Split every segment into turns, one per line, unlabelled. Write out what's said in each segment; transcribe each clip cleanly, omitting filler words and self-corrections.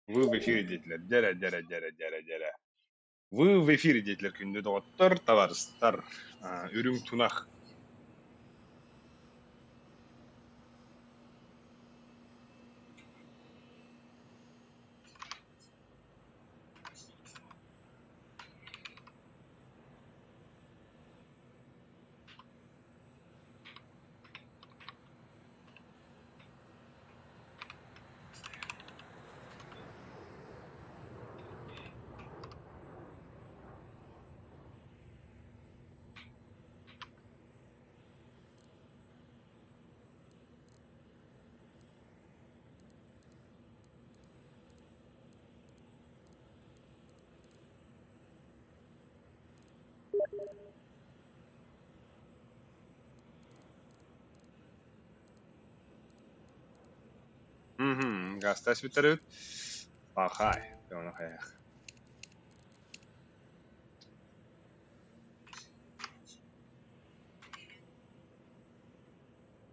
Вы в эфире диэтилэр. Дьэрэ, дьэрэ, дьэрэ, дьэрэ, дьэрэ. Вы в эфире диэтилэр күндү доҕоттор, табаарыстар. Үрүҥ тунах. Мгм. Гаста сүтэрбит. Пахай. Хайах.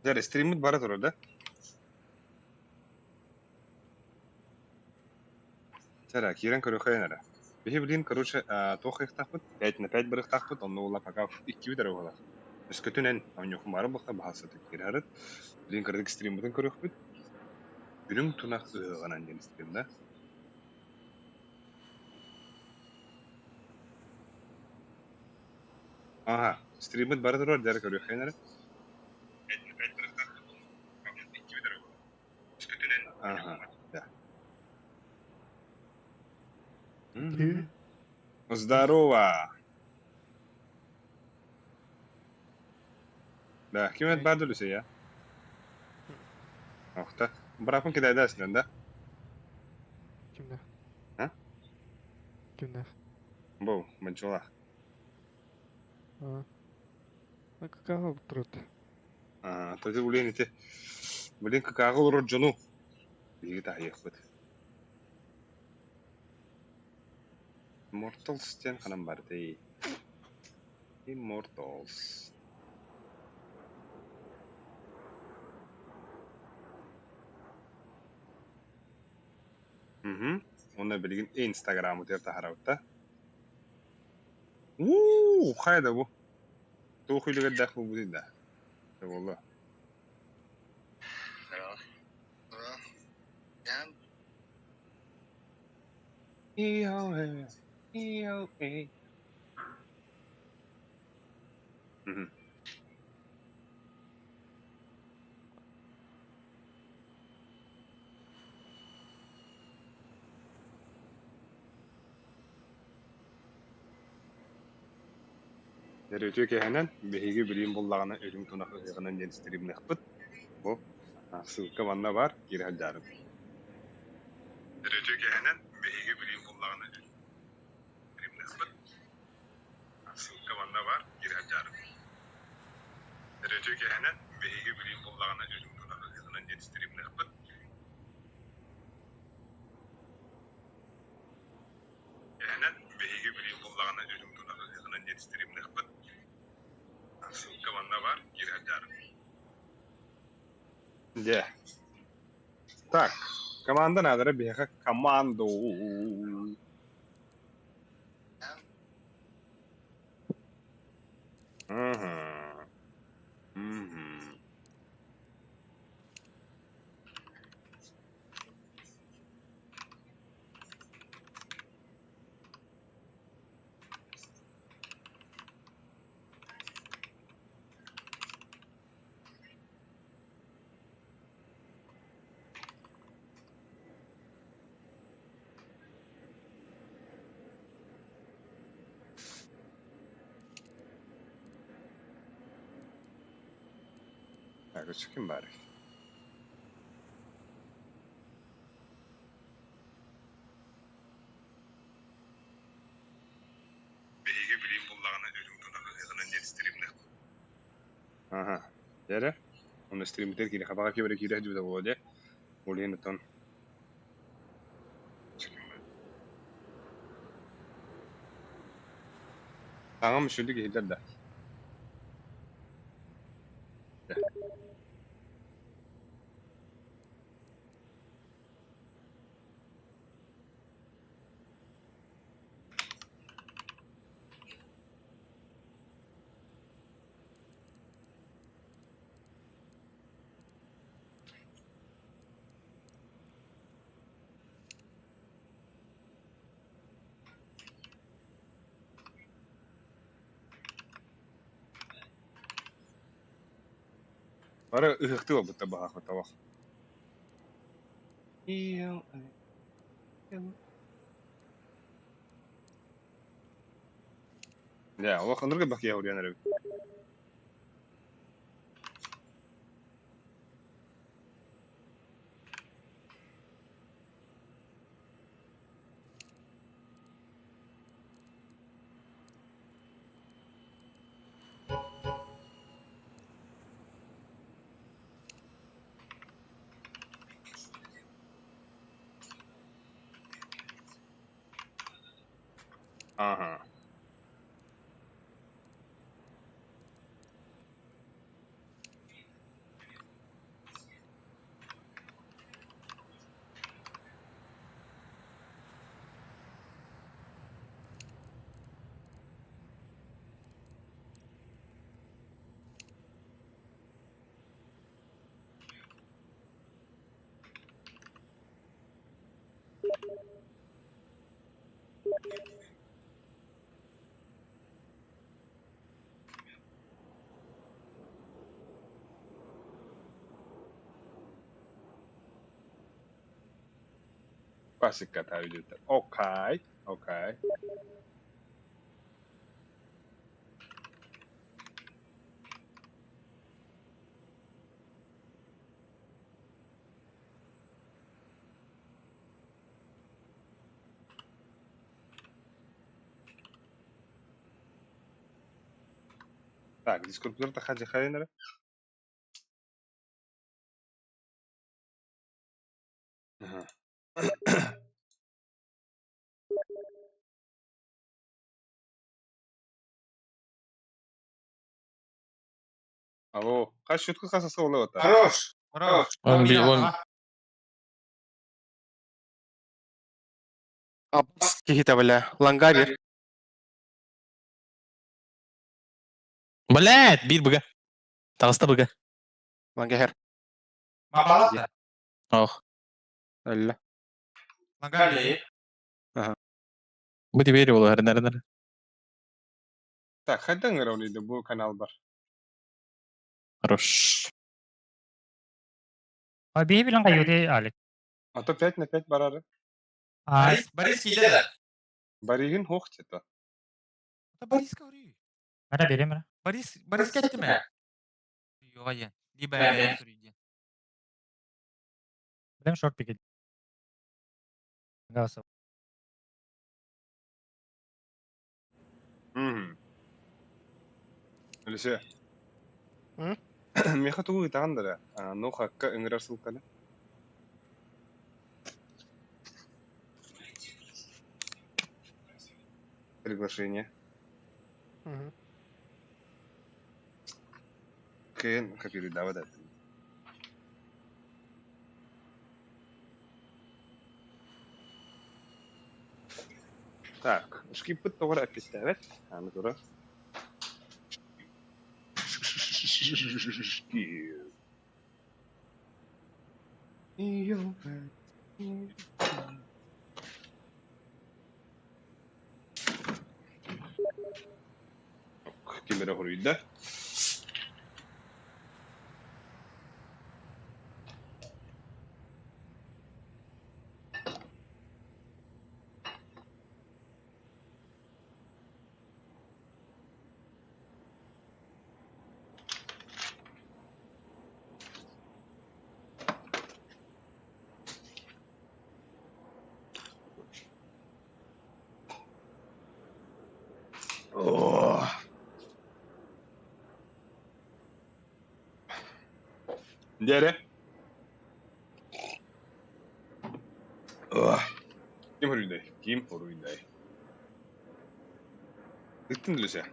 Дьэ, стриммит бара турар да? Чара, киирэн көрүөххэйин эрэ. Биһи билигин, короче, туох хайыахтаахпыт? 5 на 5 барыахтаахпыт, онно ула пока иккибит эрэ буолар. Өскөтүн эн оонньуоххун баара буолла, баһаалыста киирэ Билигин кыратык стриммытын көрүөхпүт. Үрүҥ тунах ыһыаҕынан диэн стрим да? Аха, стриммит бара турар, дьэ эрэ көрүөххэйин эрэ. Ага, да. Мгм. Здорово! Да, ким это бардылы я? Охта. Бырапын кидайдасынан да?
Кимнээх?
А?
Кимнээх?
Бу, манчула.
А. Какао турат.
А, тогда блин ити. Блин, какао олорор дьону. Биһиги таһыйыахпыт. Immortals диэн ханан бардый? Immortals. Мгм. Уонна билигин Инстаграммытыгар таһаарабыт да? Уу, хайа да бу? Туох үлүгэрдээх буолбутуй да? Буолла. EOA, Мгм. Өрүтү кэһэнэн, биһиги билиим буллаҕына үрүҥ тунах ыһыаҕынан диэн стримныахпыт. Бу ссылка манна баар, киирэ сылдьаарыҥ. Өрүтү кэһэнэн, биһиги билиим буллаҕына стримныахпыт. Ссылка манна баар, киирэ сылдьаарыҥ. Өрүтү кэһэнэн, биһиги билиим буллаҕына үрүҥ тунах ыһыаҕынан диэн стримныахпыт. Кэһэнэн, биһиги билиим буллаҕына үрүҥ тунах ыһыаҕынан диэн стримныахпыт. Ссылка манна баар, киирэ сылдьаарыҥ. Дьэ. Так, команда наадара биһиэхэ команду. Мгм. Мгм. Так, ким баарый? Биһиги билиим буллаҕына үрүҥ тунах ыһыаҕынан диэн стримныахпыт. Аха, дьэ Онно стриммитигэр киирэ хабаҕа киирэ киирэ сылдьыбыта буолуо дии. Ол иһин оттон Таҥам үчүгэй иһиллэр да? Бары ыһыктыы буолбуттар баһаахпыт олох. Дьэ, олох ынырык бакыйа уруйан эрэбит. Ага. Классика та Окей, окей. Так, дискурсор хаджи хайнера. Ага. Алло, хас шутка хас олота.
Хорош! Хорош!
Он би он
Аббас киһитэ бля. Лангавер.
Блядь, биир быга. Таҕыста быга.
Лангахер.
Мабалата.
Ох.
Өллө.
Лангали.
Бу теперь буолар нэр.
Так, хайдан ыравлыйды бу канал бар.
Хорош.
А биһи билэн хайыты Алик.
А то 5 на 5 барары.
А
Борис, Борис киде да.
Баригин хох это.
Это Борис говори.
мара берем мара.
Борис, Борис кеттиме? Йоя. Либо я суриди.
Билем шорт пикет. Гаса.
Мгм. Алисе.
М?
Меха тугу ытаандара. Ну хакка ыҥырар ссылканы. Приглашение.
Мгм.
Кен копируй, да, вот это. Так, шкиппыт тоҕор эппиттээбэт. Аны тура. Ким эрэ хоруйда. О! Дьэ Ким хоруйдай? Ким хоруйдай? Ыттын Люся.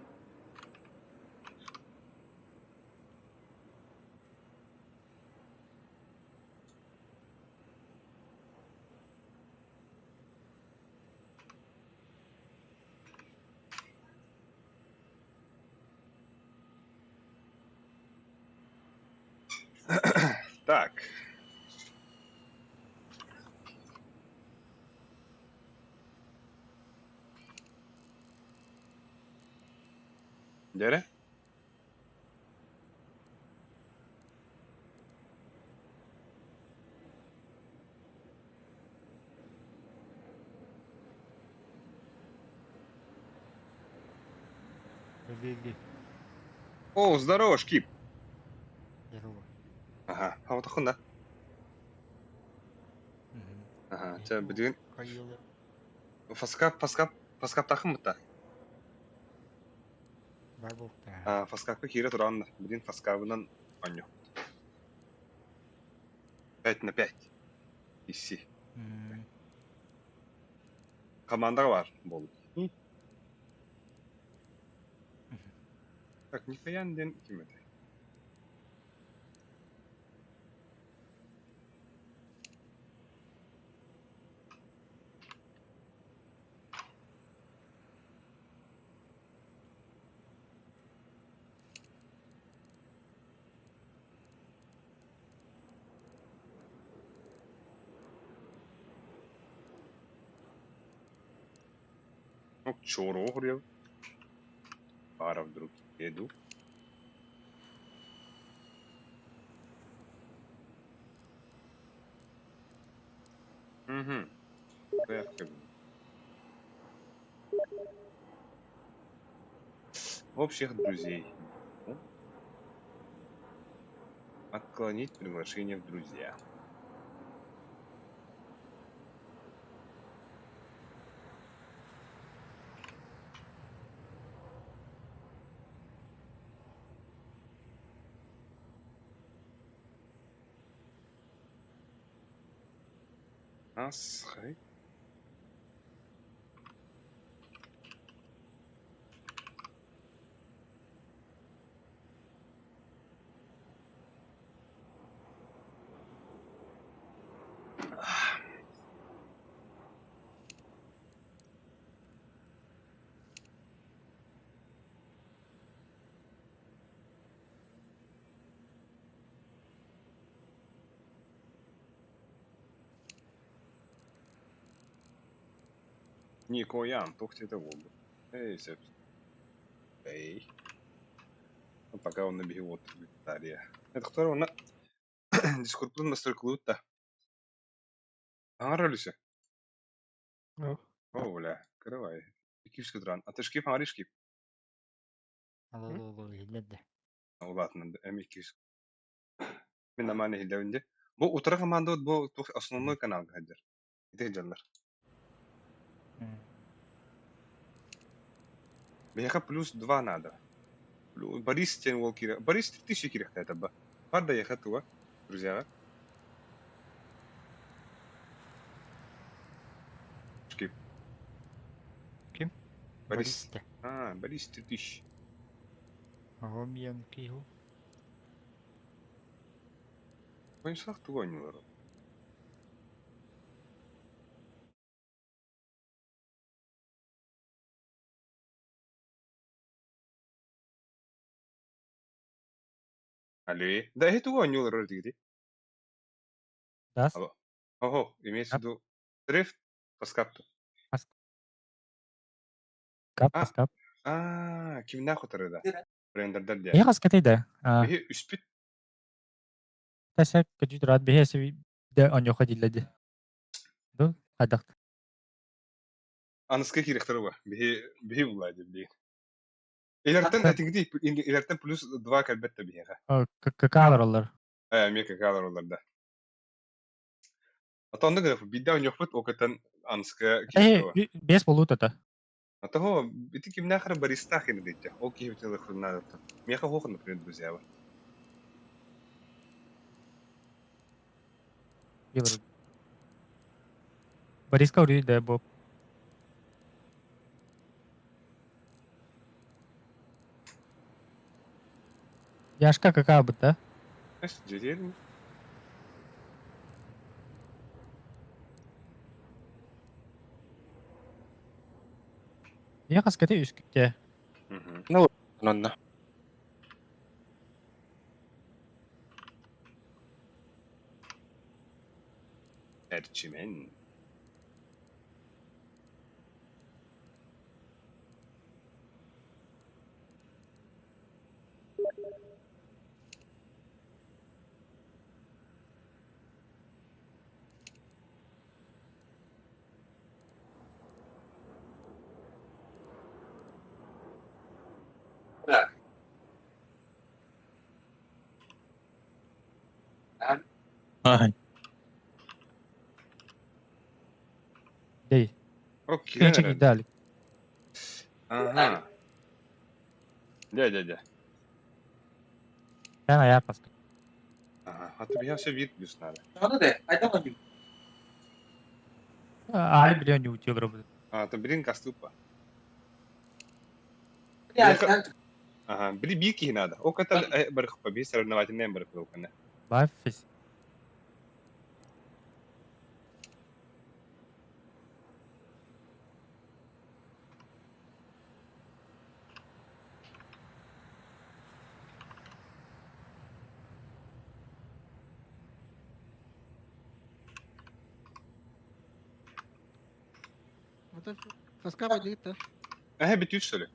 Так. Дьэ. О, здорово, Шкип.
Здорово.
Ага, а вот да. Ага, чэ, билигин фаскап, фаскап, фаскаптаахын бытта.
Бар буолта.
А, фаскапка киирэ тураанна. Билигин фаскабынан оонньуу. 5 на 5. Исси. Командаҕа баар буолла. Так, Нихаян диэн ким этэй? Чоро хоруйабыт. Пара вдруг еду. Угу. Общих друзей. Отклонить приглашение в друзья. Асхай. Никоян, туох диэтэ буолбут. Эй, сөп. Эй. Ну, пока он набегет Виталия. Это кто он? Дискордпутун настройкалыыбыт да. Аҥар өлүсэ.
О.
О, бля, кырабай. Иккис туран. А ты шкип, аҥар шкип.
Алло, алло, иһиллэр да.
Улаатынан эми иккис. Мин намаан иһиллэбин дии. Бу утары командабыт бу туох основной каналга сылдьар. Ити сылдьаллар. Биһиэхэ плюс два надо. Борис диэн уол киирэ. Борис 3000 киириэхтээх ба. Бар да ехать туга, друзьяҕа. Шкип.
Ким?
Борис.
Борис да.
А, Борис 3000.
Ромьян киһу.
Ойсах тугу оонньуулар. Алло. Да эһи тугу оонньуулар диги.
Дас.
Алло. Ого, имеется в виду Дрифт Паскапту.
Кап,
А,
кап.
а, кимнээх утары да? Брендердер диэн.
Эһи хаскатай да. А,
Биһи үспүт
Тася көдьүт рад биһи эсэ да оньоха диллэди. Ду хайдах.
аныска киириэхтэрэ уга. Биһи биһи булла диэн билигин. Илэртэн этиҥити илэртэн плюс два кэлбэт да биһиэхэ.
Какаалар олар.
Ээ, эмиэ какаалар олар да. А онно гына биирдэ оонньуохпут ол кытан аныска
Эһи
киириэхтэрэ.
бес болуут ата.
А того ити кимнээх эрэ Бористаах ини диэччи. Ол киһибитин ылыахпытын наадаттан. Миэхэ суох, например, друзья.
Билер. Бориска урүй да бу. Яшка какаа быта?
Эс, дьиэтиэр
Эһи хаскатай үскүтэ.
Мгм.
Онно.
Эрчимен.
Ай.
Дей.
О, киирэн
Кенчик
эрэр.
идеалик.
Ага. Дьэ, дьэ, дьэ.
Эн аяр паска.
Ага. А то я все вид плюс надо.
Али билион не утил работает.
А, то блин, каступа. Ага, били бики надо. О, это барых побей соревновательный барых был.
Баффис.
Фаска бадыта.
Ага, битют что ли?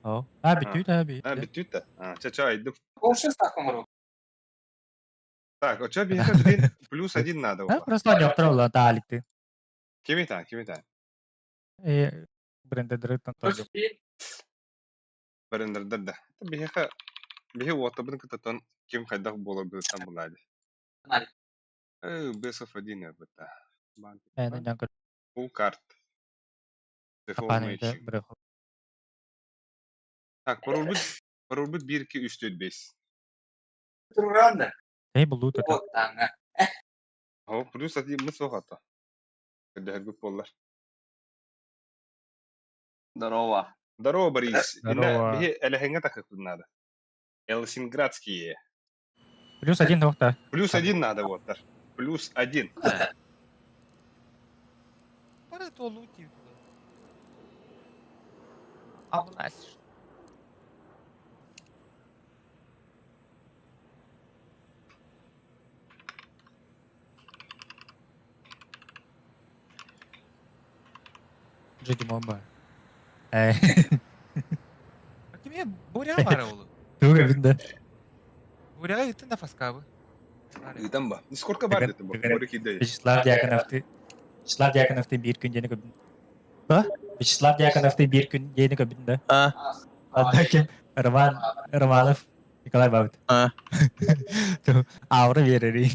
О. А, битют, а, бит.
А, битют да. А, ча, ча, иду. Так, а чё бихе, блин, плюс один надо.
А, просто не отправила, да, алик ты.
Кими та, кими та.
Э, брендер там тоже.
Барендер да. Бихе, бихе уоттабын кытатон ким хайдах болар бытан булады. Бесов один это.
Э, ну, нян
Фул карт. Дефолт
капаны, да,
matching.
бреху.
Так, пароль 1 2 3 4 5.
Эй, был тут.
О, плюс один мы сохата. Когда болар.
Здорово.
Здорово, Борис.
Здорово.
Бихе элехенге так надо. Элсинградские.
Плюс один доктор.
Плюс один надо, вот. Плюс один.
Пора то лути. А у нас что?
Джеди Момба. Э,
А ким буря бара олу.
туга бинде.
Буря итин да фаскабы.
Ыйтан ба. Сколько бар деді бұл?
Вячеслав Дьяконовты. Вячеслав Дьяконовты бир күн дені көбін. Ба? Вячеслав Дьяконовты бир күн дені көбін да.
А.
Анда ким? Роман Романов Николай Бабыт.
А.
Аура берери.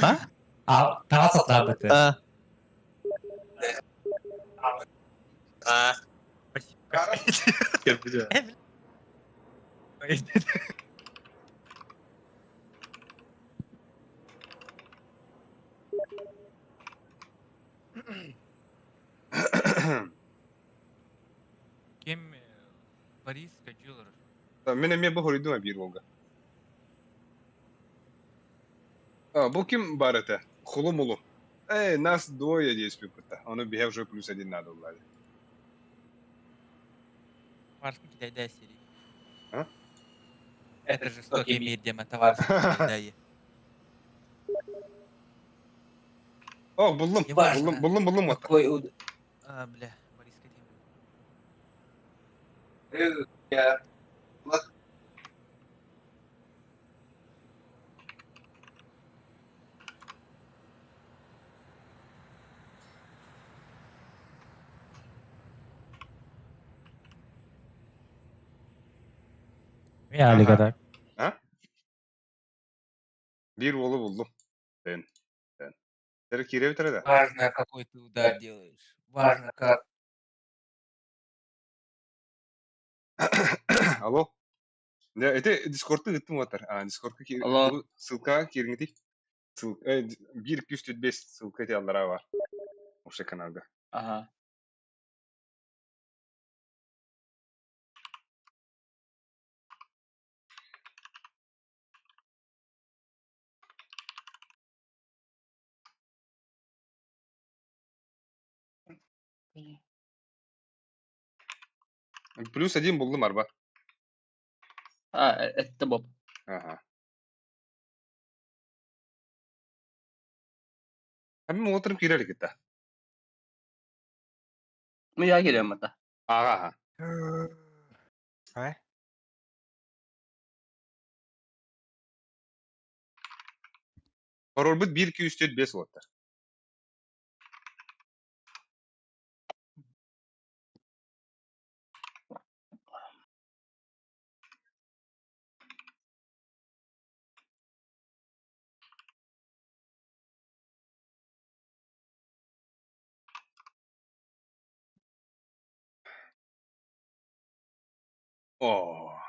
А?
А, таас атлабыты.
А. А.
Ким Борис Кадюлер.
Мен эме бұл хоридума бир болга. А, бұл ким бар это? Хулу-мулу. Эй, нас двое здесь пипыта. Он убегал уже плюс один надо улали.
Варский кидай серии.
А?
Это жестокий мир, Дима, товарский кидай.
О, буллум.
Неважно.
Буллум, буллум, буллум. вот.
Какой уд... А, бля, Борис Кадюлер.
Я алига да.
А? Бир болу буллум. Ден. Ден. Тері кире бітірі да.
Важно, какой ты удар делаешь. Важно, как.
Алло. Да, это Дискордты ыттым отыр. А, Дискордка
Алло.
ссылка кириңити. Ссылка, бир 205 ссылка те аллара бар. Ошо каналга.
Ага.
Плюс один булдум арба.
А, это Боб.
Ага. Хамин отырып кирелик итта.
Ну, я келем это.
Ага, ага.
А?
Пароль бит 1 2 3 4 5 болот. Оо.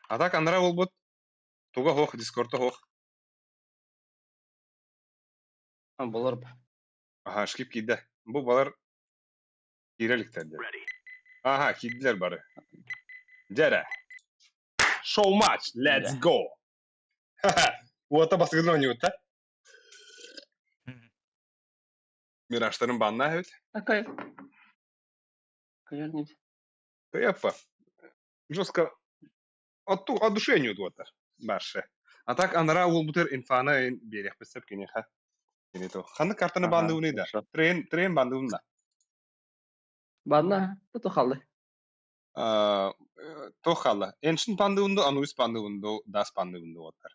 А так анараа буолбут туга суох, дискорда суох.
А, болор.
Аха, шкип киирдэ. Бу балар киирэ иликтэр диэн. Аха, киирдилэр бары. Дьэ Show match, let's go! Уота басыгын оонньуубут да? Мираштарын баннаа эбит.
Акай. Кайар нет.
Кыяппа. Жестко от, от души оонньуут уоттар. Баршы. А так анараа уолбутар инфаны биэриэхпит сөп киниэхэ. Кини то. Ханнык картаны баандыбыный да? Трен, трен баандыбын да.
Банна, бу халы.
Туох хаалла? Эншин баандыбын ду, Анубис баандыбын ду, Дас баандыбын ду уоттар.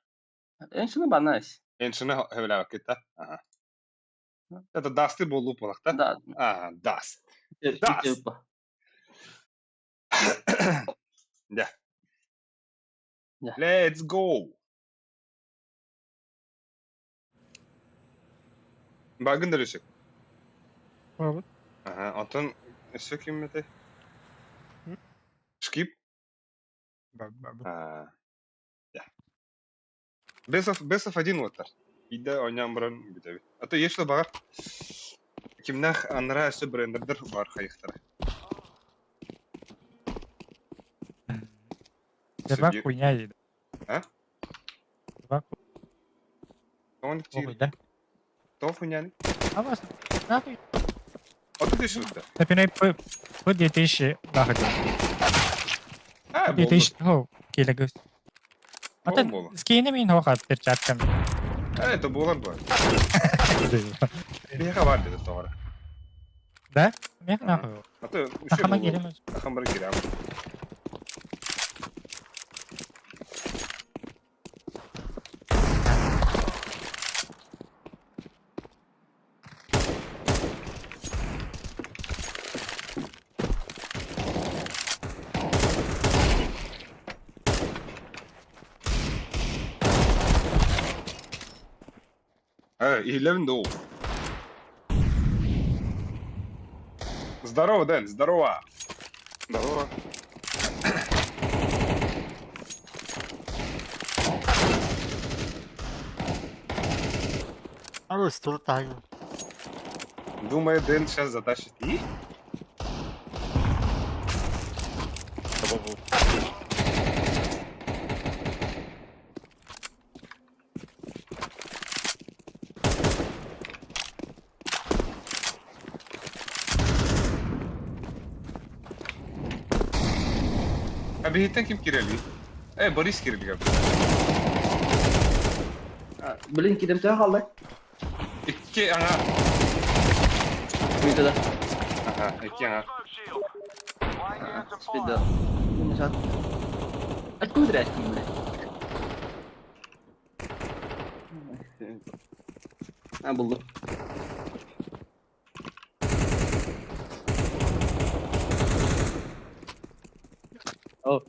Эншини баннайс.
Эншини сөбүлээбэккит да? Аха. Это Дасты буолуу буолахта?
Да.
Аа, Даст. Даст. Да. Let's go! Багын да өсөк.
Бабыт.
Аха, онтон өссө ким этэй? Шкип?
Бабыт.
Аа. Бесов, Бесов один уоттар. Биирдэ оонньоон баран бүтэбит. А то если баҕар кимнээх анараа өссө брендердэр баар хайыхтара.
Дербак хуйня дейді.
А?
Дербак
Тоҕо
хуй, да?
Тоҕо хуйняны?
А вас нахуй.
А ты что?
Например, по 2000 нахуй.
А,
2000 хо келегіз. Ата скейне мен хоға перчаткам.
А, это буолар бу. Биһиэхэ баар деді тоҕо.
Да? Мех нахуй.
А то
Тахама келеміз.
Тахам бар кирам. Иһиллэбин да Здорово, Дэн, здорово.
Здорово.
Алло, стол тайм.
Думаю, Дэн сейчас затащит. И? Биһиттэн ким кирели? Борис кирели.
Блин, кидем төһө хаалла?
Икки аңа.
Видео да.
Ага, икки аңа.
Спида. Назад. Откуда дрясти, бля? А, булду. О.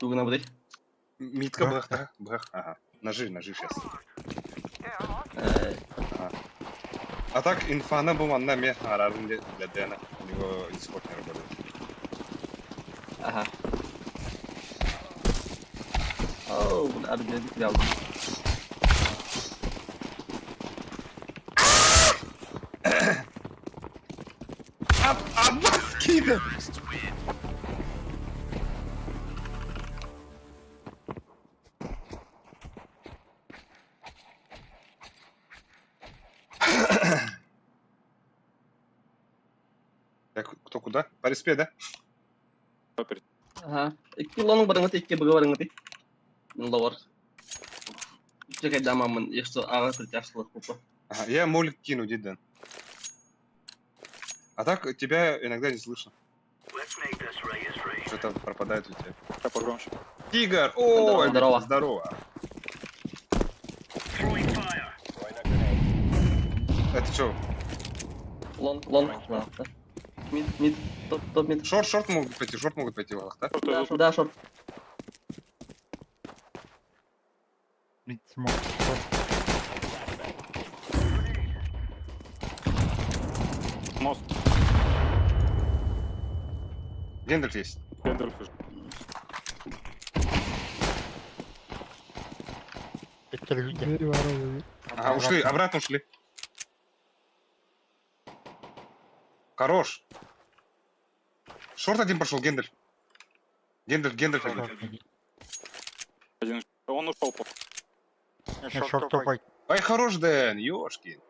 Тугuna будай.
Митка быһах, быһах, ага. Ножи, ножи сейчас. А так инфана бу манна ме арарын для Дэна. У него Discord не работает.
Ага. Оу, abi dedik aldım.
Аббас кида! да? По респе, да?
Ага. Икки лонг барыңыт, икки быга барыңыт. Ловар. Чекай дамамын, если ага притяжлых купа.
Ага, я молик кину, дед А так тебя иногда не слышно. Что-то пропадает у тебя.
Я погромче.
Тигр! О,
Здорово, здорово.
Здорово. Это что?
Long, long. Да. Mid, mid, top, top mid.
Short, short могут пойти, short могут пойти, Валах, да?
Да, да, short.
Mid smoke. Short.
Мост.
Гендальф есть.
Гендальф уже.
Это люди.
Двери воровые.
Ага, ушли, обратно ушли. Хорош. Short один пошел, Гендальф. Гендальф, Гендальф один.
Один. Он ушел.
Short тупой.
Ай, хорош, Дэн, ёшкин.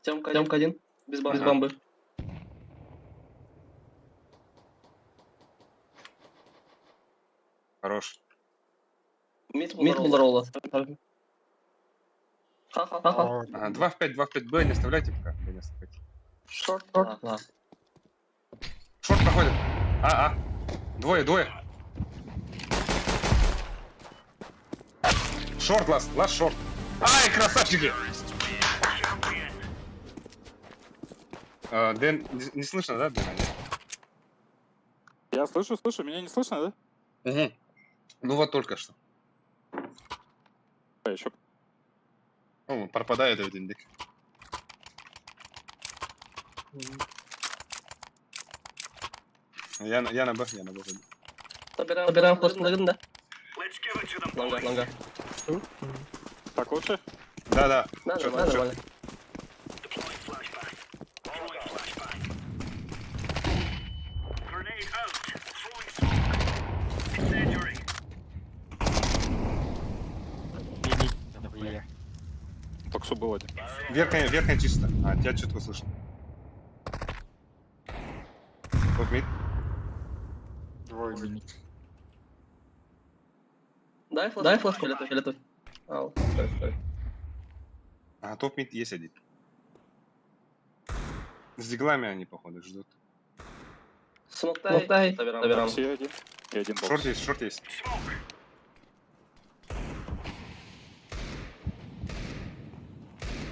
Темка, Темка один. Без бомбы. Без
Ага.
бомбы.
Хорош.
Mid, mid булар Ха-ха. Ха-ха.
Ага, 2 в 5, 2 в 5 Б, не оставляйте пока. Б не оставляйте.
Short, short. Да.
Short проходит. А, а. Двое, двое. Short, last, last short. Ай, красавчики! А, Дэн, не слышно, да, Дэна? Нет?
Я слышу, слышу. Меня не слышно, да?
Угу. Ну вот только что.
Да, еще.
Ну, пропадает этот индик. Я на Б, я на Б. пойду.
Собираем флешку да? Лонга, лонга.
Так лучше?
Да, да.
Да,
Чё,
нормально,
чё?
нормально.
Бля.
Только что был один.
Верхняя, верхняя чисто. А, тебя четко слышно. Top mid.
Двое mid.
Дай флешку. Дай флешку. Фиолетовый, фиолетовый. Ау, sorry, sorry.
А, top mid есть один. С диглами они, походу, ждут.
Smoke дай. Забираем.
Все один. И один
Short
бокс.
есть, short есть.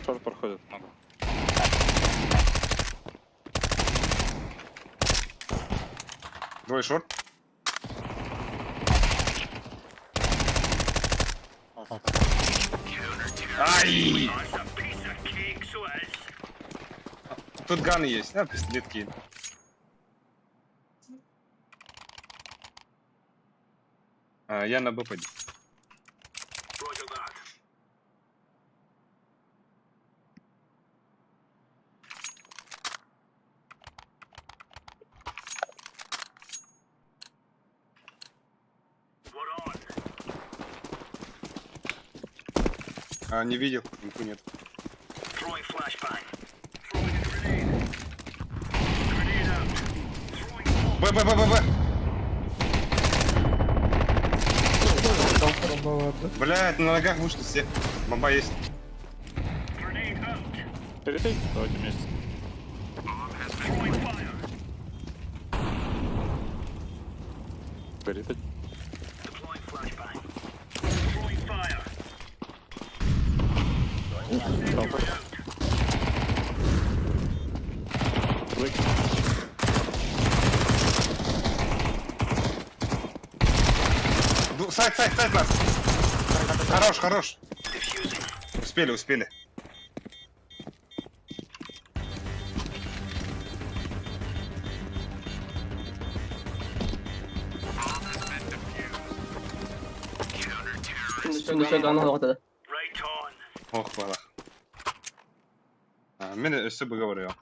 Short проходит много.
Двое short. Ай! Тут gun ы есть, а, пистолетки. А, я на Б пойду. А, не видел, инфы нет. Б, Б, Б, Б, Б!
Бомба да?
Блядь, на ногах вышли все. Бомба есть.
Перетей? Давайте вместе. Горит один. Шелтер. Блэк.
Site, site, site нас. Хорош, хорош. Успели, успели.
Еще gun вот
Ох, бала. А, мен өссө говорю.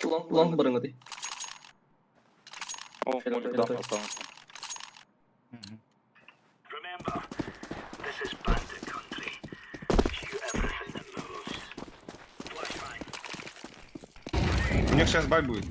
Long барыҥҥытый.
О, молик дам останутся.
У них сейчас бай будет.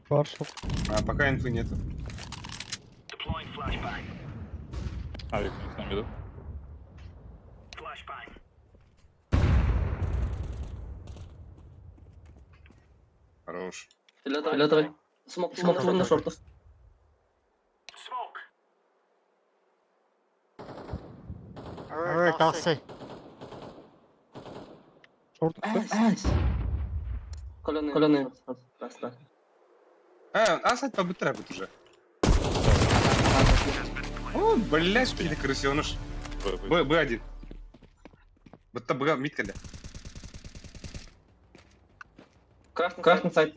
Бар шорт.
А пока инфы нету.
Авик у них на миду.
Хорош.
Фиолетовый. Смок, смок на шортах.
Ой, тахсы.
Шорт.
Айс. Колены. Колены. Раз, раз.
А, а сайт побытра будет уже. О, блядь, ты крысёныш.
Б, Б.
Б, Б1. Будто Б миткали.
Красный, красный сайт.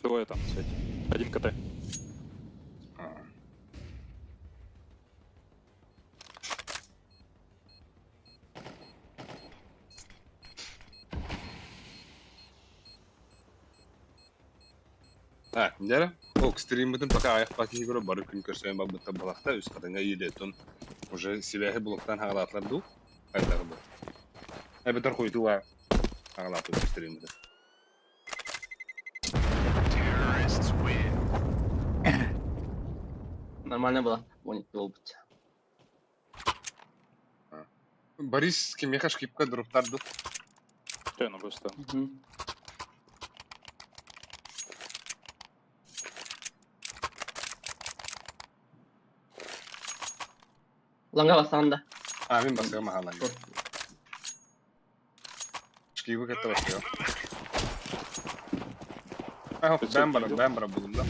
Двое там, кстати. Один КТ.
А. А, дәрі? О, стримбытын пока аяқ батын көрө бары күн көрсөйін бабытта балақта үс қатанға елетон. Уже себәхи блоктан хағалатлар ду. Қайдағы бұл. Әбетер қойтуға хағалаты стримбытын.
Нормально было. Понял, был быть.
Борис кемеха шкипка дроптар ду.
Че, ну просто.
Ланга бастан да.
А, мен басқа мағалан. Шкипка кетті басқа. А, бәм бара, бәм бара бұлым да.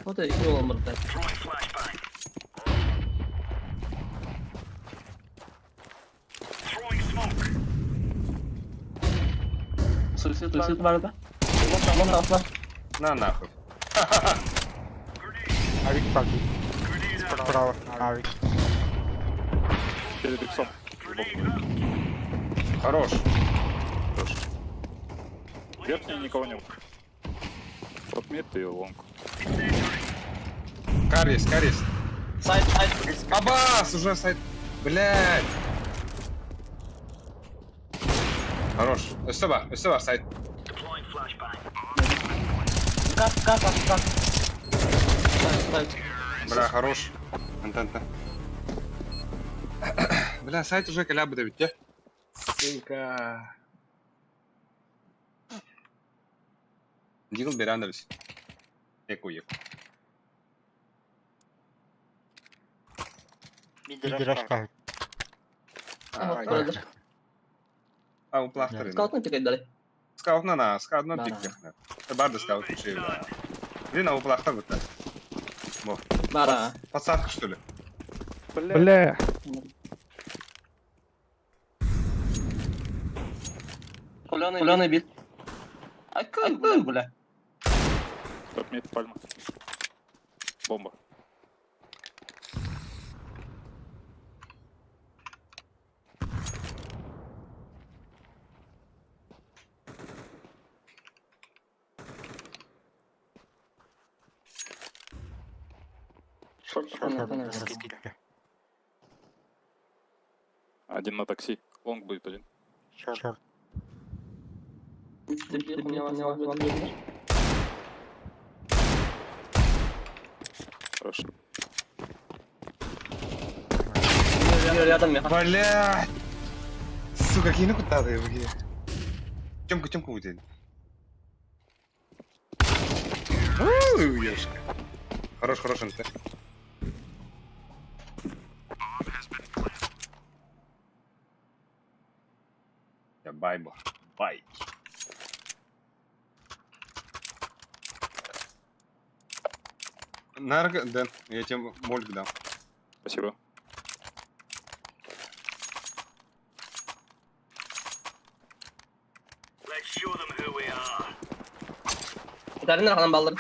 Вот и olan burada. Suicide, suicide var da. Tamam tamam.
На нахуй.
Авик погиб. Справа, авик.
Перед иксом. Сбоку.
Хорош. Хорош.
Верхний никого не было. Вот мид и лонг.
Кар есть, кар есть.
Сайт, сайт.
Абас, уже сайт. Блядь. Хорош. Өсті бар, өсті бар сайт.
Кат, кат, кат, кат. Сайт, сайт.
Бля, хорош. Анта, анта. Бля, сайт уже каля буде ведь, Сука. Дигл берандович. Эку, еку.
Мидерашка.
А,
Brother.
а, у плахтары.
Скаут на тикет дали.
Скаут на на, скаут на
Да,
пик. Барды скаут учили. Блин, а у плахта вот так.
Бара.
Подсадка, что ли?
Бля.
Коленый, коленый бит. А как, бля?
Топ мид, пальма. Бомба.
Шорт, шорт.
Один на такси. Лонг будет один.
Шорт.
Хорошо.
Рядом я.
Блядь! Сука, какие ну куда ты выги? Тёмка, Тёмка уйди. Уёшка. Хорош, хорош, НТ. Я байбо. Бай. Нарго, Дэн, я тебе мольк дам.
Спасибо.
Даринер ханан баллар.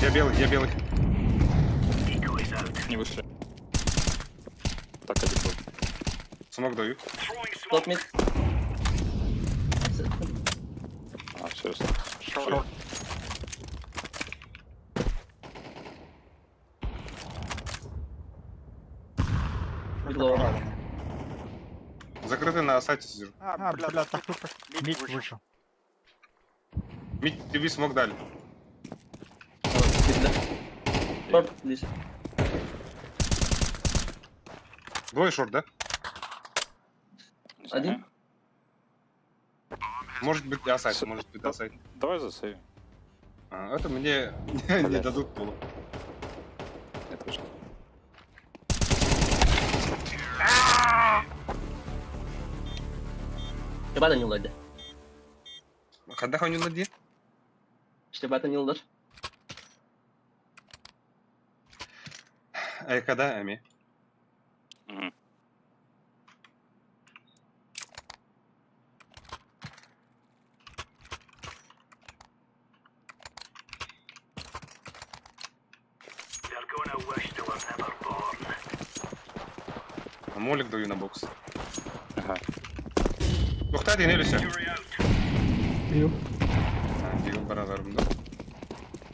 Я белый, я белый.
Не вышли. Так, один был.
Смог даю.
Топ мид.
А, все,
Шорт.
Мид ловер.
Закрытый на сайте сижу.
А, бля, так тупо. Мид вышел.
Мид, тебе смог дали.
Шорт здесь.
Двое шорт, да?
Не знаю.
Один?
Может быть, А сайт, может быть, А сайт.
Давай засейвим.
А, это мне не
Блядь.
дадут пулу.
Это же.
Штебата не улади.
Когда они нади?
Штебата не удар.
А когда ами?
Мгм.
Молик даю на бокс.
Ага.
Ухта не все.
Io.
Бегал барадарым, да?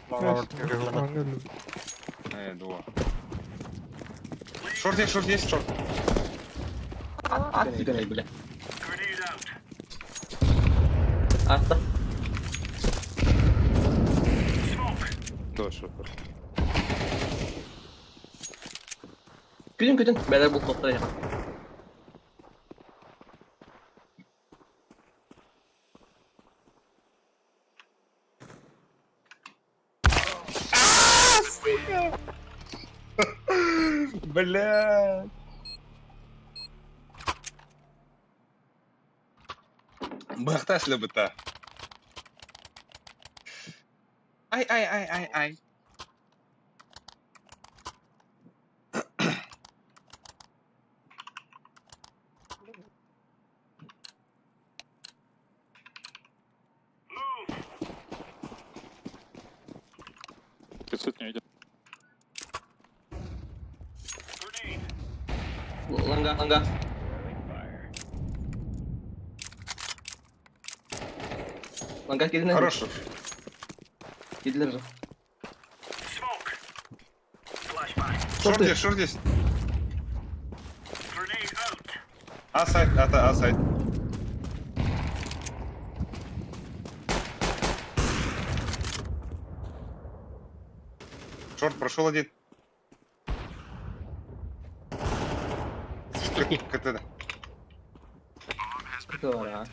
Ловер, переглянул.
Дуа. Шорт есть, шорт есть, шорт.
Бля. бля. Атта.
Давай шорт.
Күтүн күтүн. Бәлер бұл топтар яқа.
Бля. Бахта слебыта. Ай, ай, ай, ай, ай.
Пиццет не видел.
Ланга, ланга. Ланга кидin.
Хорош.
Кидилер.
Шорт есть, шорт есть. А сайт, это А сайт. Шорт прошел один. КТ.
Здорово.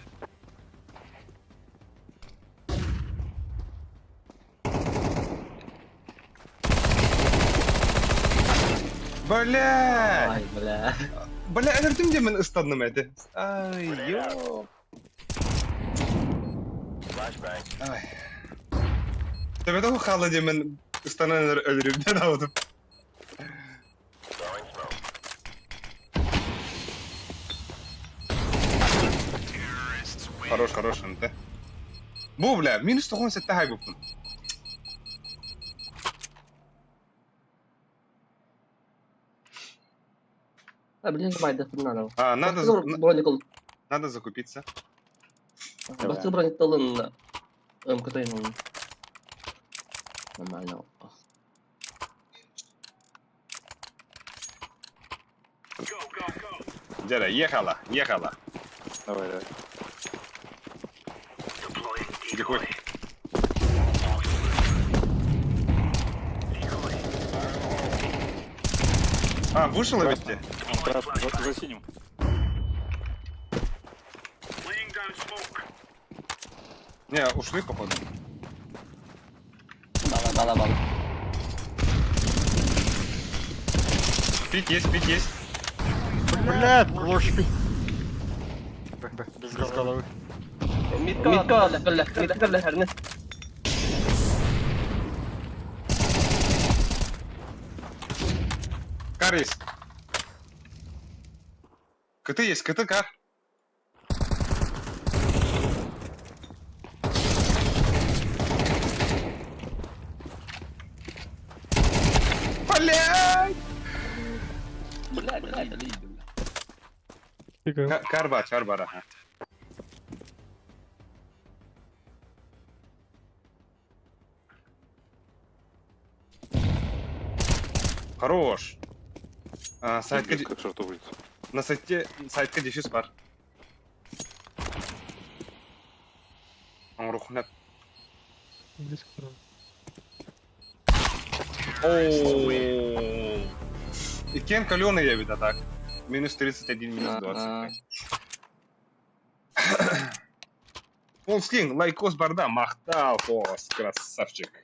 Бля!
Ай, бля.
Бля, өлөрдүм де мен ыстадным әді. Ай, ё. Ай. Төбөдө халы де мен ыстанан өлөрүмдөн алдым. Хорош, хорош, НТ. Бу, бля, минус 97 хай буппун.
А, блин, байды, надо.
А, надо,
Броник
надо закупиться.
Басты броник талын МКТ ну. Нормально.
Дядя, ехала, ехала.
Давай, давай.
Дикой. А, вышел опять?
Он красный, за синим.
Не, ушли, походу.
Бала, бала, бала.
Пик есть, пик есть.
Бля, ложки. Без головы.
Митка, митка, митка,
Кар есть. КТ есть, КТ, кар. Блядь!
Бля, бля, бля, бля.
Тихо.
Кар бар, кар бар, ага. Хорош. А, сайтка,
Как шорту выйдет.
на сайте, сайтка дефьюз бар. Оңрухнап.
Близко. прям.
Ооо. И кем каленый я ведь, а так. Минус 31, минус 25. Полскин, лайкос барда, махтал, фос, красавчик.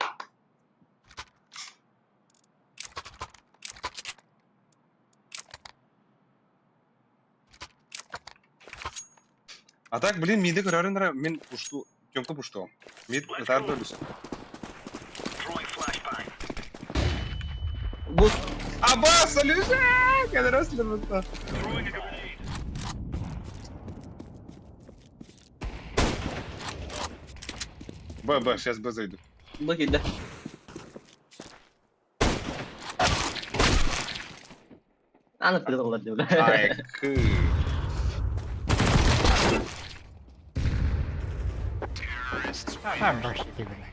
А так, блин, миды көрөрүн мен пушту, Тёмка пушту. Мид ытар бөлүс.
Бут.
Абас, Алюша! Кадрос лебета. Б, Б, сейчас Б зайду.
Б киирдэ. Аны придумал, бля.
Ай, кы.
А, брось ты, бля.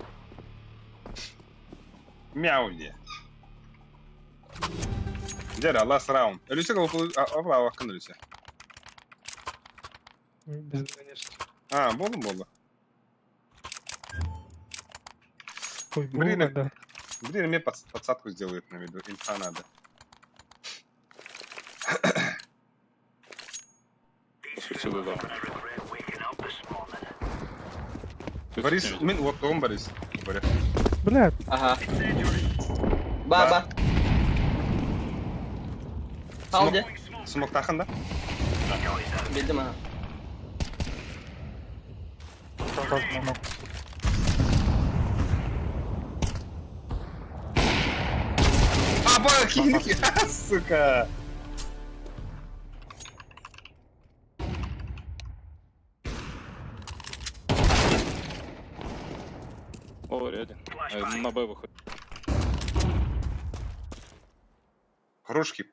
Мяу где. Дядя, last round. Люся, опла, акын Люся.
Без конечно.
А, болду болду.
Ой,
Блин,
больно, да.
Блин, мне подсадку сделают на виду. Инфа надо.
Сюда, да.
Борис, мен вот он Борис. Борис.
Бля,
Ага. Ба, ба. Ал де.
Смок тахын да?
Билдим ага.
Шорт смог.
Аба, хинки, сука.
Ловер один. На Б выходит.
Хорош хип.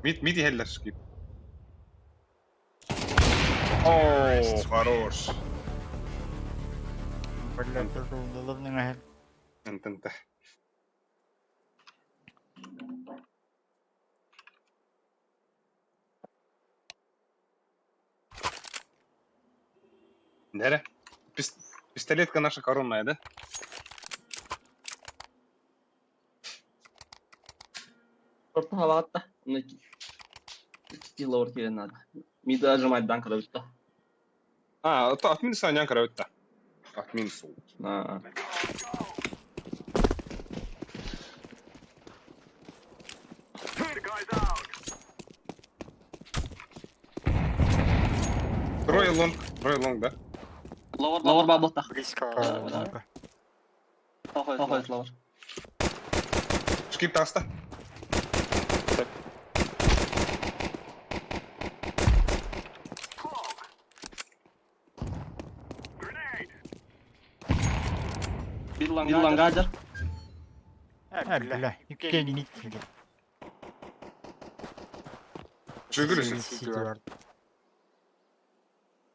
Мид, мид ехеллер скип. О, хорош.
Бля, тоже удобный нахер.
НТНТ. Нере? Пистолетка наша коронная, да?
Шорту хаватта. Оны икки ловер киирэн надо. Миды ажымайдан көрөбүт.
А, то от минуса нян каравитта. От минусу.
А.
Трое лонг, трое лонг, да?
Ловер баблата.
Близко.
Да, да. Тохой ловер.
Шкип таста.
Бир лангажер.
А, бля, икки мид, бля.
Чугуришь?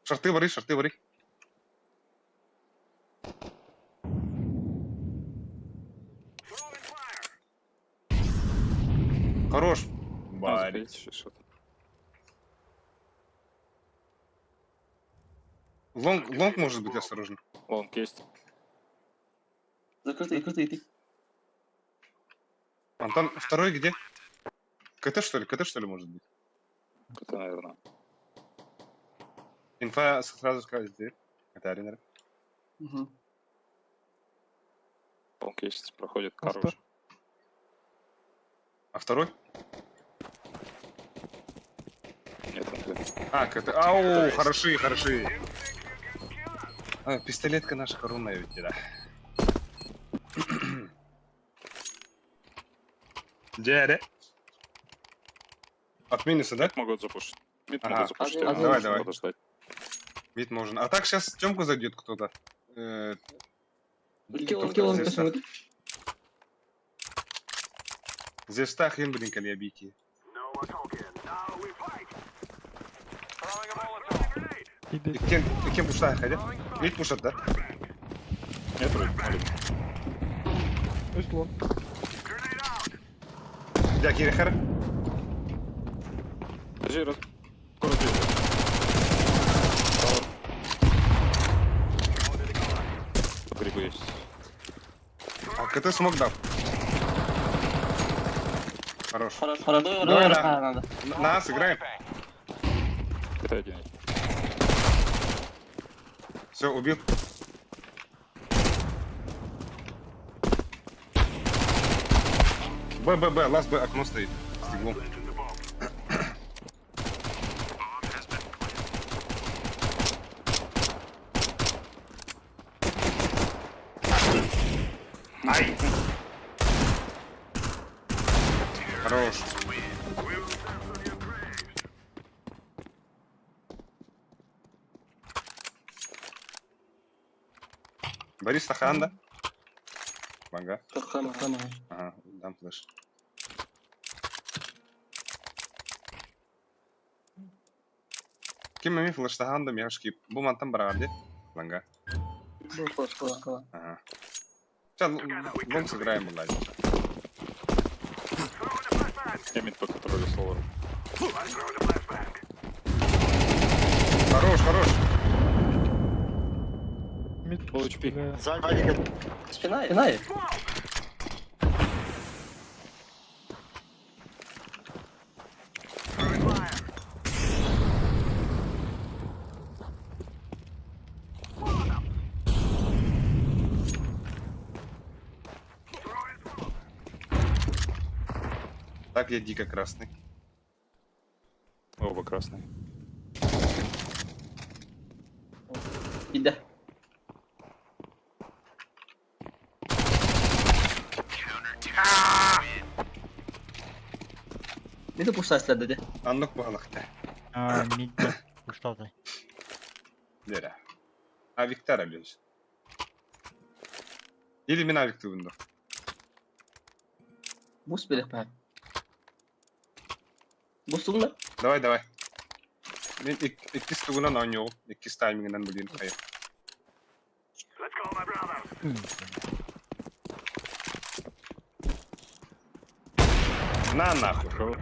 Шорты вари, шорты вари. Хорош. Барик. Лонг, лонг может быть осторожно.
Лонг есть.
Закрытый, закрытый ты.
Антон, второй где? КТ что ли? КТ что ли может быть?
КТ, наверное.
Инфа сразу сказать где? Это арена.
Угу.
Лонг есть, проходит
А что?
хорош.
А второй?
Нет, он блин.
А, КТ. Ау, хороши, хороши. А, пистолетка наша коронная ведь, да. Дядя. От минуса, да?
Мид могут запушить. Мид
Ага.
могут запушить.
А,
я
давай,
могу
давай.
Подождать.
Мид можно. А так сейчас Тёмку зайдет кто-то.
Икки
кто-то
икки long
здесь
көстүҥҥүт.
Здесь так, им, блин, калиабики.
Иди.
Иккен, иккен пушта, ходя. Мид пушат, да?
Нет, вроде, молик.
Үс long.
Дя, Кирихар.
Подожди, раз. Скоро здесь. По грибу есть.
А, КТ смог дал. Хорош.
Хорош. Хорош.
Давай,
Давай,
да.
надо.
На, сыграем.
Это один.
Все, убил. Б, Б, Б, лаз Б, окно стоит. С стеклом. Ай! Хорош. Борис Сахан, да? Ванга.
Хама, хама.
Ага, дам флеш. Ким эми флештахан да мяшки. Бу мантан барар Ланга.
Бу хорош, хорош, хорош.
Ага. Сейчас long сыграем, ладно.
Я мид по контролю с lower ом.
Хорош, хорош.
Mid.
Low HP.
Бля.
Сзади.
Спина, спина.
Так, я дико красный.
Оба красные.
Иди. Не допускай следа,
Аннук бағалақта.
А, мид. Что ты?
Лера. А Виктор алёс. Или мен авикты бұнда.
Бус берек па. Бус да?
Давай, давай. Мен иккис тугунан ойноо, иккис таймингинен билин хайыр. На нахуй.
Кого?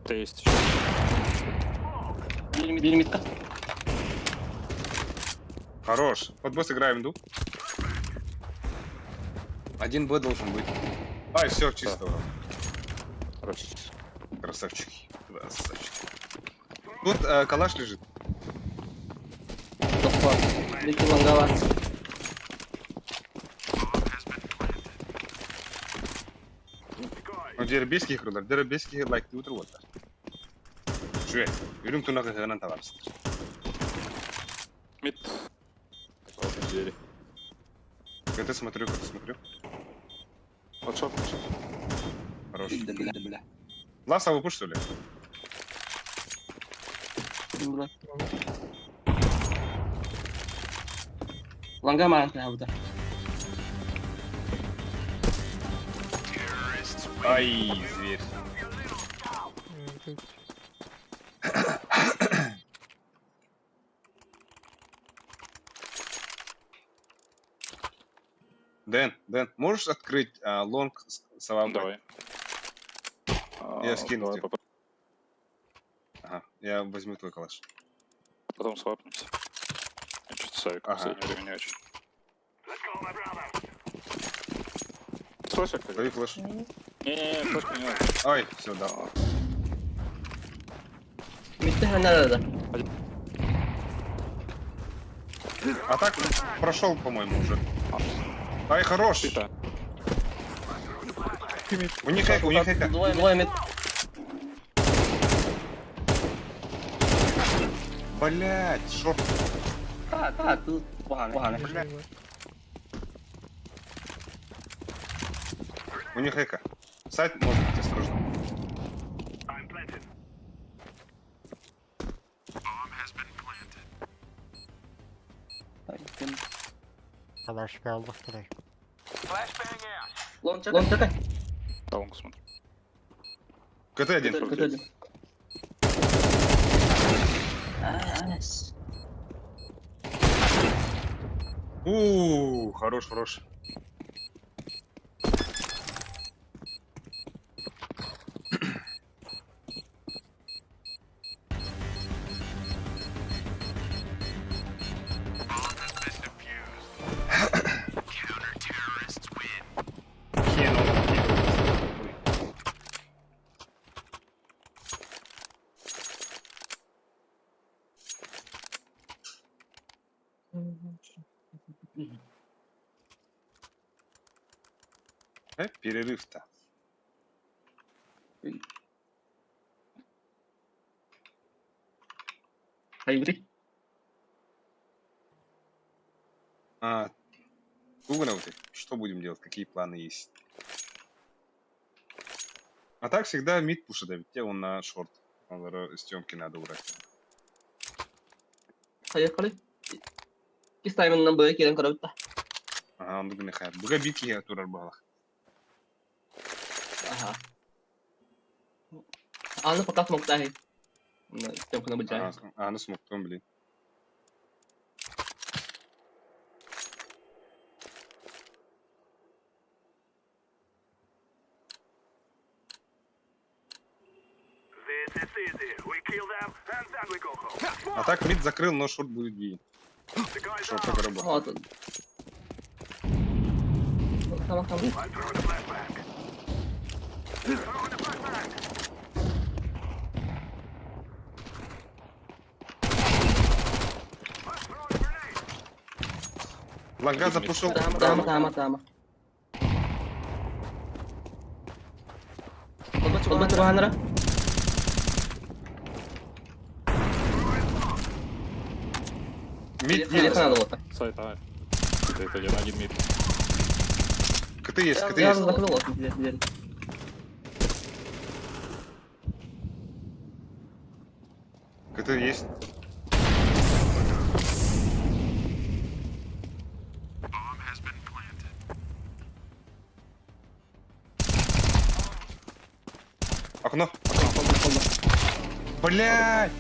Это есть еще.
Бир бир мидка.
Хорош. Под босс играем, ду. Один Б должен быть. Ай, все, чисто. ура.
Хорош.
Красавчики. Красавчики. Тут калаш лежит.
Тохпа. Бики лонгава.
Ну, дербейский хрудар, дербейский лайк ты утро вот. Шве, үрүм тунага хыгынан табарсыздар.
Мид. Около двери.
КТ смотрю, КТ смотрю.
Вот шоп.
Хорош.
Иди, бля, бля.
Лас АВП, что ли?
Бля. Лонга маан та
Ай, зверь.
Тут.
Дэн, Дэн, можешь открыть long с AWP?
Давай.
Я скину
Давай
тебе. Ага, я возьму твой калаш.
Потом свапнемся. Я что-то с авиком в
Ага.
последнее время не очень. Флешек?
Даю флеш.
Не-не-не, флешку не надо.
Ай, все, да.
Мидте ханна да.
А так прошел, по-моему, уже. Ай, хорош!
Ты-то.
У них эко, у них эко.
Двое, двое мид.
Блять, шорт.
Та, та, тут погано, погано.
Блядь. У них эко. Сайт может быть, осторожно.
Flash aldık direkt.
Лон чекай. Лон чекай.
Талонку смотри.
КТ-1.
КТ один.
Ууу, хорош, хорош. Перерыв-то.
Хайбри.
А, Гугнауты, что будем делать? Какие планы есть? А так всегда мид пушит, а ведь те он на шорт. Съемки надо убрать.
Поехали. Кистаймын б кирен көрөбүт.
Ага, он бүгүн хайр. Буга бит я турар балах.
Ага. Аны пока смоктаһы. Съемканы бычай.
Ага, ну смоктом, блин. А так мид закрыл, но шорт будет би. Шорт только работает.
Вот. Tamam tamam.
Ланга запушил.
Tamam tamam tamam tamam. Olma çıbanlara.
Мид
Телефон
есть.
надо вот.
Сайт, а. Это один, один мид.
КТ есть, КТ
Я
есть.
закрыл вот дверь, дверь.
КТ есть. Окно. Блять!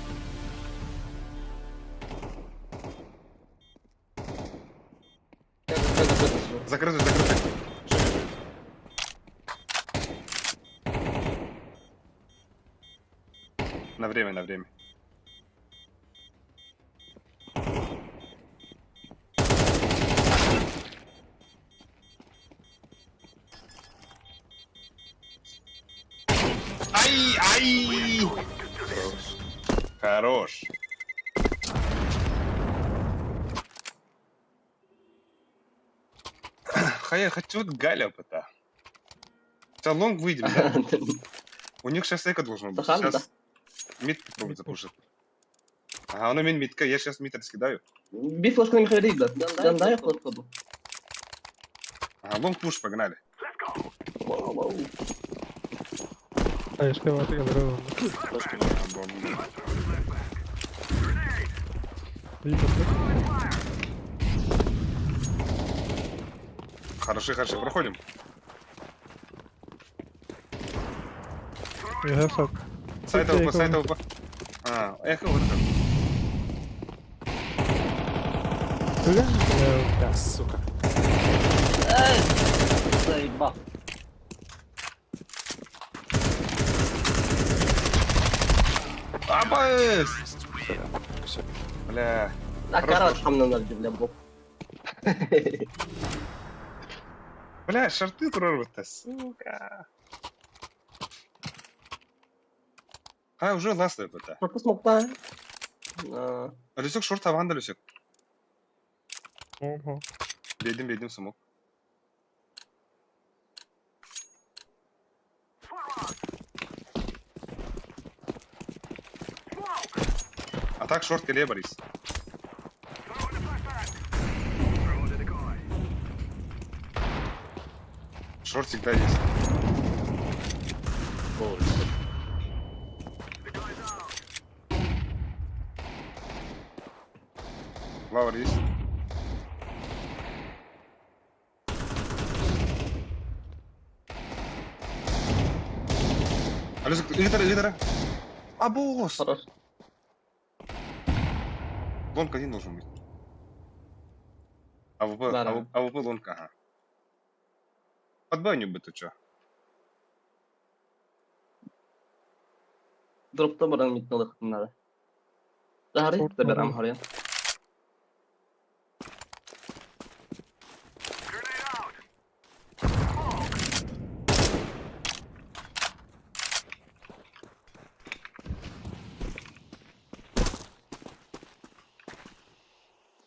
Закрытый, закрытый. На время, на время. Ай, ай! Хорош. Хая, хочу Галя пота. Сейчас лонг выйдем, да? У них сейчас эко должно быть.
Сахан,
Сейчас мид попробует запушит. Ага, он умеет мидка, я сейчас мид раскидаю.
Bir flash koyayım değil de. Dan daha yok bu.
Ага, лонг пуш, погнали.
Wow, wow.
Хаешка ватыга бирөө.
Флешки на.
Ага, бомба. Хороши, хороши, проходим.
You have shot.
Сайт АВП, сайт АВП. А, эхо вот это.
Бля, бля.
Сука.
Заебал.
Абас!
Все.
Бля.
А
Хорош,
короче, там надо, бля, бог.
Бля, шорты турарбыта, сука. А, уже ласт это.
Пропуск мокта.
Люсек шорт аванда Люсек.
Ого.
Биэрдим, биэрдим смок. А так шорт кэлиэ Борис. Шорт всегда есть. Лавр есть? Алёса, литера, литера. А босс!
Хорош.
Лонг один должен быть. АВП,
Да, да.
АВП лонг, ага. Под баню бы ты чё?
Дропта баран митне алыхтыннары. Захары,
Шорт
да берем
надо.
харыян.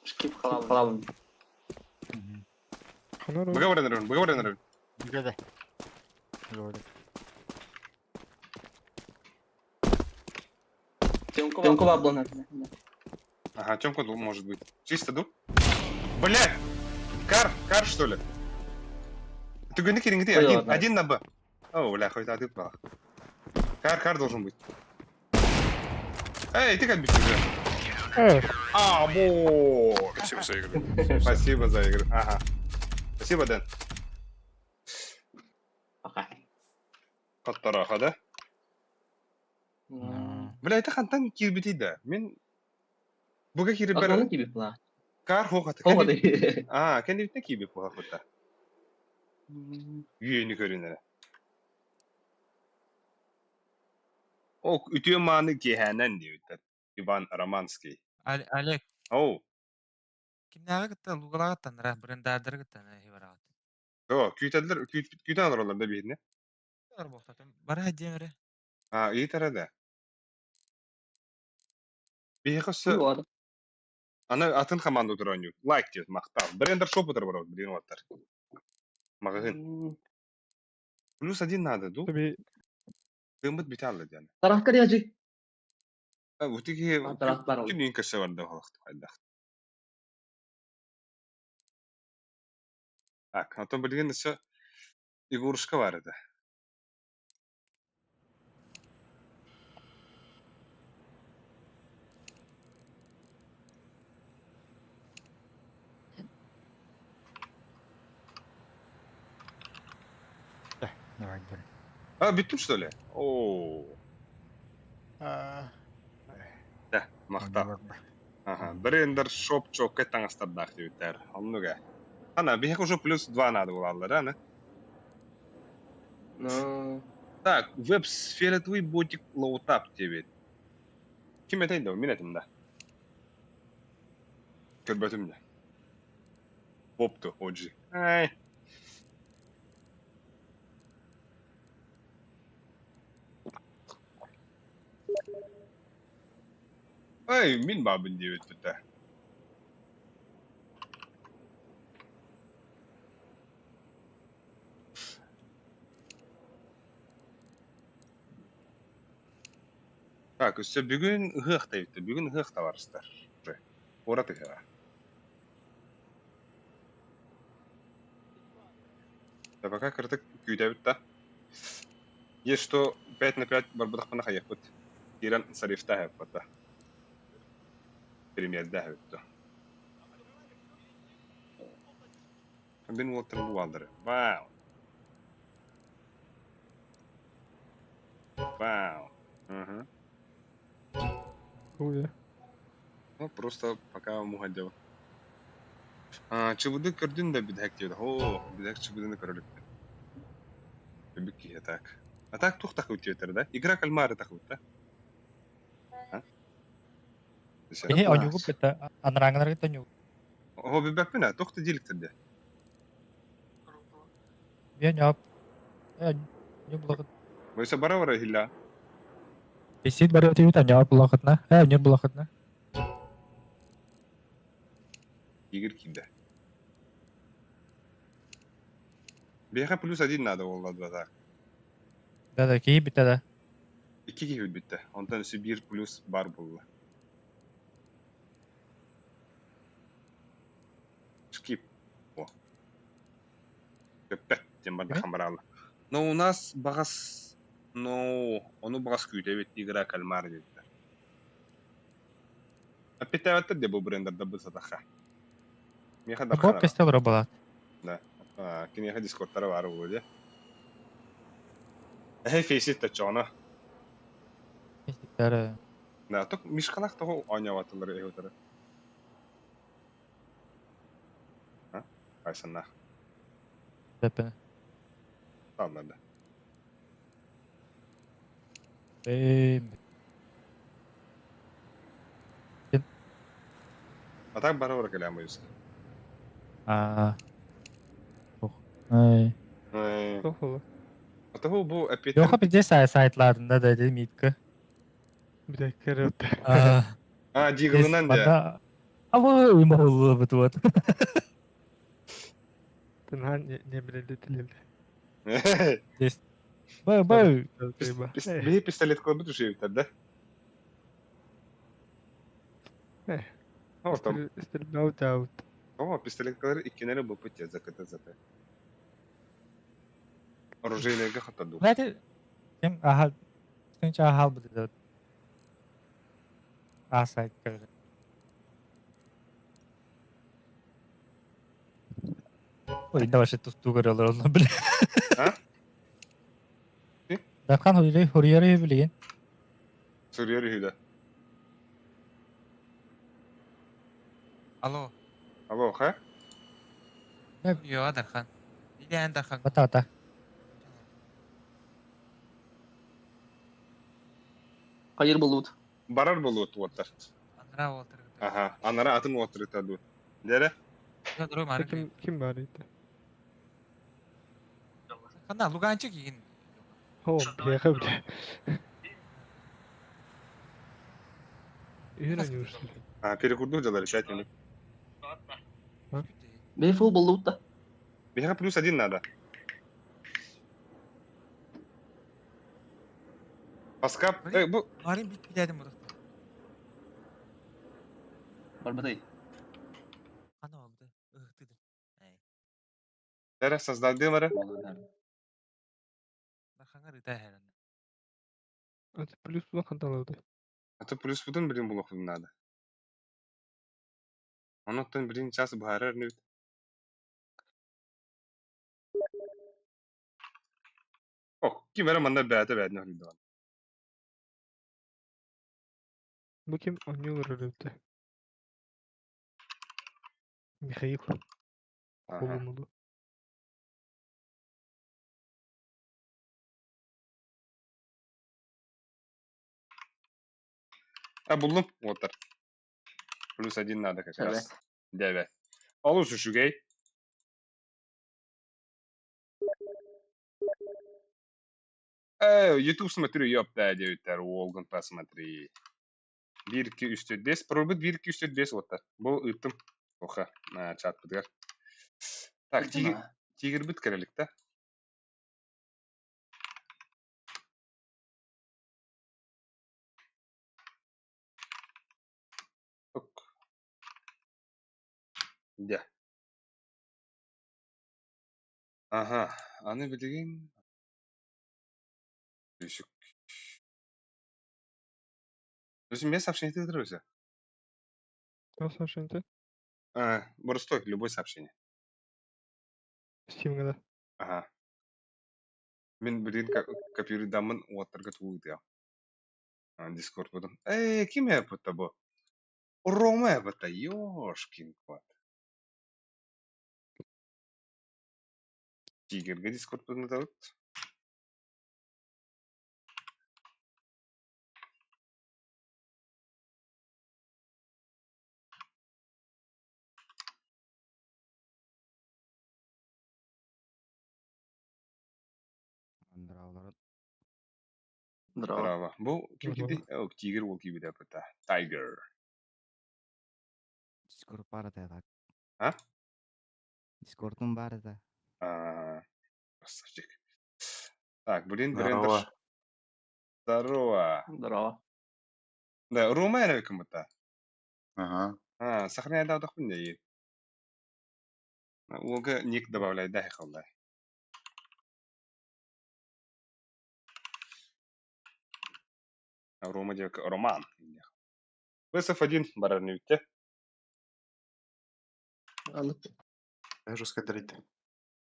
Шкип халабын.
Ханара.
Быга баран, быга баран.
Бігеді. Говорит.
Тёмка баблан.
Ага, Тёмка дул, может быть. Чисто дул? Блядь! Кар, кар, что ли? Ты гони ты,
Ой,
один,
ладно.
один на Б. О, бля, хоть а ты прав. Кар, кар должен быть. Эй, ты как бить уже? А, бо!
Спасибо за игру.
Спасибо за игру. Ага. Спасибо, Дэн.
Пока.
Қаттараха, да? Бля, это хантан кирбити да. Мен буга кирбер
Акланы киби пла.
кар хохата.
Хоғады.
А, кенди киби похата. Үйені көрінері. О, үтіе маны кехәнән диэбиттэр. Иван Романский.
Олег,
Оу,
кимнээҕи кытта лугалаҕыттан ра, брендардары кытта хибараҕыт.
о, күүтэллэр, күүтэн олороллор да биһинэ.
Бара диэн эрэ.
А, ыйытара да. Биһиэхэ өссө аны атын команда утары оонньуур. Лайк диэт махтал. Брендер шоп утары барабыт, билигин уолаттар. Маҕаһыын. Плюс один надо, ду.
Тебе
Тыыммыт бүтэ алла диэн.
Тарахкар яжы.
А, утиги
Тарах бар ол.
күнүн көрсө барда холохто хайдах. Так, антон билигин өссө Егорушка бар этэ.
Давай, бер.
А, бүттүм что ли? О,
А,
да, махтал. Ага, брендер шоп чокка таҥастардаах диэбиттэр. Оннуга. Ана, биһиэхэ уже плюс 2 надо булаллар, аны. Так, веб-сфератовый ботик лоутап диэбит. Ким этэй да, мин этим да. Көрбөтүм да. Бопту, оджи. Ай. Ай, мин бабын диэбит бүтэ. Так, өссө бүгүн ыһыах диэбиттэр. Бүгүн ыһыах табаарыстар. Уже. Куорат ыһыаҕа. Да пока кырдык күүтэбит да. Есть что 5 на 5 барбатахпына хайыахпыт. Киирэн сарифтаахыппыт да. Премьердээхпит да. Мин уолаттарым бу бааллар. Вау. Вау. Мгм.
Хуя.
Ну, просто пока муха А, чыбыды көрдүн да бидэк диэт. О, бидэк чыбыдыны көрөлүктэ. Бүк киһи так. А так туох тахыбыт да? Игра кальмары тахыбыт да? А?
Биһи оонньуугу кытта анарааҥҥылары кытта оонньуугу.
О, билбэппин а, туох да диэликтэр
Би оонньоop. Оонньуу булахыт.
Мойса бара бара хилла.
Бесит бары өтүбүт оонньоop булахытна. Оонньуур булахытна.
Игорь киирдэ. Биһиэхэ плюс один надо буолла дуо?
Да-да, киһи бүттэ да.
Икки киһи бүттэ. Онтон өссө биир плюс бар буолла. Скип. О. Көппөт диэн барда хамбараалла. Но у нас баҕас, но ону баҕас күүтэбит игра кальмар диэбиттэр. Эппиттээбэттэр де бу брендерда бу сатаха. Миэхэ
Бу
Дархан
пестел роболат.
Да. Киниэхэ дискордтара баар буолуо дии. Эһэ фейсит таччоҕуна.
Фейситтэр.
Да, ток Мишкалаах тоҕо оонньообатылар эһи А? Хайсаннаах.
Тэппин.
Таалларда. А так бара бара кэлээн бойуска.
А. Ай.
Тоқылы.
А того бу опять.
Йоха пизде сайтларында да деді митка.
Бідәккер өтті.
А, дигылынан да.
А вы уймаллы бит вот.
Тынхан не біледі тілелді.
Здесь. Бай бай.
Бии пистолет кылбыт ушебиттер да? О, там.
Стрельба аут.
О, пистолет кылар иккинери бу путя заката зата. Оружейныйга хатаду.
Знаете, кем аха Сенча ахал бит. А сайт короче. Ой, давай что тут тугар олор бile.
А?
Дархан хурьеры хурьеры билген.
Сурьеры хүлэ.
Алло.
Алло, ха?
Йо, Дархан. Илен Дархан.
Бата бата.
Хайыр болуут.
Барар болуут уоттар.
Анара уоттар.
Аха, анара атын уоттар таду. Дере?
Ким ким бар edi?
Хана Луганчик игин.
О, бияға бile. Үйін они ушли.
А, перекурду делали 5 минут.
Бей фул болуут да.
Биһиэхэ плюс один надо. Паскап, бу...
Марин бит биледим буду.
Барбатай.
Хана oldu. Ыхтыды.
Дере, создадым ары.
Дарханга рыта херен.
Это плюс була қанталауды.
А то плюс будун блин булохун надо. Онуттан блин час баарар нүт. Ох, ким эре манна бәәтэ бәәтне хөрүдө.
Бу ким ойнолор өтті. Михаил. Колумулу.
А, булдум, оттар. Плюс один надо как раз. Девять. Олус үчүгэй. YouTube смотрю, ёпта, девяттер, Уолган посмотри. 1, 2, 3, 4, 5. Пробыт 1, 2, 3, 4, 5, вот так. Бу ыттым. Оха, чат бытыгар. Так, тигр бит керелик, да? Ок. Дя. Ага, аны билигин. Düşük. Өзүм мен сообщение тыдыр
Что сообщение?
А, просто любое сообщение.
Steam'ге да.
Ага. Мен билигин копируйдаммын уоттарга туулуйдуя. Дискорд будум. Эй, ким эппит бу? Рома эппит, ёшкин кот. Тигрге Дискорд будун табыт.
Здраво.
Здраво. Бу ким киди? О, тигр ол киби деп это. Tiger.
Дискорд бар да так.
А?
Дискордун бар да.
А. Красавчик. Так, блин, Брендер.
Здорово.
Здорово.
Здорово.
Да, Рома эрэ кымыта.
Ага.
А, сохраняйдаатахпын дии. Уолга ник добавляй да халла. Рома диэки Роман. Высов один барар нүтте.
Аны
Жестко дарит.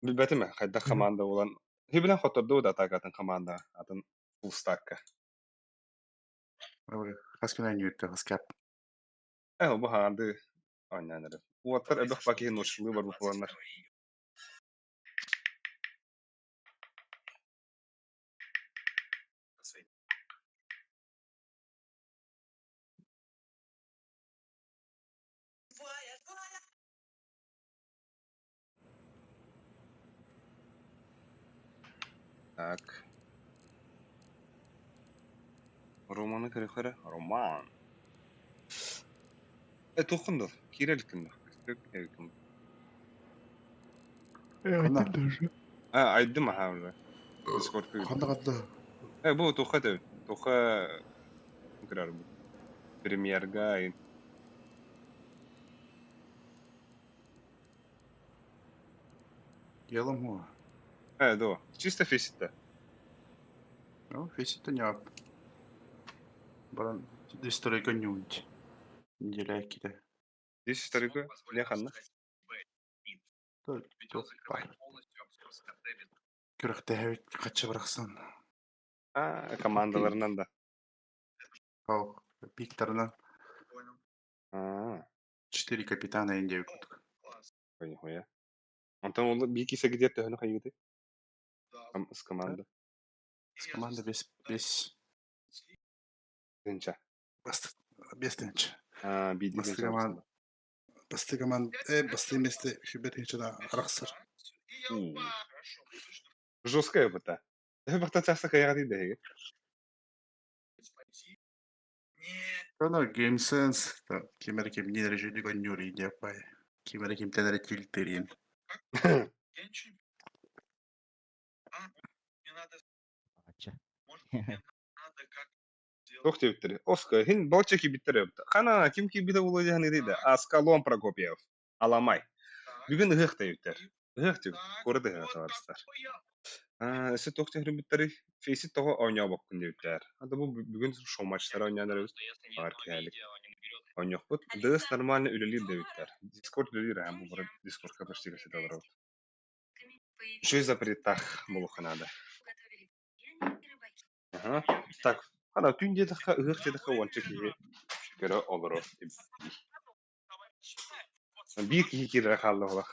Билбэтим хайдах команда булан. Хибилен хоторду да так атын команда атын фулстакка.
Хаскына ньютта хаскап.
Э бу хаанды ойнаныр. Уоттар эбэх баки ночулы бар буланнар. Так. Романы көрөхөрө. Роман. Э тухынды. Кирелкин. Кирелкин.
Айдым даже.
А, айдым аха уже. Дискорд.
Ханда кадда.
Э, бу туха да. Туха көрөр бу. Премьерга.
Ялым ху.
Э, до. Чисто фесит.
Ну, фесит не ап. Баран дисторика ньют. Неделя киде.
Здесь историка Леханна.
Күрәхтә качы бараксан.
А, командаларынан да.
Ау, Викторна.
А,
Четыре капитана Индия кутк.
нихуя. Антон ол бики где-то ханы хайгыты. С команда.
С команда без без
Тынча.
без тынч.
А, биди
Басты команда. Басты команда, басты месте хүбет хичада араксыр.
Жесткая быта. Бакта часа каяга дейди.
Ана Game Sense кимер ким не режиди гонюри Индия пай. Кимер ким тенере тилтерин.
Тох тептер. Оска, хин балча ки биттер. Хана ким ки биде улы жаны дейди. Аскалон Прокопьев. Аламай. Бүгүн ыһык тептер. Ыһык теп. Көрді товарищтар. А, эсе тох техри биттери. Фейси того ойноо боккун дептер. Ада бу бүгүн шоу матчтар ойнанар бар кээлик. Ойнокпут. Дыс нормально үлелир дептер. Дискорд үлелир, а бу бар Дискордка почти касета бар. Еще и запретах болуханада. Ага. Так, ана түн дедіқа, ыһык дедіқа уонча киһи көрө олоро. Биир киһи киирэ хаалла олох.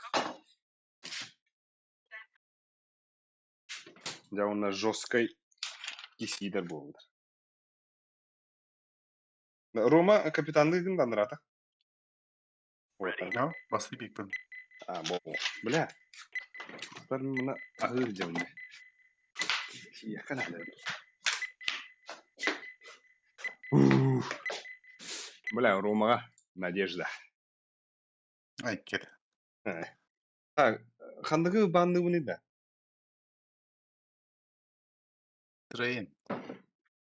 Дьэ уонна жесткай кисиидэр буоллар. Рома капитанныгын данырата.
Да, басты бикпен.
А, бо. Бля. Тар мына аһыр дьэвне. Якана. Бля, Ромаға надежда.
Ай, кел.
Так, хандыгы банны да.
Трейн.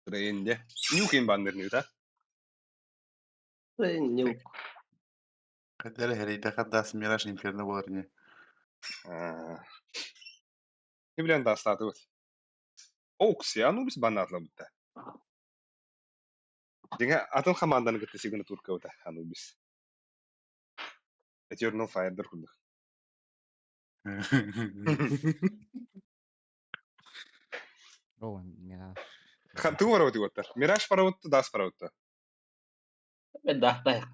Трейнде. Нюкин банныр да?
Не
Кадер херейде кадас Мираж Инферно болар не.
Не билен да статы вот. Окси, Анубис баннатла бутта. Деңе атын команданы кытты сигына турка ута Анубис. Eternal Fire'dır курдук.
О, Мираж.
Туу барабыт уоттар. Мираж барабытты, Дас барабытты.
Да, да.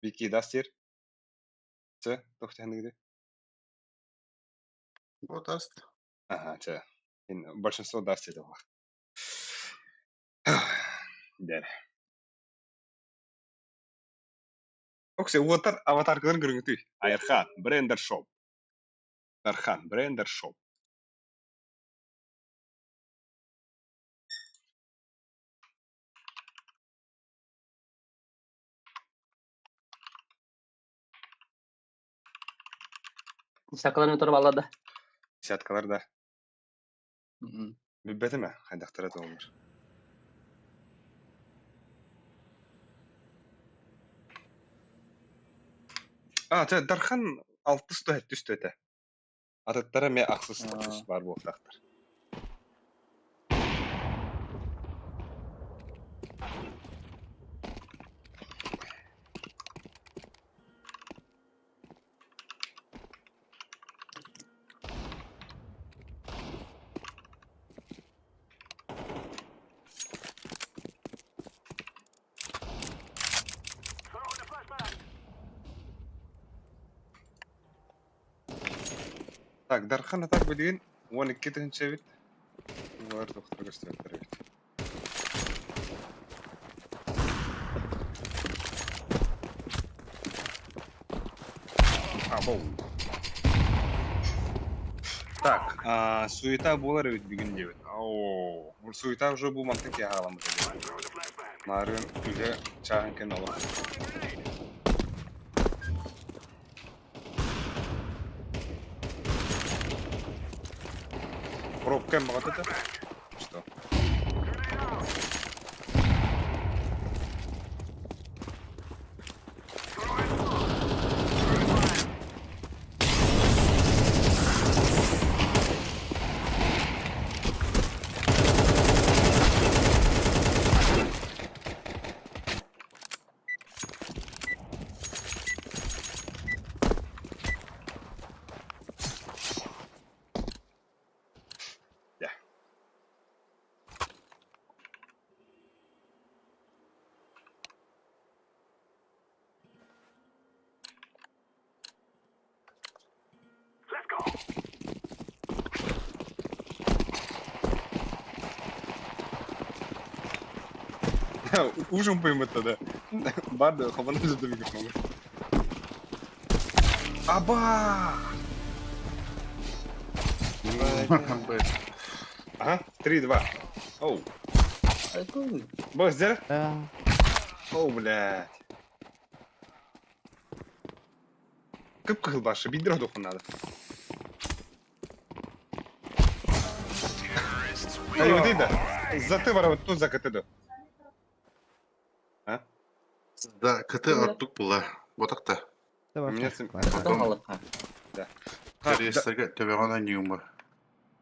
Вики Дас тер. Чэ, тохтяныгы.
Вот аст.
Ага, чэ. Большинство Дас тер бар. Дэр. Оксе, уоттар аватаркаларын көрүңүтүй. Айырхан, Брендер Шоп. Дархан, Брендер Шоп.
Сакаларын өтөрүп алады.
Десяткалар да. Билбэтим ээ, хайдахтара туоллар. А, чэ, Дархан алтыс да сэттис да этэ. Атыттара эмиэ ахсыс тохсус баар буолуохтаахтар. Так, Дархан атак билигин 12 тыһыынча эбит. Улар доктор көстүбэттэр эбит. Абоу. Так, а, суета буолар эбит бүгүн диэбит. Оо, суета уже бу мантан киһи халаммыт эбит. Маарыын үлэ чааһын кэннэ олох. Пробка баҕатыта. Что? Yeah. Ужин поймет да. Барды хабана жду микрофон. Аба! Ага, 3-2. Оу. Босс, где?
Да.
Оу, блядь. Кып-кыһыл башы, биирдэр одуоххун наада. Айыбытый да. Заты барабыт ту за КТ до. А?
Да, КТ ордук була. Ботакта.
У меня
Потом Терестерге төбөҕөн анньыыма.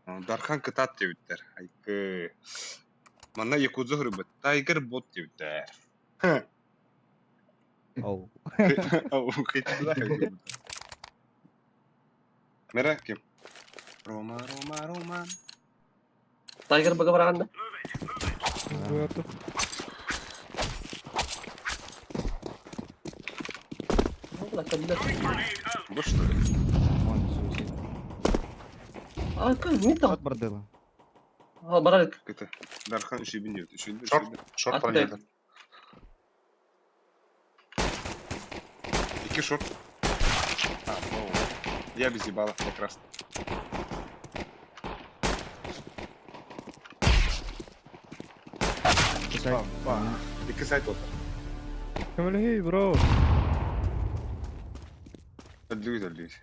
Дархан кытаат диэбиттэр. Айкы. Манна Якудза хөрүбүт. Тайгер бот диэбиттэр.
Оу.
Мера ким? Рома, Рома, Рома.
Тайгер бага бараҕын да?
Бу что ли?
А, не там.
Шот бардыла.
А, баралык.
Это Дархан үшебин диэбит. Үшебин,
Шорт,
үшебин.
шорт пронеды.
Икки шорт. А, ну, я без ебала, как раз. Икки сайт отар.
Көмөлөһүй, бро.
Өллүгүт, өллүгүт.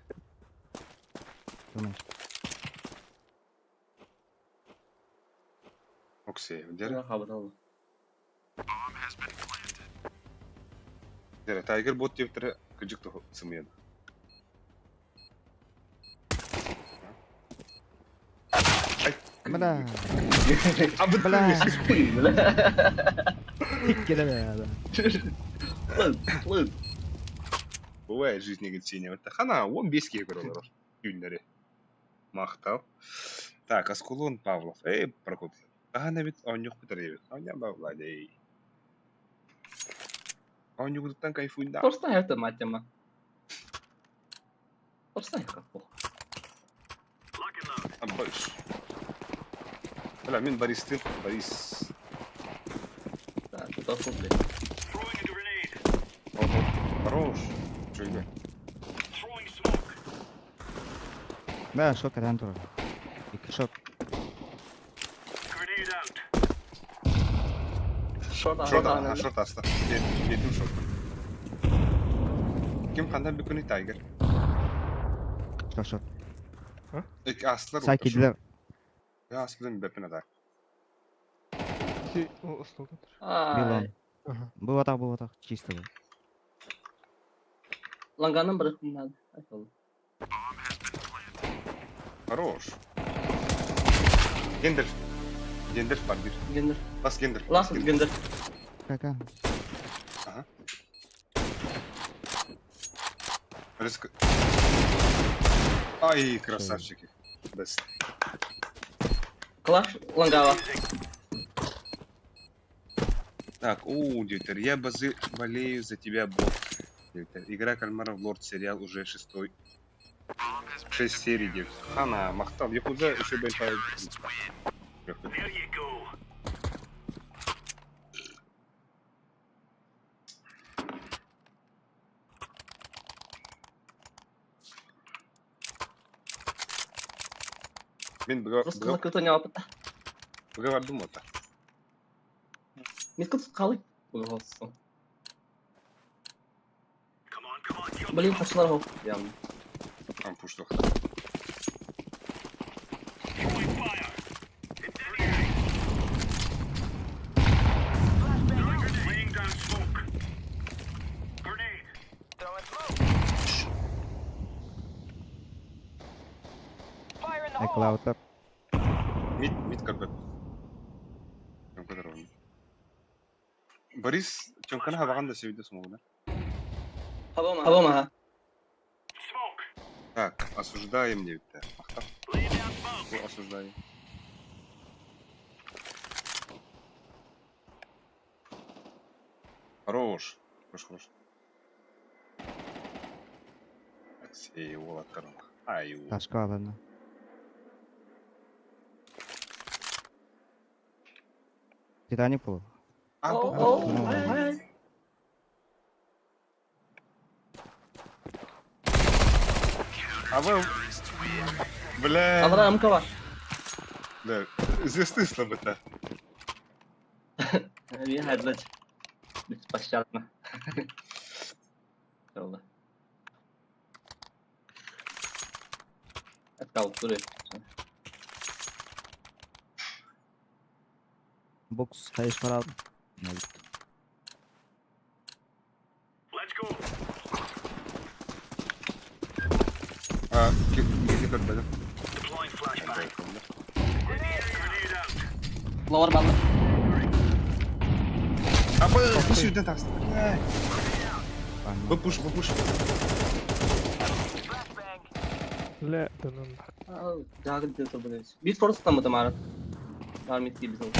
Оксей, дere. Дere, Tiger бот диэбиттэрэ кыдьык туһу сымыйа.
Бля.
А бля.
Бля. Иккилэ
Плын, плын.
Бывает жизнь говорит, синяя. Вот хана, он бески көрөлөр. Күннери. Махтал. Так, Аскулун Павлов. Эй, Прокопьев. Ага, ведь он нюх пытаревит. Он я бавладей. Он нюх кайфуй да.
Просто это мать тема. Просто это
А больше. Бля, мин Борис ты, Борис.
Да, тут охуеть.
Хорош. Чё это?
Да, шок катан турар. Икки шок.
Шорт,
Шорт, а, шорт аста. Детим шорт. Ким хандан бүкүнүй Тайгер?
Шок, шок.
Ик астылар
Сай киирдилэр.
Астылар бэппин атар.
Ити остолга тур.
Ай.
Билон. Бу батах чисто был.
Ланганан бырахтым надо. Айтолу.
Хорош. Гендер. Гендер бар bir.
Гендер.
Бас гендер.
Лас гендер.
Кака?
Риск. Ай, красавчики. Бест.
Клаш лангава.
Так, о, Дютер, я базы болею за тебя, бот. Дютер, игра Кальмаров Лорд сериал уже шестой. Шесть серий, девять. Хана, Махтал, Якудза еще большая. Мен
Просто лакыта не опыта.
быга бардым ота.
Мискут скалы. Пожалуйста. Блин, пошла его. Ям.
Там пуштох.
Эклаутер.
Мид, мид как бы. Борис, чомкана хабаган да себиде смогу,
Хабама. Хабама.
Так, осуждаем не Махта. Бу осуждаем. Хорош. Хорош, хорош. Алексей, уолаттарым. Ай, у.
Ташка ладно. Титаник был.
А,
О,
бу-
о,
Ну.
ай, ай.
А вы... Бля.
Алра МК бар.
Да, звезды слабо-то.
Не хайдлать. Беспощадно. Oldu. Hatta duruyor.
Бокс хайш парал.
А, где көрбөдүм.
Lower ballı.
А вы сюда так. Выпуш, выпуш.
Ля, да ну.
Жагы деп турду. Bir soru tutamadım Arat. Var mı gibi bizim.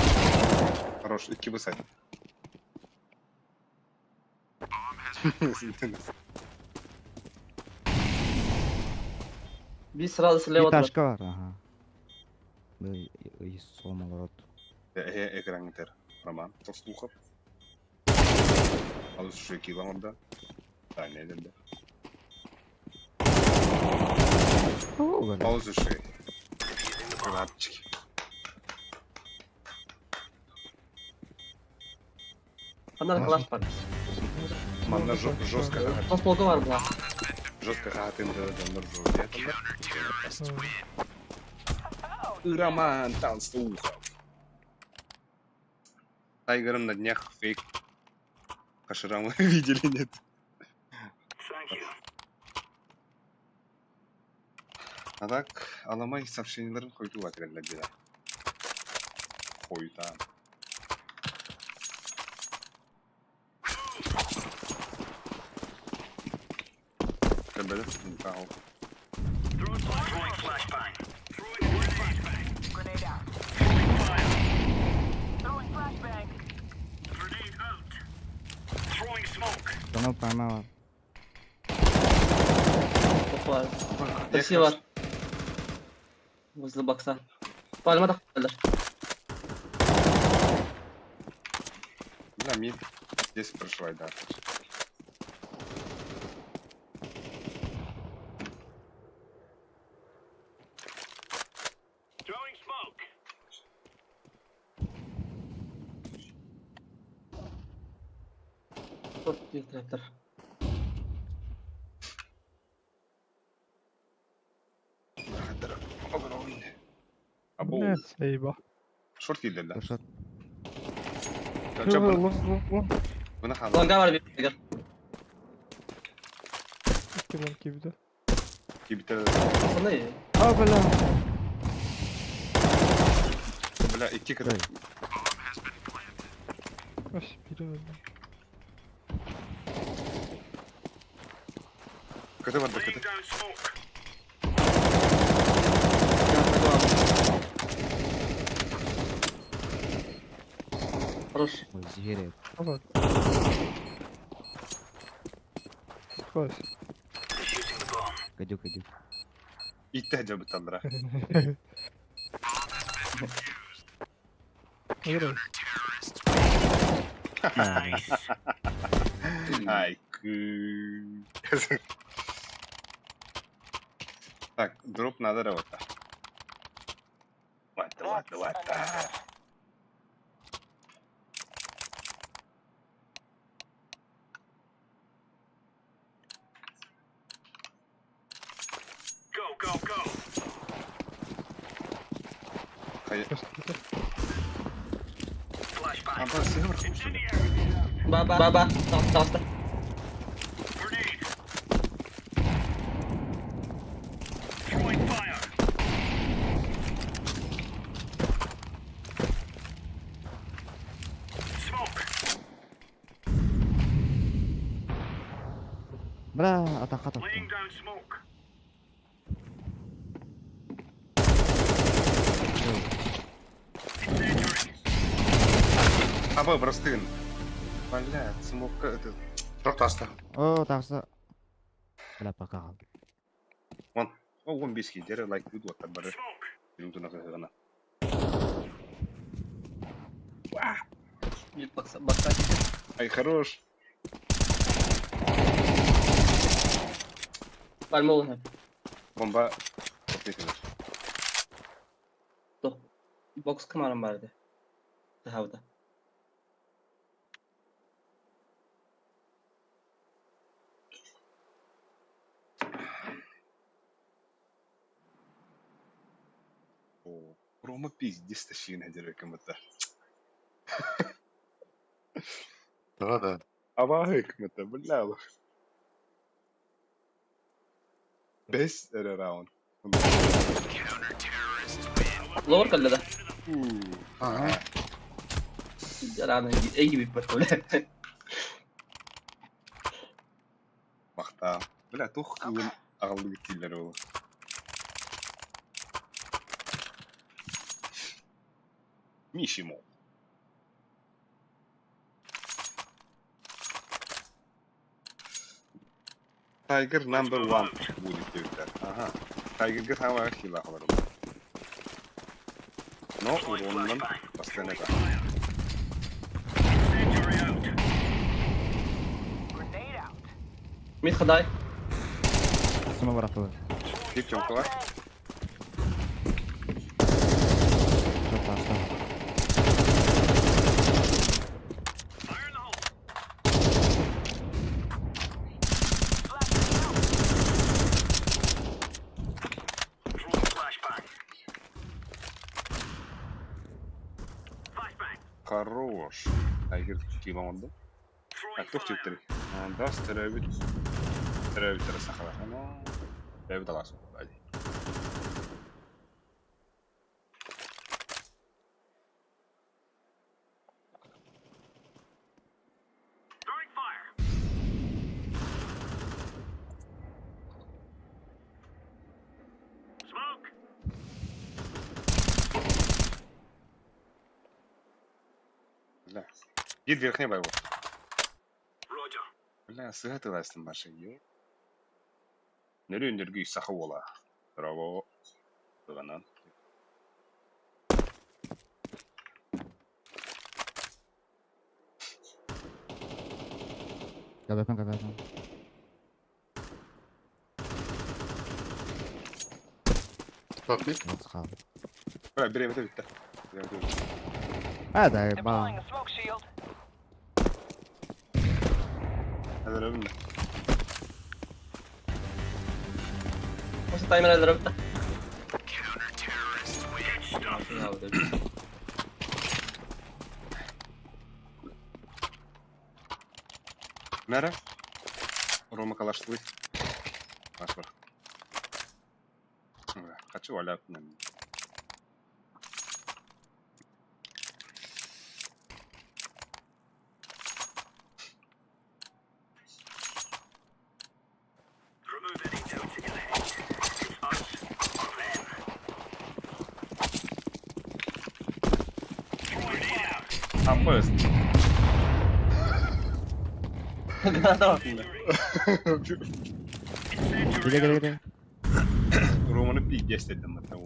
Хорош, икки бысай.
Bir sırada
Bir
sıra otur.
ташка бар, ага. Был и сломал рот.
Экран интер. Роман, Толстухов. Ал үш кило орда. Да, не деді. Ал үш. Лапчики.
Kanlar kalaş var.
Манна жестко.
Tosbolga var bu.
Жестко хатын Роман Толстухов. Тайгером на днях фейк. Хаширамы видели, нет? А так, аламай сообщенияларын койду атыреллер дела. Койта. Көрбөдүм, Тау.
Sono parmağı var.
Top var. Taksi var. Hızlı baksa. Palma da kalır.
Бля, мид здесь прошла, да.
Çok büyük traktör.
Нет, eyvah.
Шорт киирдэ.
Шорт.
Чэ,
Long long long.
Буна хаалла.
Лонга бар бир.
Икки long киирдэ.
Киирбиттэр.
Пацаны.
А, бля.
Бля, икки кыта.
Ось, бири өлдү.
Кыты барда кыты.
Хорош.
Ой, зиһиэрэ.
Алар. Класс.
Гадюк, гадюк.
Иттэ дьабытталлара.
Играй.
Ай, кы. Так, дроп надо работать. Ладно, ладно, ладно. Хайа.
Просто
Антон, сыграй барах.
Ба ба ба ба. Таҕыста таҕыста.
Бля, атака тохтоо.
Аба, простын. Бля, смока это.
Шорт аста.
О, тахса. Бля, пока қалды.
О, он бес кидер, лайк буду вот бары. Жүрүм туна кыгына.
Бир бакса бакса киирдэ.
Ай, хорош.
Бар мо
Бомба. Ответил.
Бокс кымарым барды. Тахавда.
О, Рома пиздец тащи на дерево кому-то.
Да, да.
Абаһы кому-то, бля. Бес эрэ раунд.
Ловер кэллэ да.
Ага.
Рано эги биппет бля.
Махта. Бля, тух кылын аҕаллы битилер ол. Мишимо. Tiger number one будет диэбиттэр. Ага. Tigerга саамай хила халарым. Но уронунан постоянно это.
Мид хадай.
Сума барахтылар.
Дип чомкалар.
Шорт таста.
Хорош. Tiger килоңду. Так, тух типтер. Дас төрөбүт. Төрөбүт сахалар. Ано. Төрөбүт аласың. Hadi. Бля. Гид верхний байбол. Бля, сыгаты ластым башы. Ё. Нөрү үндөргү саха буола. Браво. Туганан.
Кабепен, кабепен.
Шорт мид.
Вот қалды.
Бля, бир эмете битте. Бир эмете битте.
А, да, ба.
Хәзер өбүм.
Осы таймер әлдер өтті.
Мэра? Рома калашлый. Баш бар. Хочу валяться. А, поезд.
Кире кире кире.
Романы пиздец дедим это.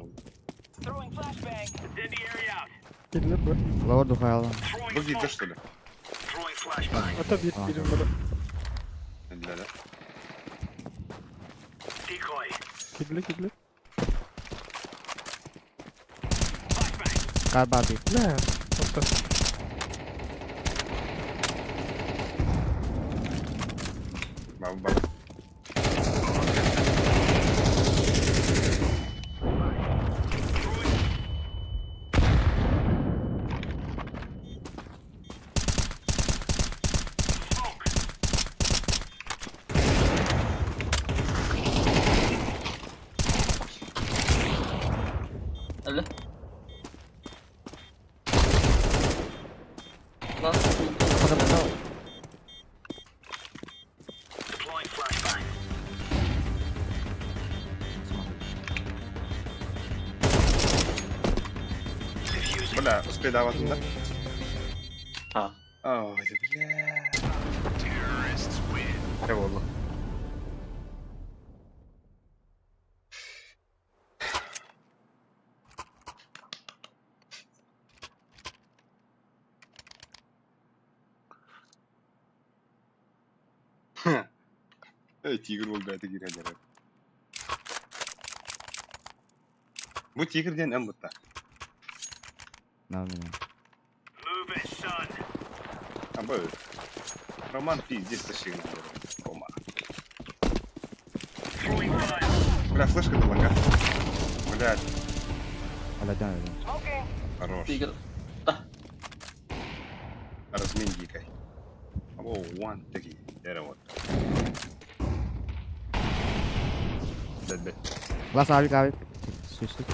Кирлер бар.
Ловар духайла.
Бұл гидр что ли?
Ата bir
А.
birim бар.
Да, да.
Кирле кирле.
Карбаби.
Бля. Орта.
Баб, баб.
Öyle. Lan.
Бля, успей давать, да?
Ha.
Ой, да бля. Eyvallah. Эй, тигр был бәті кирәләр. Бу тигрдән әм бутта.
На меня.
А бу Роман пиздец тащигн. Рома. Бля, флешка долга. Блядь,
Аладян öyle.
хорош.
Тигр.
Размин дикой. О, one, три. Это вот. Блядь, блядь.
Last abi abi. Süslük.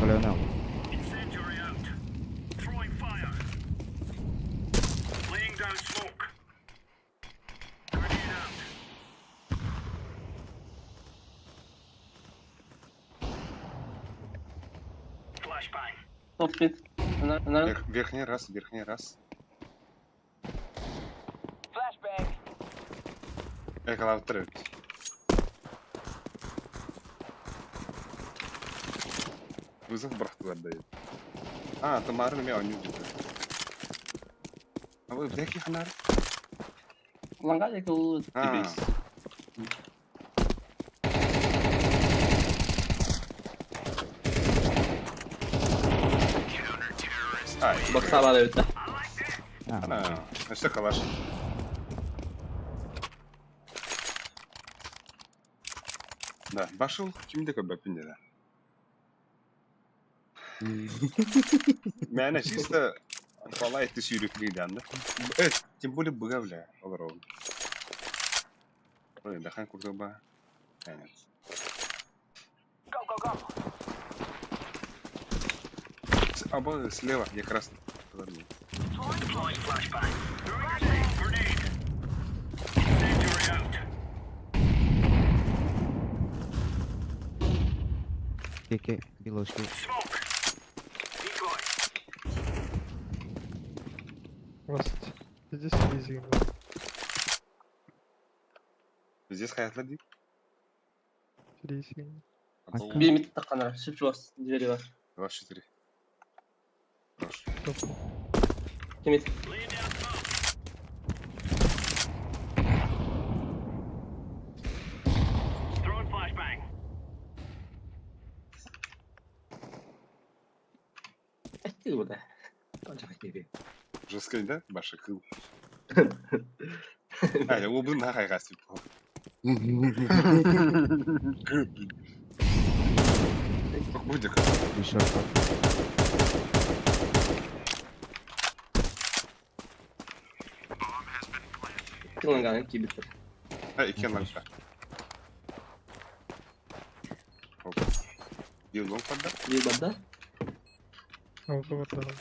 Колонел.
Top mid. Öner. Öner.
Верхний раз, верхний раз. Эколавтр. Вызов брахтылар дает. А, Тамара меня не убит. А вы взяли ханар?
Lan gayet oldu.
А. Ай,
Bak sağ evet.
Ha.
А, все калаш. Да, башыл кимде көбөпүн деди. Мәне чисто бала этти сүйрүк да. Э, тем более быга бля, олар ол. Ой, дахан курдуба. Нет. Аба слева, я красный. Повернул.
Keke. Bir loşki.
Здравствуйте. Здесь лизинг.
Здесь хаятла дии.
Сирийсин.
Биир мид тахханара, сүп-чугас двери бар.
24. Хорош.
Кимит? Эти буда.
Жесткий, да? Баша кыл. А, я обын на хайгас типа. Будет.
Еще шорт.
Киланган кибитер.
А, и кен ланка. Оп. Бил лонг подда?
Биир барда.
Алты барда.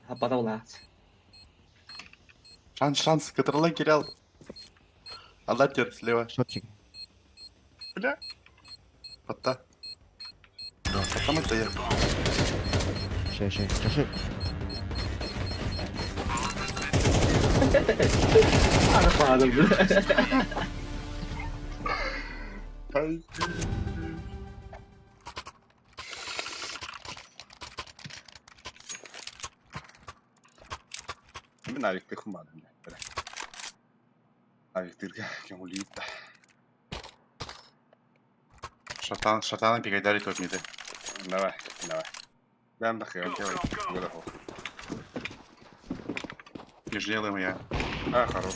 Хаппата улаат.
Шанс, шанс, Катрала терял. Алатер слева.
Шортик.
Бля.
Потта. Потом это я.
Ща, ща, ща, ща.
Арпадым.
Ай. Мен авикты хумадым. Авиктырга кемулита.
Шатан, шатана пигайдали топ миды.
Давай, давай. Бэм да хэ, окей. Года хо.
Нижнелая моя.
А, хорош.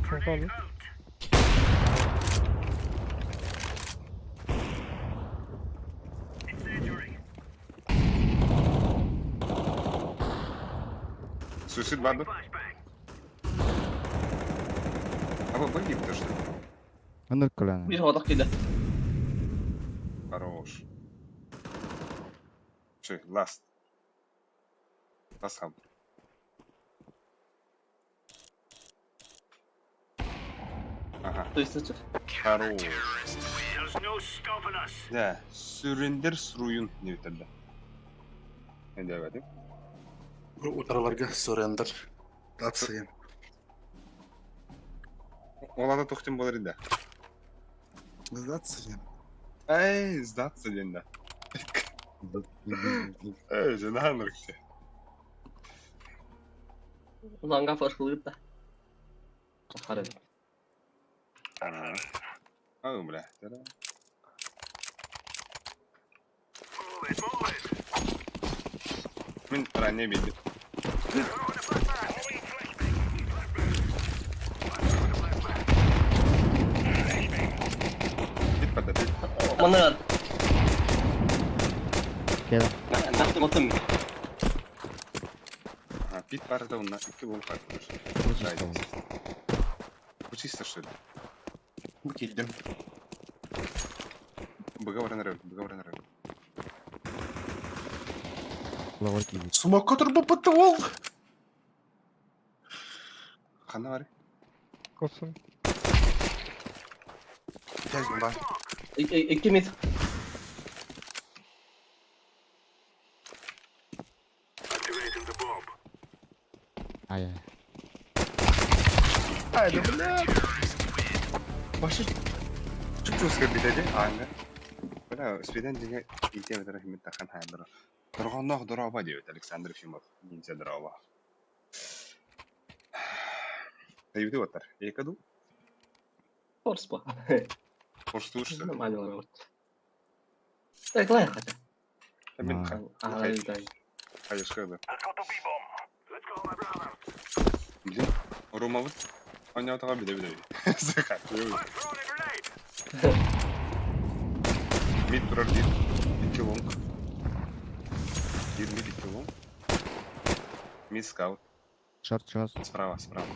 Пропали.
Суицид барды. А вы были что ли?
Аныр коляна.
Биир хотох кида.
Хорош. Че, last. Last хаб. Ага,
То есть это
хорош. Да, surrender суруйун не битэрдэ. Не диэбэтим.
Утараларга surrender. Нация.
Ол ата тохтин болар да.
Сдаться.
Эй, сдаться диэн да. Эй, жена ныркте.
Ланга флешкалыыр да. Хары.
Ау, бля. Мин ранее видел. Бит подо, бит.
Манар.
Кел.
Нахты мотым.
Ага, пит барда онна икки бол кар.
Чисто.
Чисто что ли?
Килдим.
Быга баран быга баран
Ловор кибит.
Смок турбо ПТОл.
Ханна бар.
Косун.
Я зумба.
Икки мид.
Ай, ай.
Ай, да бля. Башы чуп-чуска биледи аңга. Бля, спиден диге итем рахмет тахан хайдыр. Доргоннох дороба диэбит Александр Ефимов. Ниндзя дороба. Тайбити оттар. Экаду?
Форспа.
Форстур что ли?
Нормально работает. Так, лай хотя.
Мен
А.
Ага, да.
хайышка да. Блин, Румабыт. Оñоотоҕо биле биле биле. Сыха, Мид турар дир. Икки лонг. Дир мид икки лонг. Мид скаут.
Шорт час.
Справа, справа.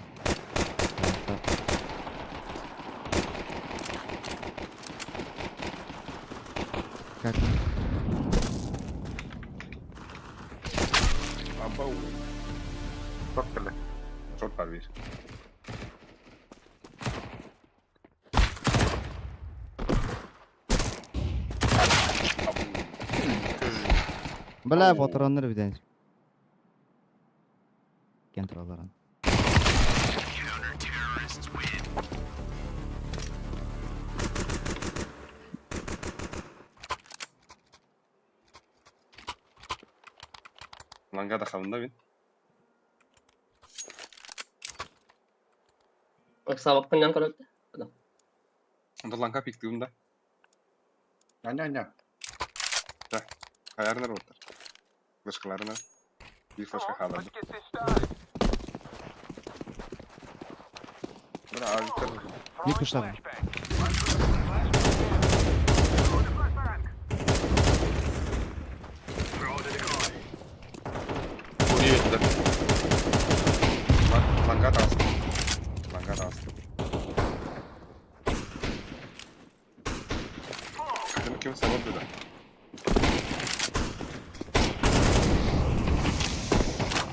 Как?
Абау. Шорт кэллэ. Шорт бар бир.
Бля, патроннар бүтэн. Кен туралларын.
Ланга да халында мин.
Ыксабакпын ян көрөттө.
Онда ланга пиктыым да.
Аня-аня.
Хайарынар оттар. Флешкаларына. Bir флешка хааларды. Бля, авиктер.
Не кыштадым.
Университет.
Ланга да алсын. Ланга да алсын. Ким ким сабап да.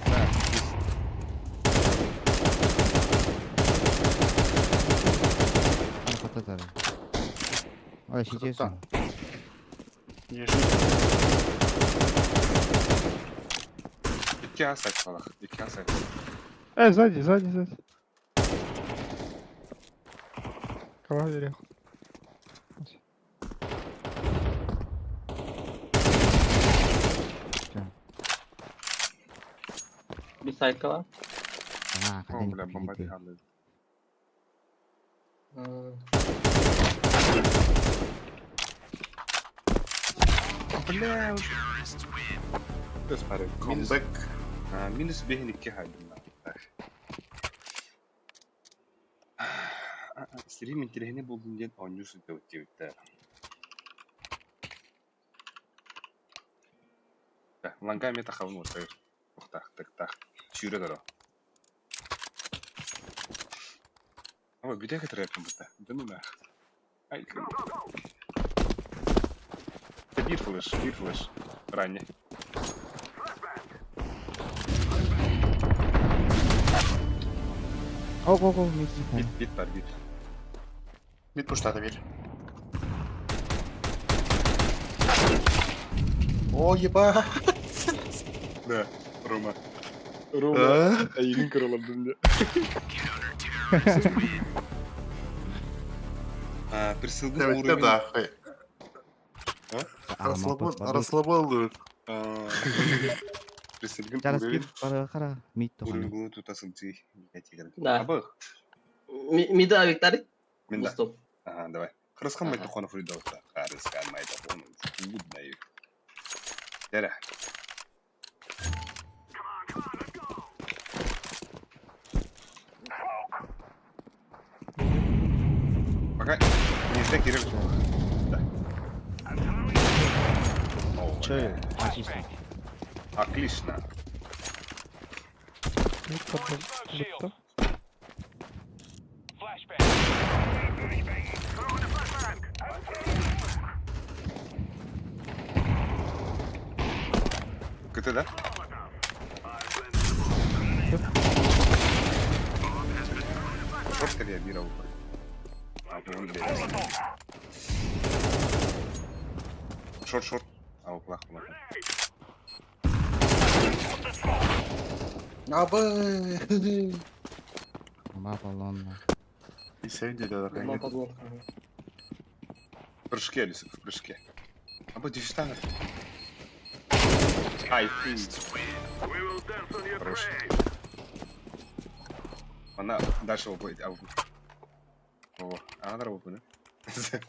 Да, здесь.
Аны кататар. Ой, сейчас.
Не жить.
Икки А сайт салах. Икки А сайт.
Эй, сзади, сзади, сзади. Кого верил?
Bir сайка бар.
А,
О,
когда
бля,
не
бомба
купили.
хаалды. Бля, Көз пары. Минус,
Камбэк.
а, минус бехин икки хайдым. Так. Стрим интересный болдун диэн оонньуу сылдьыбыт диэбиттэр. Ланга эмиэ тахабын уоттагыр. Ухтах, тыктах. Сүүрэ доро. Ама бүтэ кытырыаппын бутта. Дымына. Ай, Биир флеш, биир флеш. Ранее.
О, го, го, мид.
Бит, бит бар, бит.
Мид пуштата бир. О, еба.
Да, Рома. Рома,
А?
айгын кырылабдым де. А, присылгын
Да,
уровень.
да, хай. Расслабон, расслабон.
А, Присылгын
Жарас
уровень.
кир, бара кара, мид
Уровень
тохан.
было тут асылцы.
Да.
Абы,
Мида Виктори.
мен да.
Стоп.
Ага, давай. Харысхан
Ага.
Майтуханов рыдалта. Харысхан Майтуханов. Уднаю. Дәрә. Пока не зря Кирилл. Да. О,
Че? Отлично.
Отлично.
Мид подбил. Липта.
КТ, да? Шорт реагировал. А, он Шорт, шорт. А, уплах, плохо.
Абы.
Ма баллон.
И сегодня да,
Мама подлог.
В прыжке, Алиса, в прыжке. А будет штанов. Ай, ты. Хорош. Она дальше уплыть. А, О, а, она работает, да?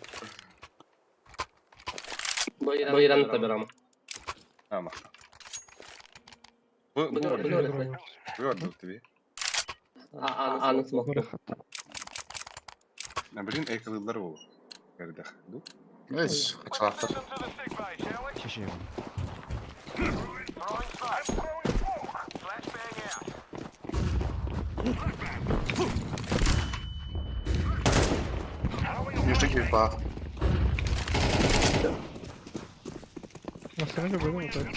Бойран таберам.
А, махта. Бу, бу,
Бу-
бу,
бу-
бу, тебе.
Аны смог.
Выход.
А, блин, эколылар ол. Көрдөх. Ду?
Эс, хачалахтар.
Чеше.
Нижний кипа.
На стороне были вот так.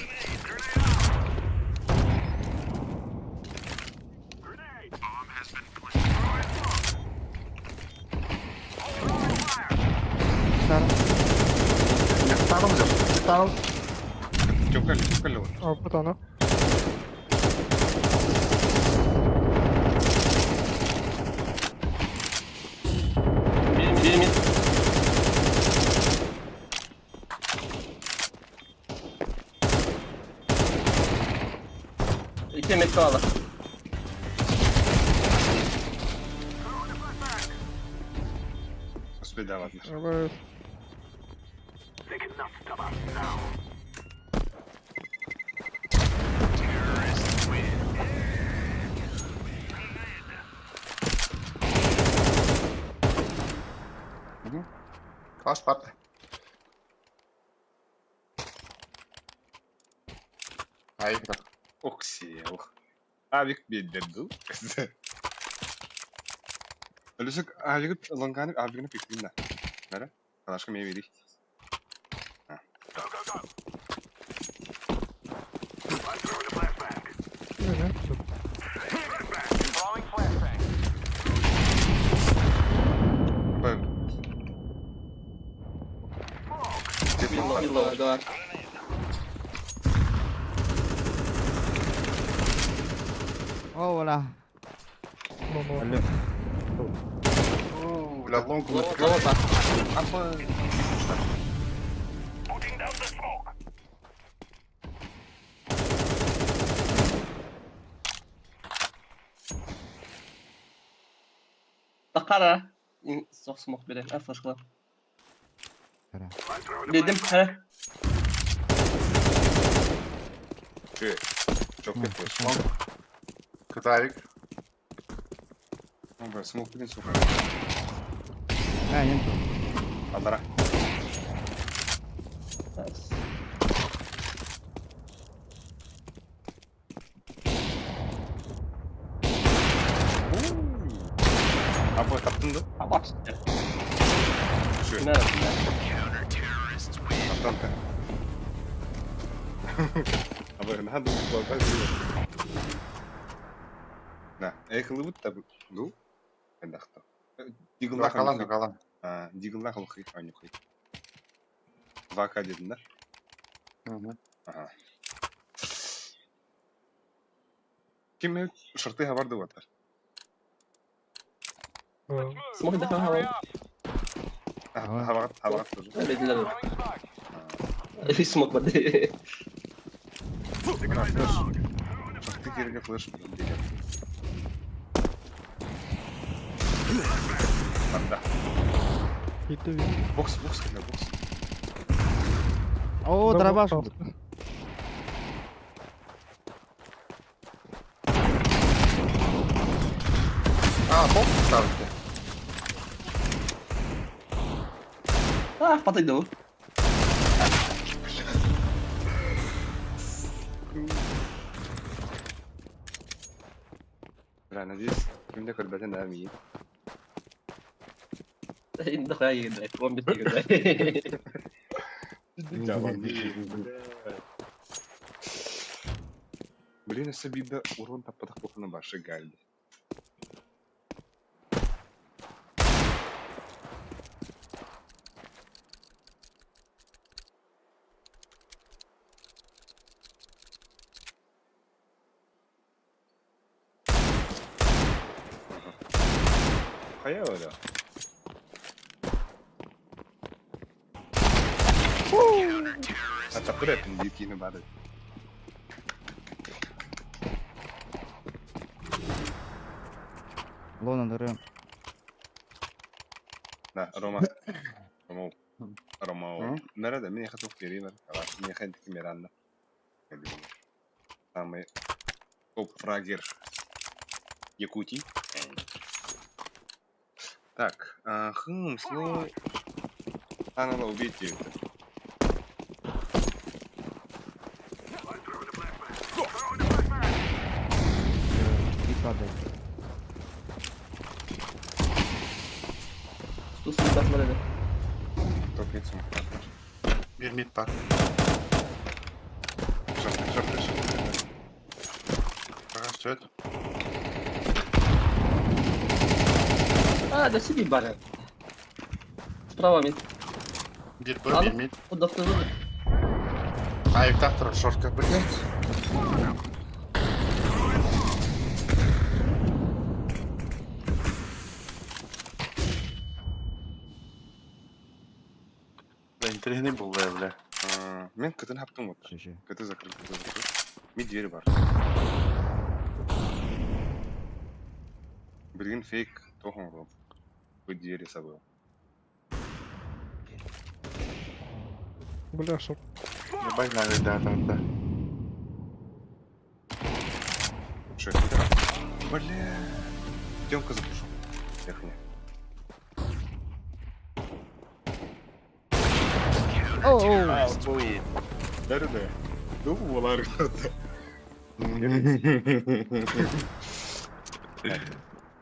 Стар.
Танул взял. Танул.
Чё, кэллэ, ютуб кэллэ вот.
Опыт аны.
Bir mid. İki mid kaldı.
Успейдаватнар.
Давай.
Класс парта. Ай, так.
Оксия, ох. Авик биэрдэр дуу. Өлүсүк авигы лонганы авигны пиктин да. Бара. Калашка мээ бири.
Не,
Б.
Bir lower var.
О, ола.
Ну, ну.
Алло.
Оо, бля, лонг
Lower, lower var.
Апа.
Bakara. Sok smoke biri. Ha flash club.
Kara.
Dedim he.
Çok kötü.
Кытайк.
Б, смок билин сука.
А, нет.
Алдара.
Nice.
Апа таптың да?
Ama
Şu.
Ne?
Таптан. Апа, надо было. На, эхлыбыт та ду. Эндахта. Диглах
Калан, калан.
Диглах алхи, анюхи. 2К дедin да? Ага. Ким шорты хабарды ватар.
Smoke defa hava.
Хабагат, хабагат тоже.
Dediler. Bir smoke var.
Флеш. Шорты кереге флеш деген. Анда.
Gitti bir.
Бокс, бокс, кele бокс.
О, дробаш.
А, бокс ставите.
Ah patladı o.
Бля, надеюсь, кимде көрбәтен да мии.
İndi koya girdi. 11 girdi.
Блин, өсө бибе урон таппатах бухана башы галди. Хайа оля. А тапыратын дикини бары.
Лона дырым.
Да, Рома. Рома. Рома.
М?
Nerede? Мен хотел перейти. Мен хотел Миранда. Самый топ-фрагер Якутии. Так, а, хм, снова... А, надо убить ее.
И падает.
Sus smoke dedi.
Топ лицом.
Bir mid бар.
Шорты, шорты, шорты.
Ага, все это.
Ha da bir bari. Справа mid.
Bir б,
Ладно.
bir mid.
O da fırladı.
Айыктаах турар шортка, блядь. Бля, интересный был, бля, бля.
Мен кытын хаптым вот.
Шеше.
Кыты закрыт, кыты закрыт. Ми дверь бар. Блин, фейк тохон роб. Вы двери собой.
Бля, шорт.
Ебать, надо, да, да, да.
Что это? Бля. Демка запушил. Верхняя.
Оу!
Да-да-да. Ну, булар.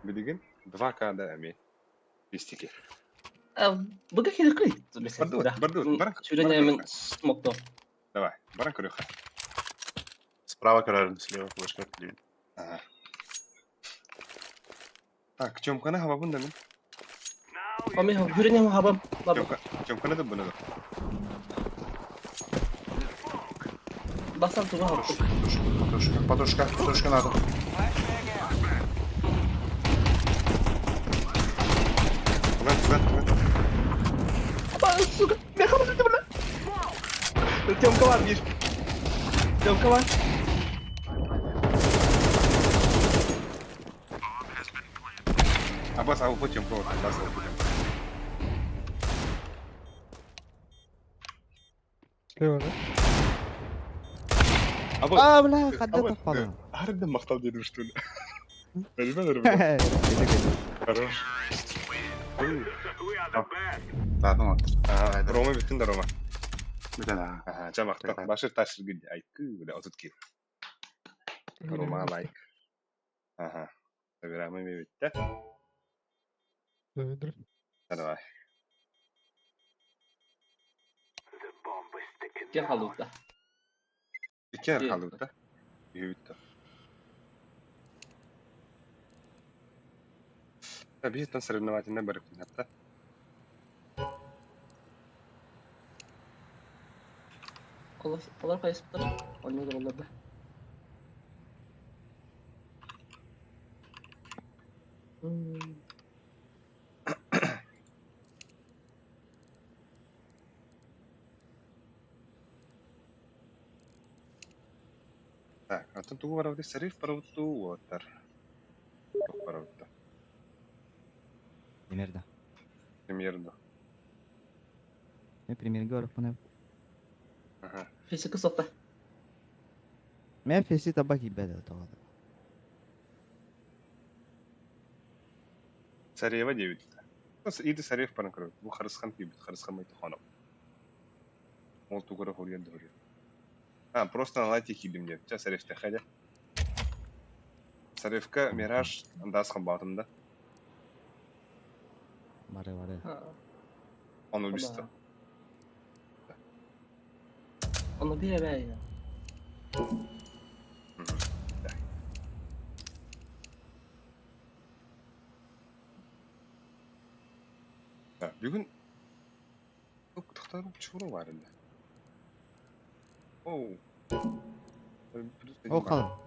Билигин 2К да эми. Листики.
Быга кирекли.
Бардут, бардут, баран.
Сүрәнә мен смокто.
Давай, баран көрөха.
Справа король, слева флешка.
Ага. Так, Тёмканы хабабын да мен.
Ами хүрәнә хабам.
Тёмка, Тёмканы да буны да.
Басам туга хабам.
Подушка, подушка, подушка надо.
Плент, плент, плент.
Аба, сука, мен хабам бля. Тёмка бар бир. Тёмка бар.
Абас, а Тёмка вот, Абас, ауфу Тёмка.
Слева, да?
Абас,
А, бля, хадда
Абас,
таппадым.
Арден мактал дедим, что ли? Понимаешь, Хорош.
Да, ну вот.
А, Рома бүтүн да Рома.
Да,
Ага, жа мактал. Башыр ташыр гүл айкы, бля, отут кил. Рома лайк. Ага. Программа битте.
Да,
Давай.
Кем халутта.
Икки архалыбыта. Үһүбүттэ. Биһиттэн соревновательный барыппынатта.
Олар олар кайсыптар. Ойнолор олар да.
Так, атын тугу барабыты сариф барабытту уоттар. Тух барабытта.
Премьерда.
Премьерда.
Мен премьерге барып буны.
Ага.
Физика сотта.
Мен феси таба кийбеди тоҕо.
Сарева 9. Иди сареф баран көрөт. Бу харысхан кийбит, харысхан майты ханап. Ол тугара хурьян да хурьян. А, просто на лайте кидим деп. Ча сарефте хадя. Сарефка Мираж андасхан батым да.
Бары бары.
Он убийство.
Оны бир эбэ.
Так, бүгүн тохтарым чуру бар инде. Оу.
О кал.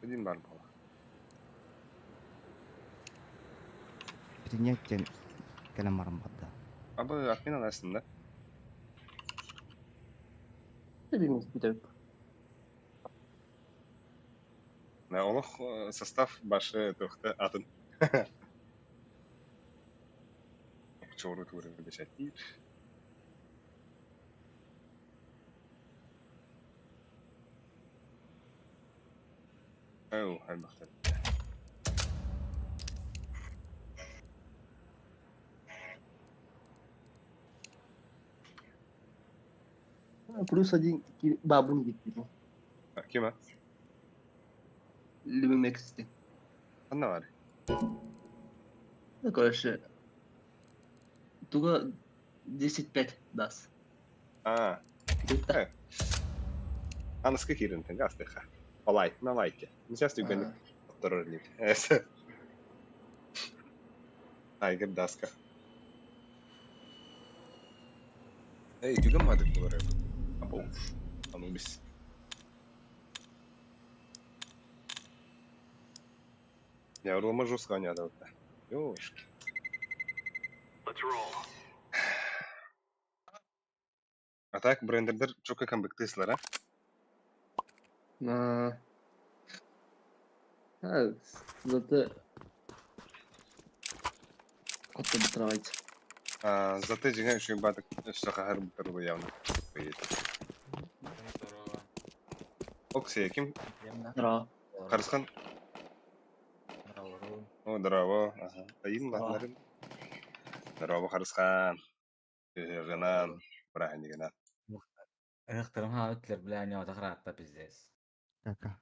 Один бар була.
Битиннеттен кэлэн баран барда.
Абы отмена аласың да?
Билмейм бүтөп.
На олох состав башы тухта атын. Чуру туры бешәти. Оу, хәлбәхтә.
Плюс один бабун гитти.
Ким?
Любимексти.
Ханна бар.
Ну, короче, туга 10-5 даст.
А,
Бүтә.
аныскы кирин гастыха. Лайк, на лайке. Сейчас ты гонит второй Тайгер даска. Эй, түгэн маадык буолар эбит. Абоуш. Анубис. Я Рома жестко не отдал. Ёшки. А так брендердер чөкө камбыктыслар, а?
На. А, заты Хотто бутравайт.
А, заты дьиҥэ үчүгэй баатык өссө хаһар бутарыла явно.
Здорово.
Оксия ким?
Здорово.
Харысхан? О, здорово. Ага. Тайым лаһларын. Здорово, Харысхан. Ыһыаҕынан, бырааһынньыгынан.
Ыһыктарым хаалыттылар, бля, не отохраатта пиздец.
Кака.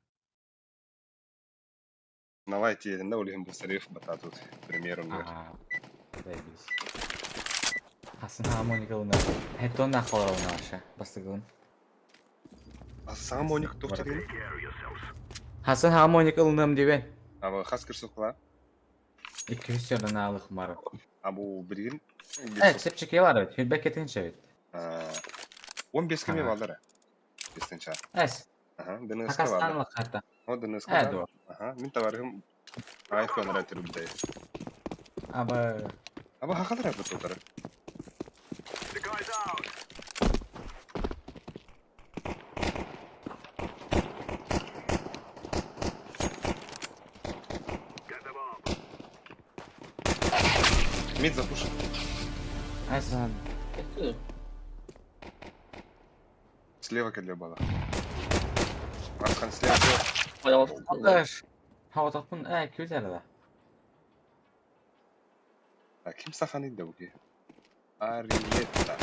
Навай тиэтинде ол иһин бу сарыев батаатут премьер оннугар.
Аа, заебись. Хасын хармоника ылына. Хеттон нахалар ылына вообще, бастыгын.
Саҥа моник туох дэтигин?
Хасын хармоника ылыным дибен.
Аба хас кырсык
200 сөрдөн аалых мары.
А бу билигин
Э, чепчеке бар бит, хүлбәк кетин шебит.
15 кеме
Ага.
балдара. Бестенча.
Эс,
Ага, ДНС
Хакастан
балдар.
лаката.
О, ДНС
Э,
бар.
дуо.
Ага, мин товарым iPhone ра түрүбдей.
Аба,
Аба хахалара бу тутары. Мид запушил.
эс.
Да.
Слева кэллэ бала. Архан слева.
Пожалуйста.
Аташ. Хаватапын, э, күзәлі да.
А ким саханы да буки? Ариетта.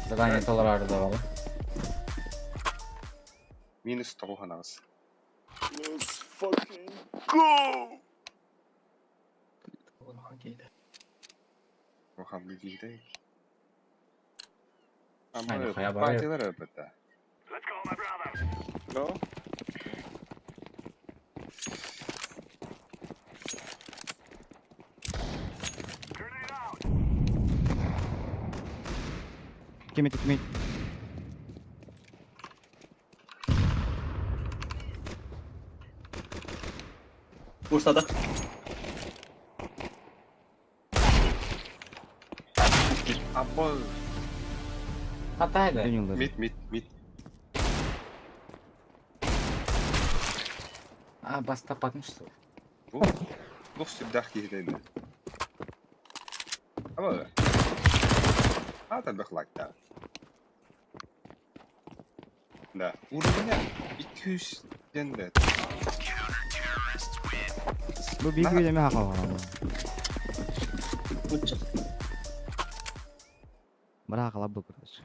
Задание толар арды бала.
Минус тоҕус.
Let's fucking go!
Охан билигдей.
Ай,
Ама
нахуя барып.
партиялар өпөттө.
No?
Ким ити, ким ити.
Bursa'da.
Або
Хатайды.
Дön yılları.
мид мид мид.
А, баста патмышты.
Бу бу сүрдээх киһи Аба. Ата бэхлакта. Да, уровня 200 ден
Бу биир күйдеме хакала.
Uçak.
Бара хакала бу короче.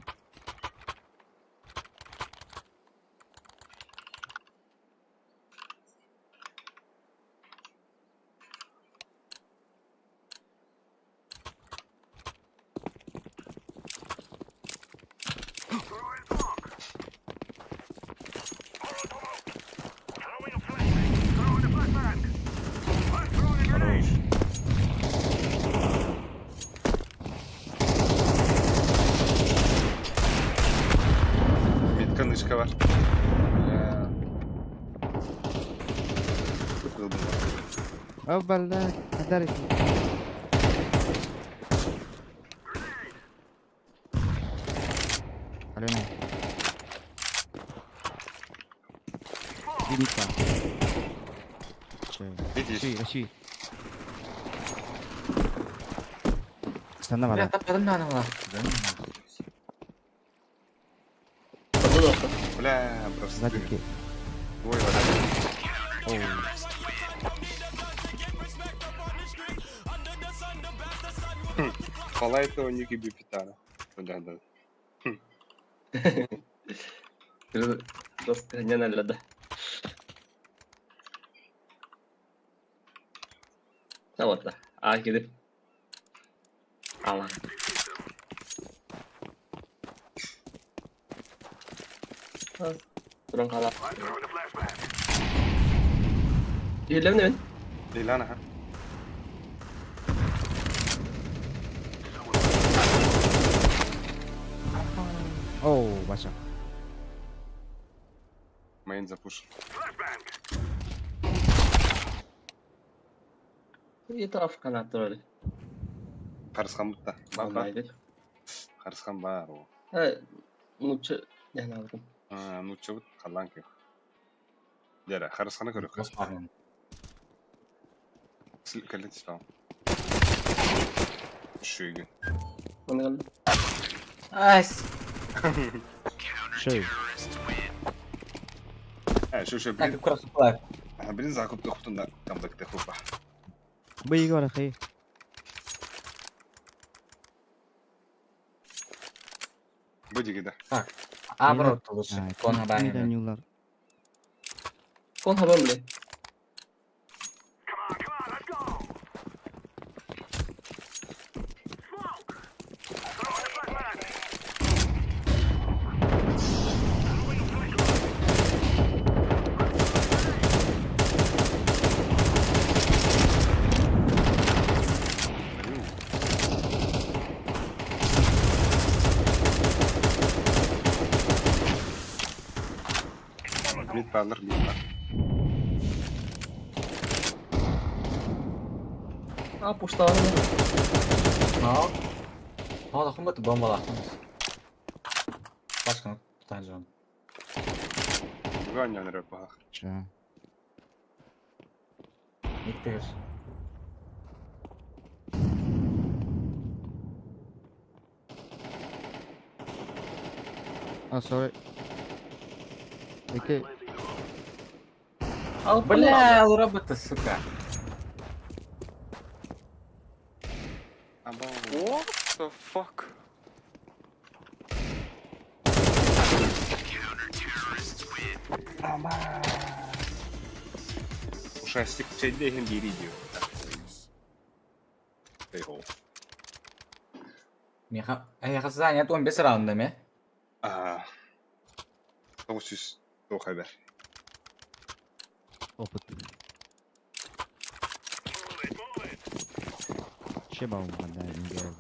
Хорош. Мидка нышка бар. Бля. Кылдым.
О, бля, кадар Алена. Виника.
Видишь?
Ши, ши. Станна
Бля,
бара.
таппадым да аны
Burada da olsa.
Бля, просто.
Сзади ки.
Двое вода. Хвала этого Ники Бипитана. Да, да.
Просто не надо. Tamam da. A gidip. Allah. Durun kala. Ilerle mi?
Илана, ха.
Бача.
Мейн запуш.
Etraf kanatları.
Харысхан бутта. Бар бар. Харысхан бар ол.
Нучча ден алдым.
Нучча бут халлан көх. Дера, Харысханы көрөк. Кэллин тиспаҕын. Үчүгэй.
Ась.
Шей.
Э, шу шу
Так, красупа.
Блин, закуп тохтун да камбэк техупа.
Быйга бар хей.
Бу дигида.
Так. Абро лучше. Кон хабай.
Кон хабам биле.
Мид баалар, мид бар.
А, пушталар.
No. Hvala, humbat bombalахтымыз. Башканы тутан жон.
Бүгін яныры бақ.
Ча.
Миттегер.
А, sorry. Окей.
Бля, роботы, сука.
What the fuck?
Ушастик чайдеген бири диyor. Эй,
Меха, эй, хаза, нет, 15 раунда ме?
А. 900 тоқ хабар.
Опыт. Че баум да, не керек.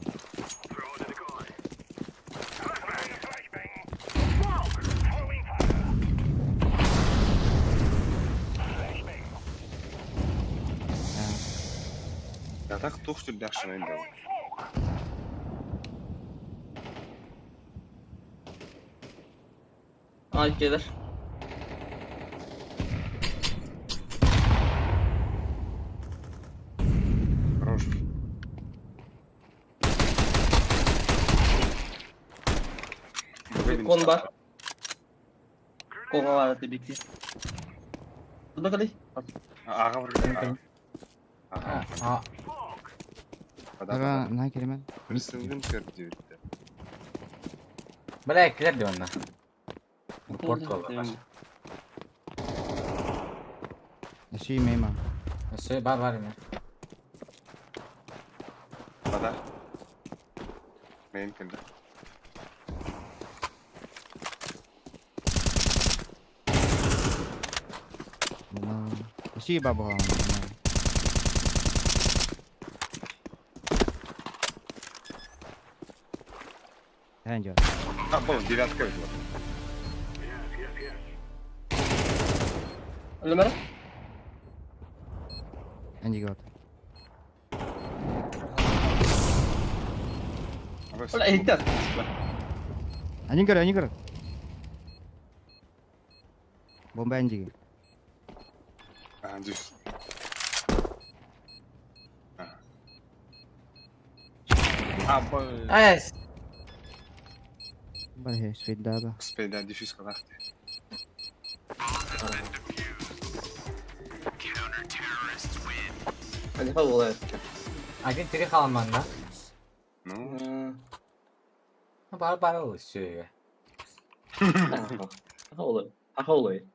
Я так тух сүрдэх шынайын да.
А, gelir.
Хорош.
Кон бар. Конга бар tabii ki. Dur bakalım.
Аға бар.
А.
Ага, на керемен.
Бір көрді.
Бля, килер де онна. Порт кол.
Ши мейма.
Все, бар бар эме.
Бада. Мен келді.
Ши баба. Хэнджо.
А, бұл девятка өтіп.
Ömer.
Энди гот.
Ола, эйттер.
Они көр, они көр. Бомба энди.
А, дюс. А, бұл...
Ась.
Бар хе, свидада.
Спейда дефюз қалақты.
Hadi hadi olay.
Один три халаман, да?
Ну,
Бар бар ол все.
Olay. Olay.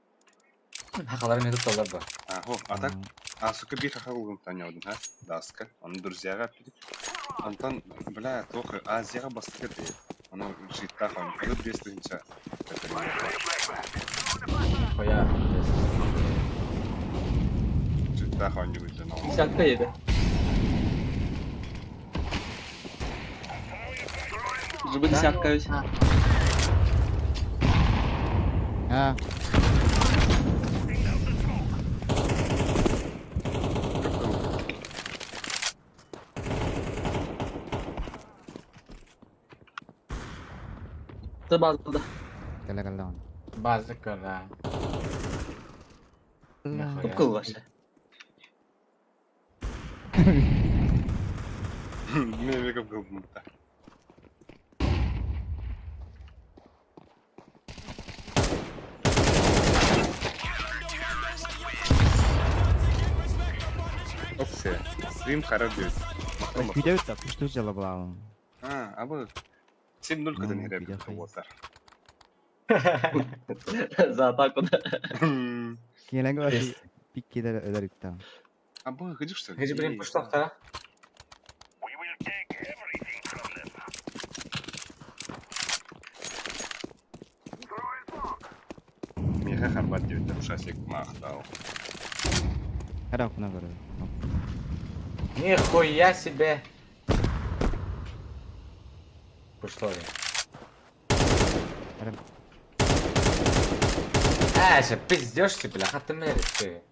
Хақалар мен тутталар ба.
а, хо, а так, а, сука, бир хаха болғын таняудың, ха? Даска. Оны друзьяға әппедік. Антон, бля, тоқы, Азияға басты кетті. Оны житта хон. Оны 5 тысяча.
Хоя.
Житта хон югүтен.
Десятка yedi. Жыбы десятка ведь.
А,
Ты базда.
Кэлэ кэллэ он.
База кора. Нихуя.
Купкыл вообще.
Мен веков кылбымта. Опсе. Стрим харар диэбит. Махтал.
Күйдөбүт да, куштуу жала булабын.
А, абы 7-0
Ну,
кытын иһэрэ
күйдө хай.
буолтар.
За атаку, да.
Киэленге башы пик кедер өлөр үктен.
Абы кыдык что ли?
Где, блин, пошла вторая?
Миха харбат диэбиттэр ушасик махтал.
Хара окуна көрө.
Нихуя себе! Пошло ли?
Хара.
А, же пиздешь ты, бля, ты меришь ты.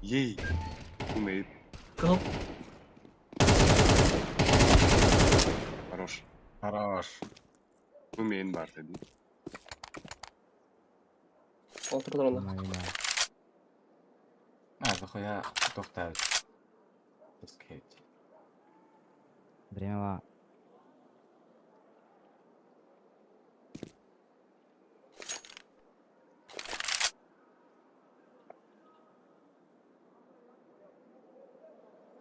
Ей. Умеет.
Кыл.
Хорош.
Хорош.
Умеет бар деди.
Олтырдыр оны.
А, дохуя тохтают. Скейт.
Время ва.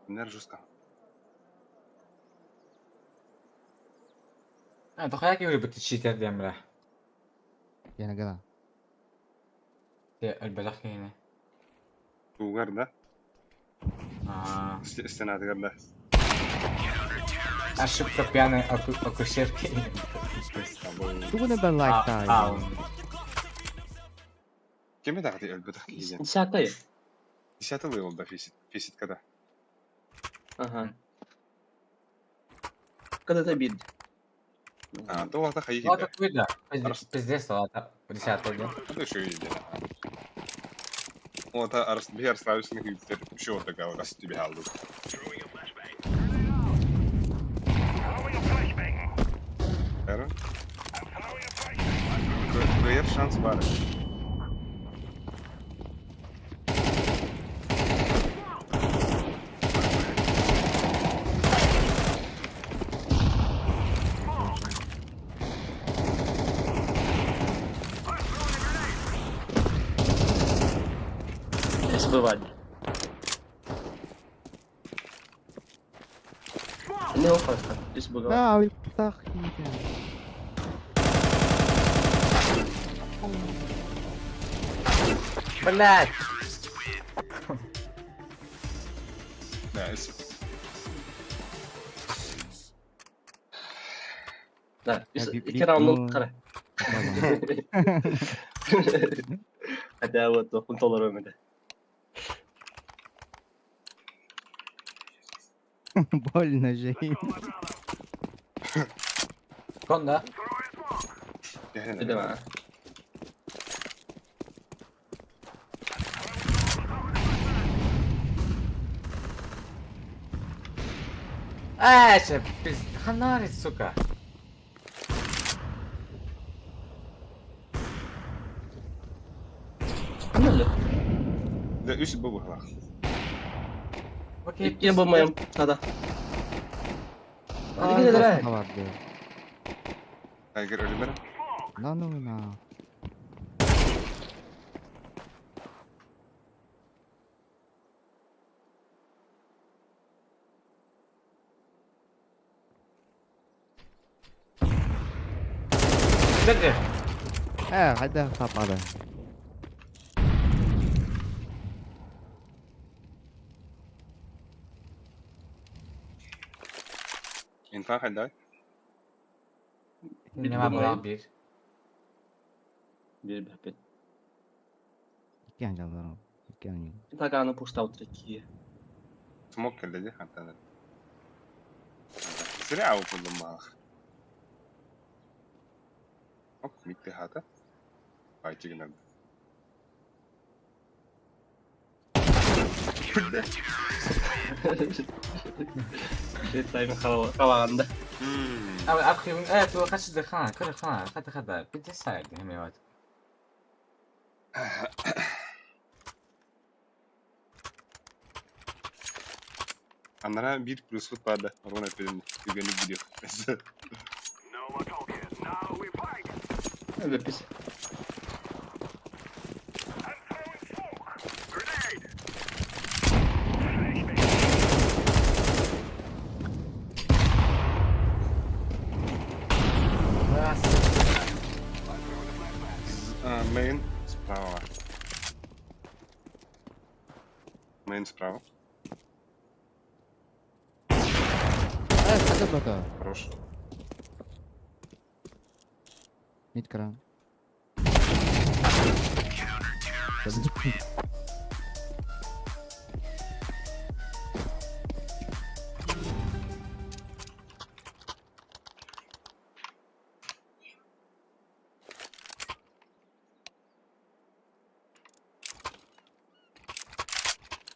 Нер жестко.
А, дохуя киһи бит читер диэн бля.
Киэленге гала.
Те өлбөлөх киһини.
Тугар да?
А,
Стенатыгар да.
ошибка пьяной акушерки.
Абы.
Тугуна да лайк та.
А,
Кеме тағды өлбөтөх киген.
Десятый.
Десятый левел да фисит. Фисит когда?
Ага. Когда это бит?
А, то лата хайы
Ладно,
киде.
хуй да. Пиздец, ладно. Десятый день.
Это еще и Ота арс би арслависны киттер. Еще вот такая вот тебе алды. Эра? Кыйыр шанс бар.
Сбывать. Не опасно. Избывать.
Да, ал так.
Блять!
Да, если...
Да.
Я
Икки раундын
ну,
кара. Хотя вот хунтолар өмүдө.
Больно же.
Кон да?
Билем.
А, че, пиз... Ханари, сука.
Кандай?
Да, үс бу бухлах.
Окей,
Икки болмайм. Тада. Hadi gidelim he.
Барды.
Айгер өлүмөр.
На ну на.
Где?
Э, хайда тапады.
Инфа хайда.
Нема была бир.
Bir бэппит.
Икки анжалар. Икки анжал.
Таганы пуштау такие.
Смок кэллэ хантан. Зря упадым малах. Оп, митте хата. Айтигнер.
Тайм халаганда.
Абхи, ту хаш дыха, кыр ха, хата хата, 50 хемеват.
Анара bir плюс фут барды. Рона перед түгенlik видео.
Бэппис.
Мейн справа. Мейн справа.
Хата бата.
Хорош.
Мид кран.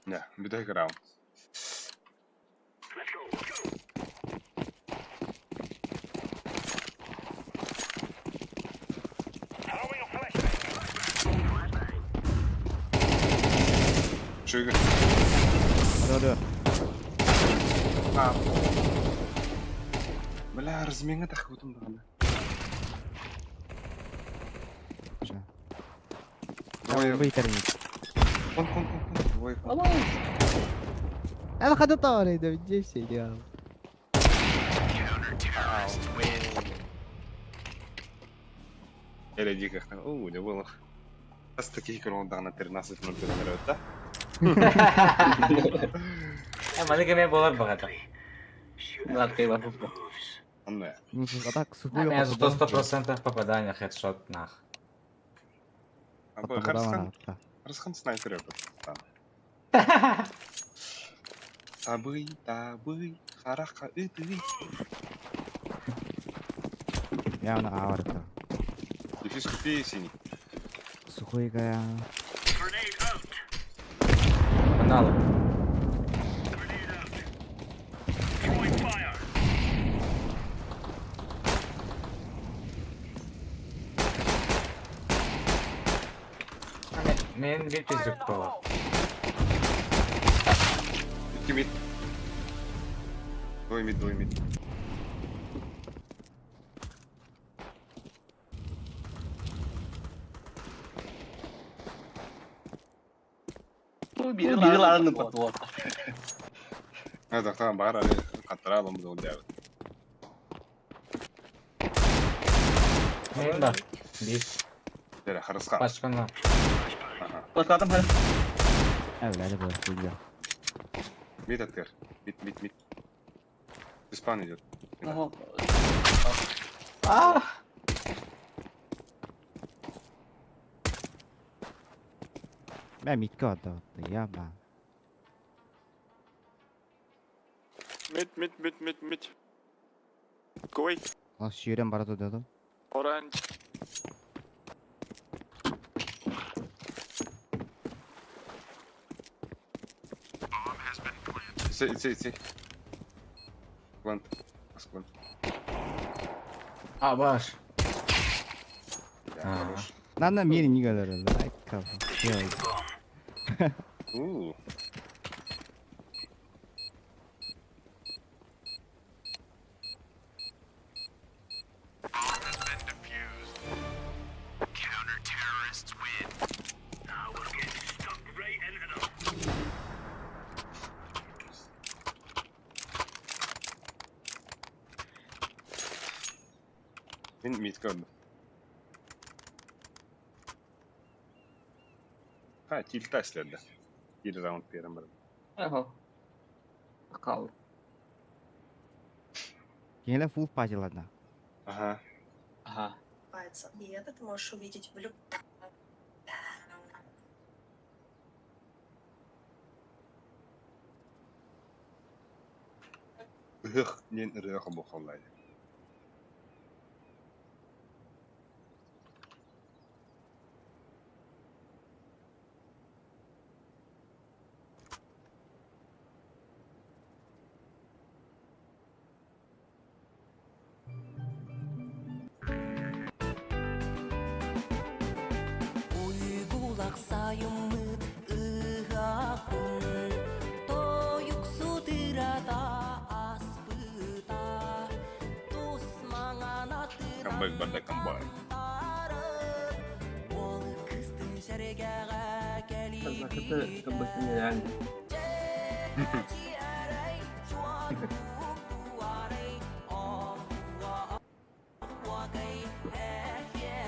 Не, бүтэй раунд. Чуйга.
Алло, алло.
Бля, размиңа тахыбытым даҕаны. Ой,
Выйтерник.
кон кон кон кон. Ой, кон.
Ана хата тавары да где все идеал.
Эре диках. О, не было. Тас таких раундағына 13-0 нөрөттө.
Маны кеме болар багата.
Латкай бар.
Анна.
Ну, а так сухую.
Я зато 100% попадания хедшот нах.
Абы Харысхан, Харысхан снайпер өпөт. Табый, табый, харака ыты.
Я на аварта.
Дефис купи синий.
Сухой гая.
Каналы. Мен bir tüzük болар.
Икки мид. Двое мид, двое мид.
Бiri ларны патуа.
Это там бара каттара алым бу дәвит.
Мен бар. Bir.
Эре Харысхан.
Башкана.
Ага.
Паскатым хара.
Әвләде бу, видео.
Мид открыл. Мид, мид, мид. Испан идет.
Ага.
Мә мидке атты. Я ба.
Мид, мид, мид, мид, мид. Кой,
Ал сүйрен бара деді.
оранж.
Исе, исе, исе. Плант. Асклан.
А, баш.
Я,
Ага.
хорош.
Нана мені не говорили. Ай, капа. Делай.
У. Мин мид көрдүм. Ха, тильта следді. Bir раунд берем бір.
Ага. Кал.
Кеңле фул пати ладно.
Ага.
Ага.
развивается. И это ты можешь увидеть в любом
Ыһыах диэн ырыа хобуохаллаай
Уйгулах сайыммыт ыһаахпын Тойуксут ырата аспыта Тус маҥан
Камбэк барда камбай.
Уол кыстын сэргэҕэ
Казахыты
кэлибитэ
кабытын реально.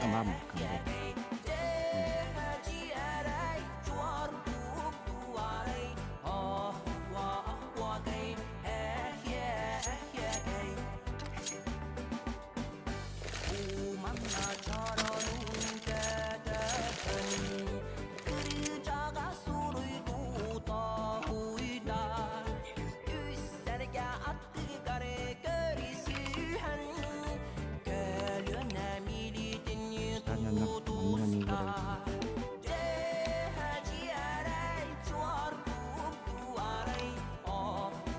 Tamam камбэк. Манна манна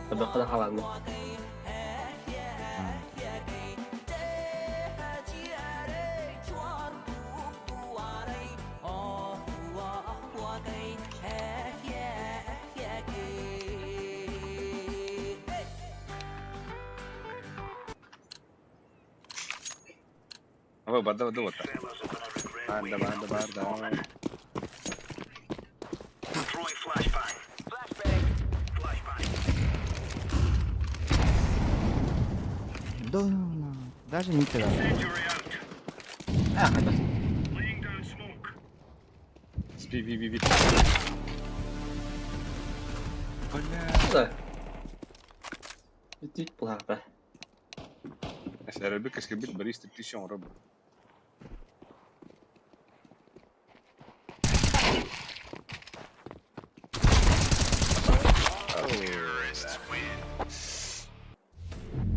Табакка да халаанна.
Аба барда барда барда. Барда барда барда.
Да, даже не тогда.
А, это.
Спи ви ви ви. Бля.
Да. Бүтүт булаапа.
Эрэлбит кэскилбит Борис типтише оҥоро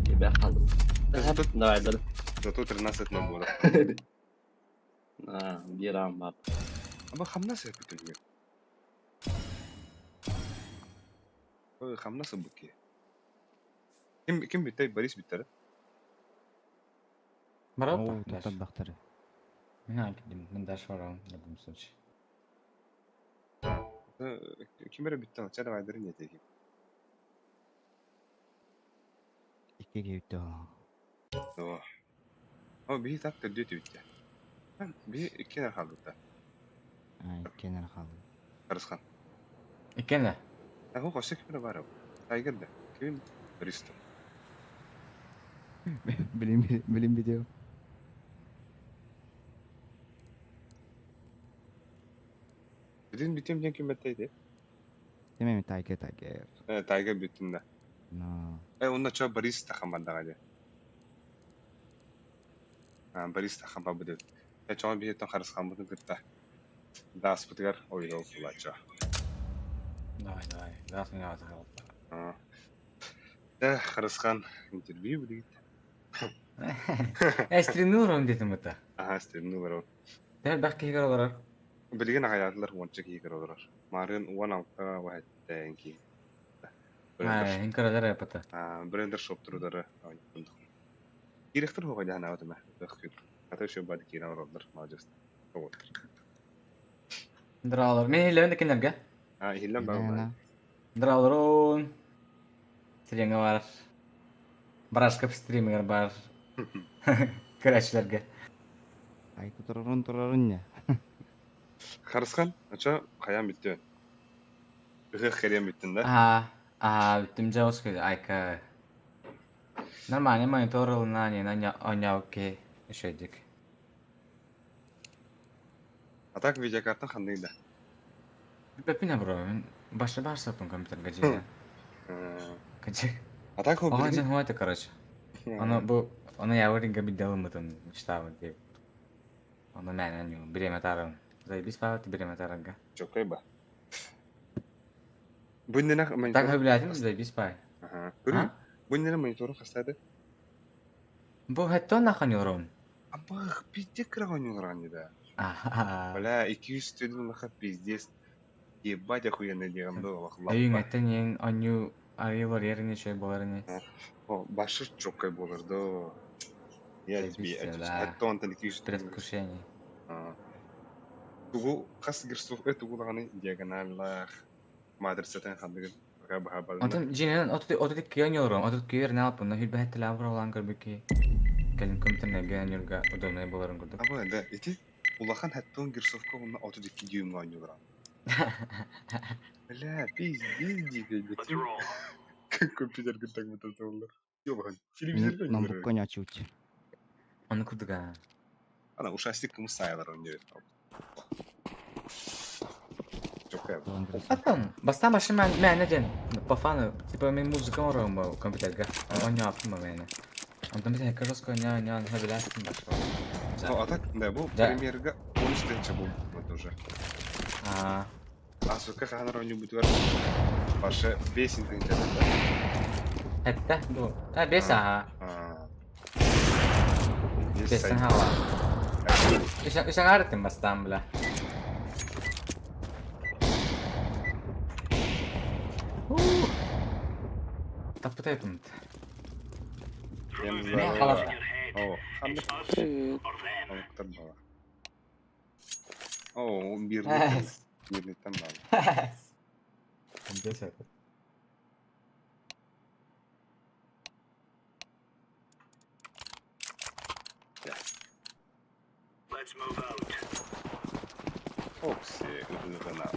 Кебе халым.
Зато,
Давай, да.
зато 13 на было.
А, биир аам бар.
Аба хамнас бүтүлгө. Ой, хамнас буки. Ким ким бүттэй Борис бүттэр.
Брат,
Оо,
дальше.
тутар бахтары.
Не, мен дальше барам, в любом случае.
Ким эрэ бүттэн, ча давай дырын этеги.
Иккиге бүттэ.
О. О, биһи так төрдүө бүттэ. Биһи иккиэн хаалбыта.
А, иккиэн хаалды.
Харысхан.
Иккиэн
Аху хосе ким эрэ баар. Тайгер да. Ким Борис то.
Билим билим видео.
Бүтүн бүтүм диэн ким бэттэйди?
Демем Тайгер Тайгер.
Э, Тайгер бүттүн да.
Но.
Э, онно чо Борис тахан бардага дии. А, Борис тахан ба бүдү. Э, чоң биһиттэн харысхан бутун кытта. Дааспытыгар ойгол кулача.
Давай, давай. Раз меня вот
А. Э, Харысхан интервью билигит.
Э, стримнул ром детим это.
Аха, стримнул ром.
Дәл бәк кигер олар.
Билигин аҕайаатылар уонча киһи көрө олорор. Маарыын уон алта уһэттэн киһи.
Аа, инкаралар апата.
Брендер шоп турудары Киирехтер хоҕо дьаһанаабат эмэ. Ата еще бады киирэн олороллор, маладьыас.
Дралар. Мен хиллен декенерге.
А, иһиллэн баар.
Драларон. Стримге бар. Барашкап стример бар. Көрәчләргә.
Ай турарун турарун не.
Харысхан, ача хайаан бүттү. Ыһыах кэриэн бүттүн да?
Аха, аха, бүттүм дьэ ос айка. Нормально монитор ылына не на оняуке үшөдүк.
А так видеокарта ханнык да?
Бэппин бро, мен башы бар сапын компьютерге жиде. Качек.
А так
Оған жан хуата, короче. Аны бу аны я варинга бидделым мытын мечтабын деп. Ону мээнэ ньуу, бириэмэ таарым. Заебись паабыт бириэмэ таарарга.
Чоккай ба. Бу иннинэ
Так
монитору...
хөбүлээтим заебись паай.
Аха. Көрүҥ,
А?
бу иннинэ монитору хастааты?
Бу хэттон нахан yorон.
Абах, пиздец кыра оонньуулар да.
Аха.
Бля, 200 тыһын лаха пиздец. Ебать охуенно диэҕим доо, олох
Өйүҥ
лаппа.
эттэн иэн онньуу арыйылар ерини чөй болар ини.
О, башы чоккай буолар доо. Я тебе
Заебись да.
это онтон 200 тыһын.
Предвкушение.
Тугу хас герцов тугу даҕаны диагоналлаах матрицатын ханныгын пока баһаабалына.
Онтон дьиҥинэн 32 оонньуурум, 32 эрнэ алпынна сүүрбэһэттэлээх быралаан көрбүккэ кэлин компьютернайга оонньуурга удобнай буоларын курдук.
Аба да ити улахан хэттон герцовка уонна 32 дюймҥа оонньуулара. Бля, пиздец диэбитим. Компьютерга таҥмыта буоллар. Йобахан, телевизорга оонньуулар.
Ноутбукка оонньооччубут.
Ону курдук аа.
Ана ушастик кымыс саайалар оонньуур. Чоккай.
Аттан, бастаан машина мээнэ диэн по фану, типа мин музыка оҥоруом бу компьютерга. Оонньооппун мээнэ. Онтон биир хэккэ жестко оонньоон сөбүлээттим башка.
Ну, а так, да, бу
Да.
премьерга 13 тыһыынча буолбут уже.
Аа.
А сука хаһан оонньуубутугар башы 5 тыһыынча да.
Этте бу. А бес аа.
Аа.
Бестен хала. Үс аҥаарытын бастаан бля. Таппытай пункт.
Мен
халат.
О, ханнык
Привет.
Алыктар бала. О, он бирниттен. Бирниттен бала.
Бес
Окси, ыһыгына.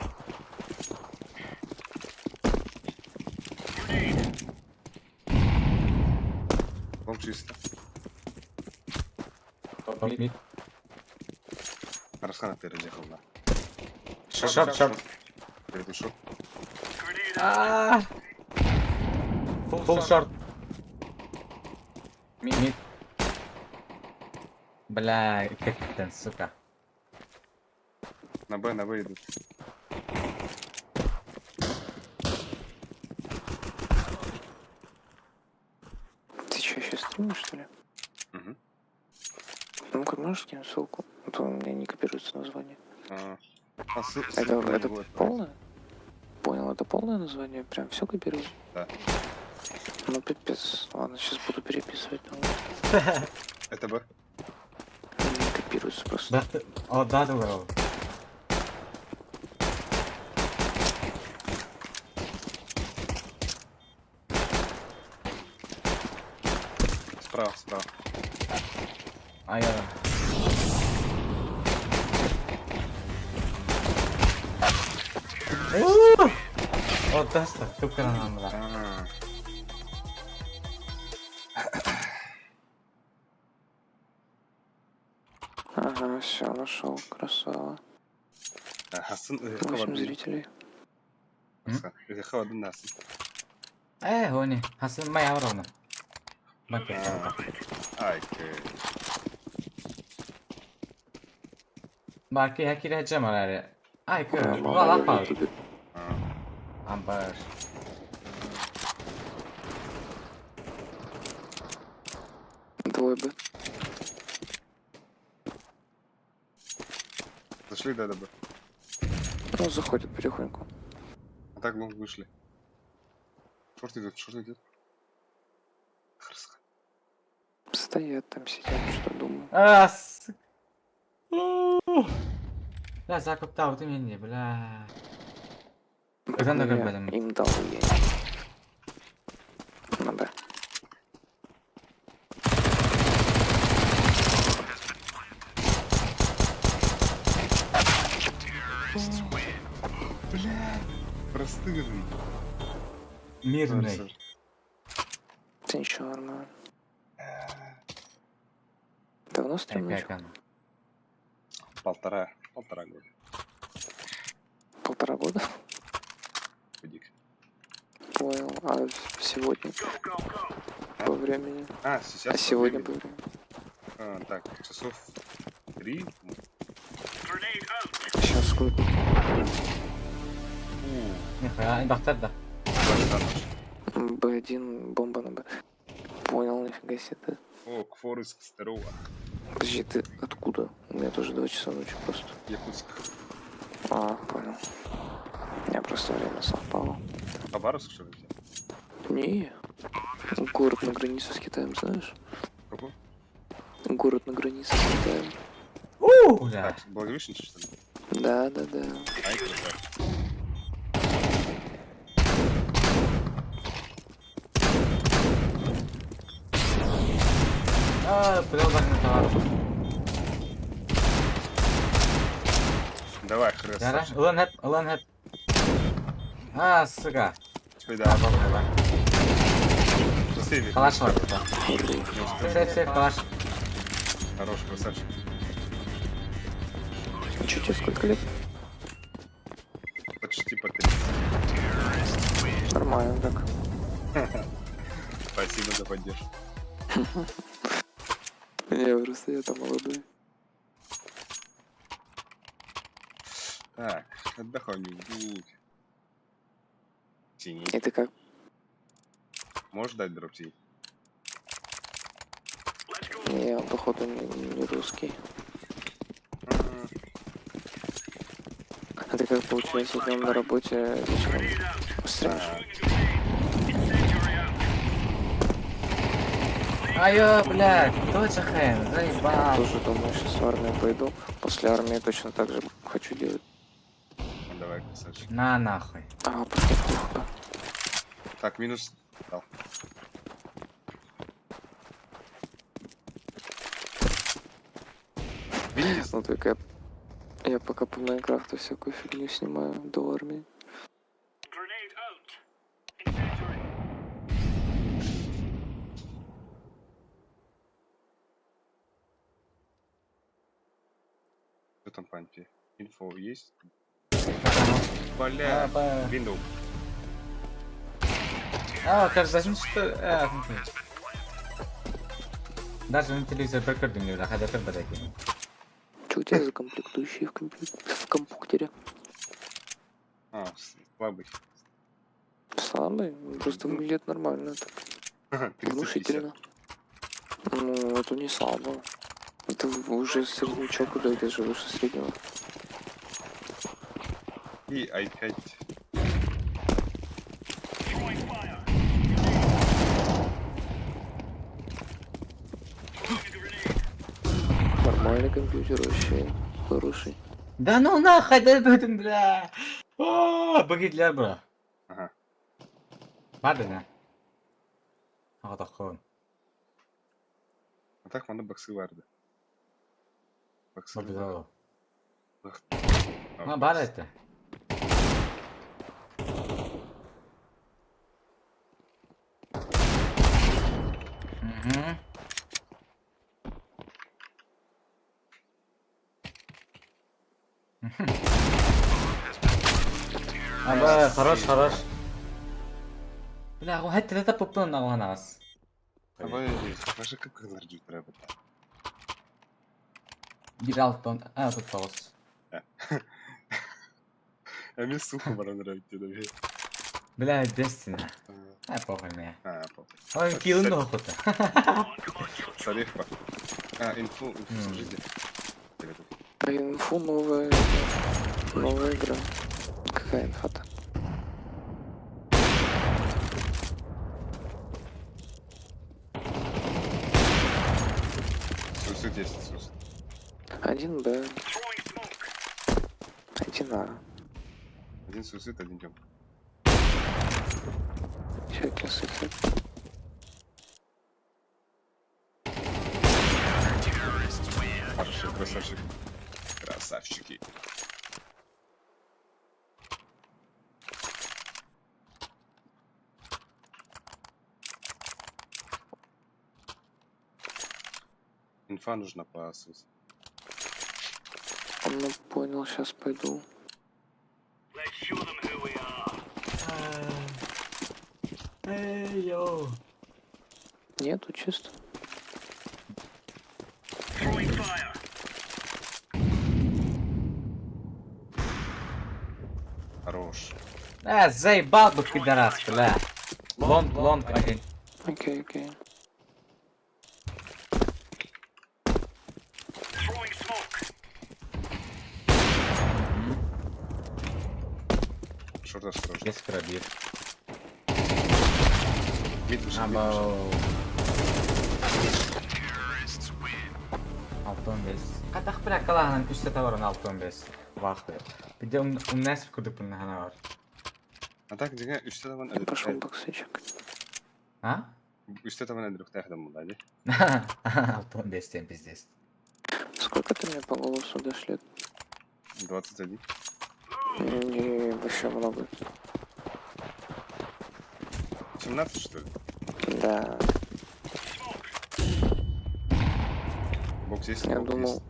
Вам чисто.
Топ мид.
Арасхан атыры жахылла.
Шорт, шорт.
Передушок.
Аа. Full short. Мид, мид. Бля, кеттен, сука.
На Б идут.
Ты что, еще стримишь, что ли?
Угу.
Ну-ка, можешь скинуть ссылку? А то у меня не копируется название.
А,
Это,
ссылку на
это
него отправить.
полное? Понял, это полное название? Прям все копируется?
Да.
Ну, пипец. Ладно, сейчас буду переписывать. Ну,
Это Б.
не копируется просто.
Да, ты... О, да, да, да.
Справа, справа.
А я... О, да, что? Тупка нам, да.
А.
Ага, все, нашел. Красава.
Хасын ыһыкка
8
бардын.
зрителей.
Ыһыкка бардын Хасын.
Э, хони. Хасын май авровна. Баке.
Ай,
Баке, хакире джамараре. Ай, кö.
Мама
Вала
на
пал.
ютубе.
Амбар.
Двое Б.
Зашли, да, да, Б.
Ну, заходит потихоньку.
А так лонг вышли. Шорт идет, шорт идет. Хрска.
Стоят там, сидят, что думаю.
А, с... Бля, закуптал, ты меня, бля. Когда
Ну,
на
я
этом?
им дал, я не. На Б.
Бля, простыдный.
Мирный.
Да ничего, нормально. Давно стрим начал?
Полтора, полтора года.
Полтора года?
Пудик.
Понял. А сегодня? По времени?
А, сейчас
А сегодня
по
по
времени.
времени?
А, так, часов 3.
Сколько?
Нихуя, бахтар да.
Б1, бомба на Б. Понял, нифига себе ты.
О, Кфорыск, здорово.
Подожди, ты откуда? У меня тоже 2 часа ночи просто.
Якутск.
А, понял. У меня просто время совпало.
Хабаровск, что ли?
Не. Город на границе с Китаем, знаешь?
Какой?
Город на границе с Китаем.
Бля.
Так, Благовещенск, что ли?
Да.
Ай, красавчик.
А, бля, товар.
Давай,
Яра,
красавчик.
ылан хэп, ылан хэп. А, сука.
Тебе
А,
да.
добре, да.
Засейви.
Калаш var burada. Сейф, сейф, калаш.
Хорош, красавчик.
А чё тебе сколько лет?
Почти по 30.
Нормально так.
Спасибо за поддержку.
Не, просто я там молодой.
Так, отдохнуть. Синий.
И ты как?
Можешь дать дроп синий?
Не, он, походу не русский. А ты как получается днем на работе, вечером стримишь?
Айо, блядь, точно хрен,
Я
заебал.
тоже думаю, сейчас в армию пойду. После армии точно так же хочу делать.
Ну, давай, красавчик.
На нахуй.
А, просто плохо.
Так, минус. Дал. Вниз.
Ну только я пока по Майнкрафту всякую фигню снимаю до армии.
Что там по инфе? Инфо есть? Бля. Window.
А, кажется, что... А, Даже на телевизор прикольно не хотя бы такие.
Что у тебя за комплектующие в компьютере?
А, слабый.
Слабый? Ну, просто выглядит нормально так.
350.
Внушительно. Ну, это не слабо. Это уже среднячок, куда даже выше среднего.
И i5.
Нормальный компьютер вообще. Хороший.
Да ну нахуй, да это, бля. О, быги для бра.
Ага.
Бадына. Ага,
А так манна баксы барды. Баксы.
Бабзал.
Бах.
Ну, бар это. Угу. Аба, хорош, хорош. Бля, хәтта да попын алганагыз.
Давай, ваша как энергию треба.
Бир алтын, а, тут тоғыз.
А мне сухо бара нравится, да.
Бля, бестина. А, похуй мне.
А, похуй.
Ой, килын охота.
Сариф па. А, инфу, инфу скажите.
А инфу новая. Новая игра. Какая инфа-то?
Суицид есть, суицид.
1Б. 1А.
Один суицид, один тем.
Еще один суицид.
Хорошо, красавчик. Красавчики. Инфа нужна по суициду.
Ну понял, сейчас пойду.
Эй, йоу.
Нету чисто.
Хорош.
Заебал бы пидорас, бля. Long, long один.
Окей, окей.
Short осторожно.
Есть пробив.
Mid вышел, mid вышел.
Абау. 6-15. Катах бля калаһынан үстэ табарын 6-15. Вахты. Биде умнес курдук хана бар.
А так, дига, үстэ табан
Я пошел боксычек.
А?
Үстэ табан өлөрүөхтээх да ди.
6-15 тем пиздец.
Сколько ты мне по голосу дашь лет?
21.
Не, вообще много.
17, что ли?
Да,
Бокс есть?
я
Бокс
думал,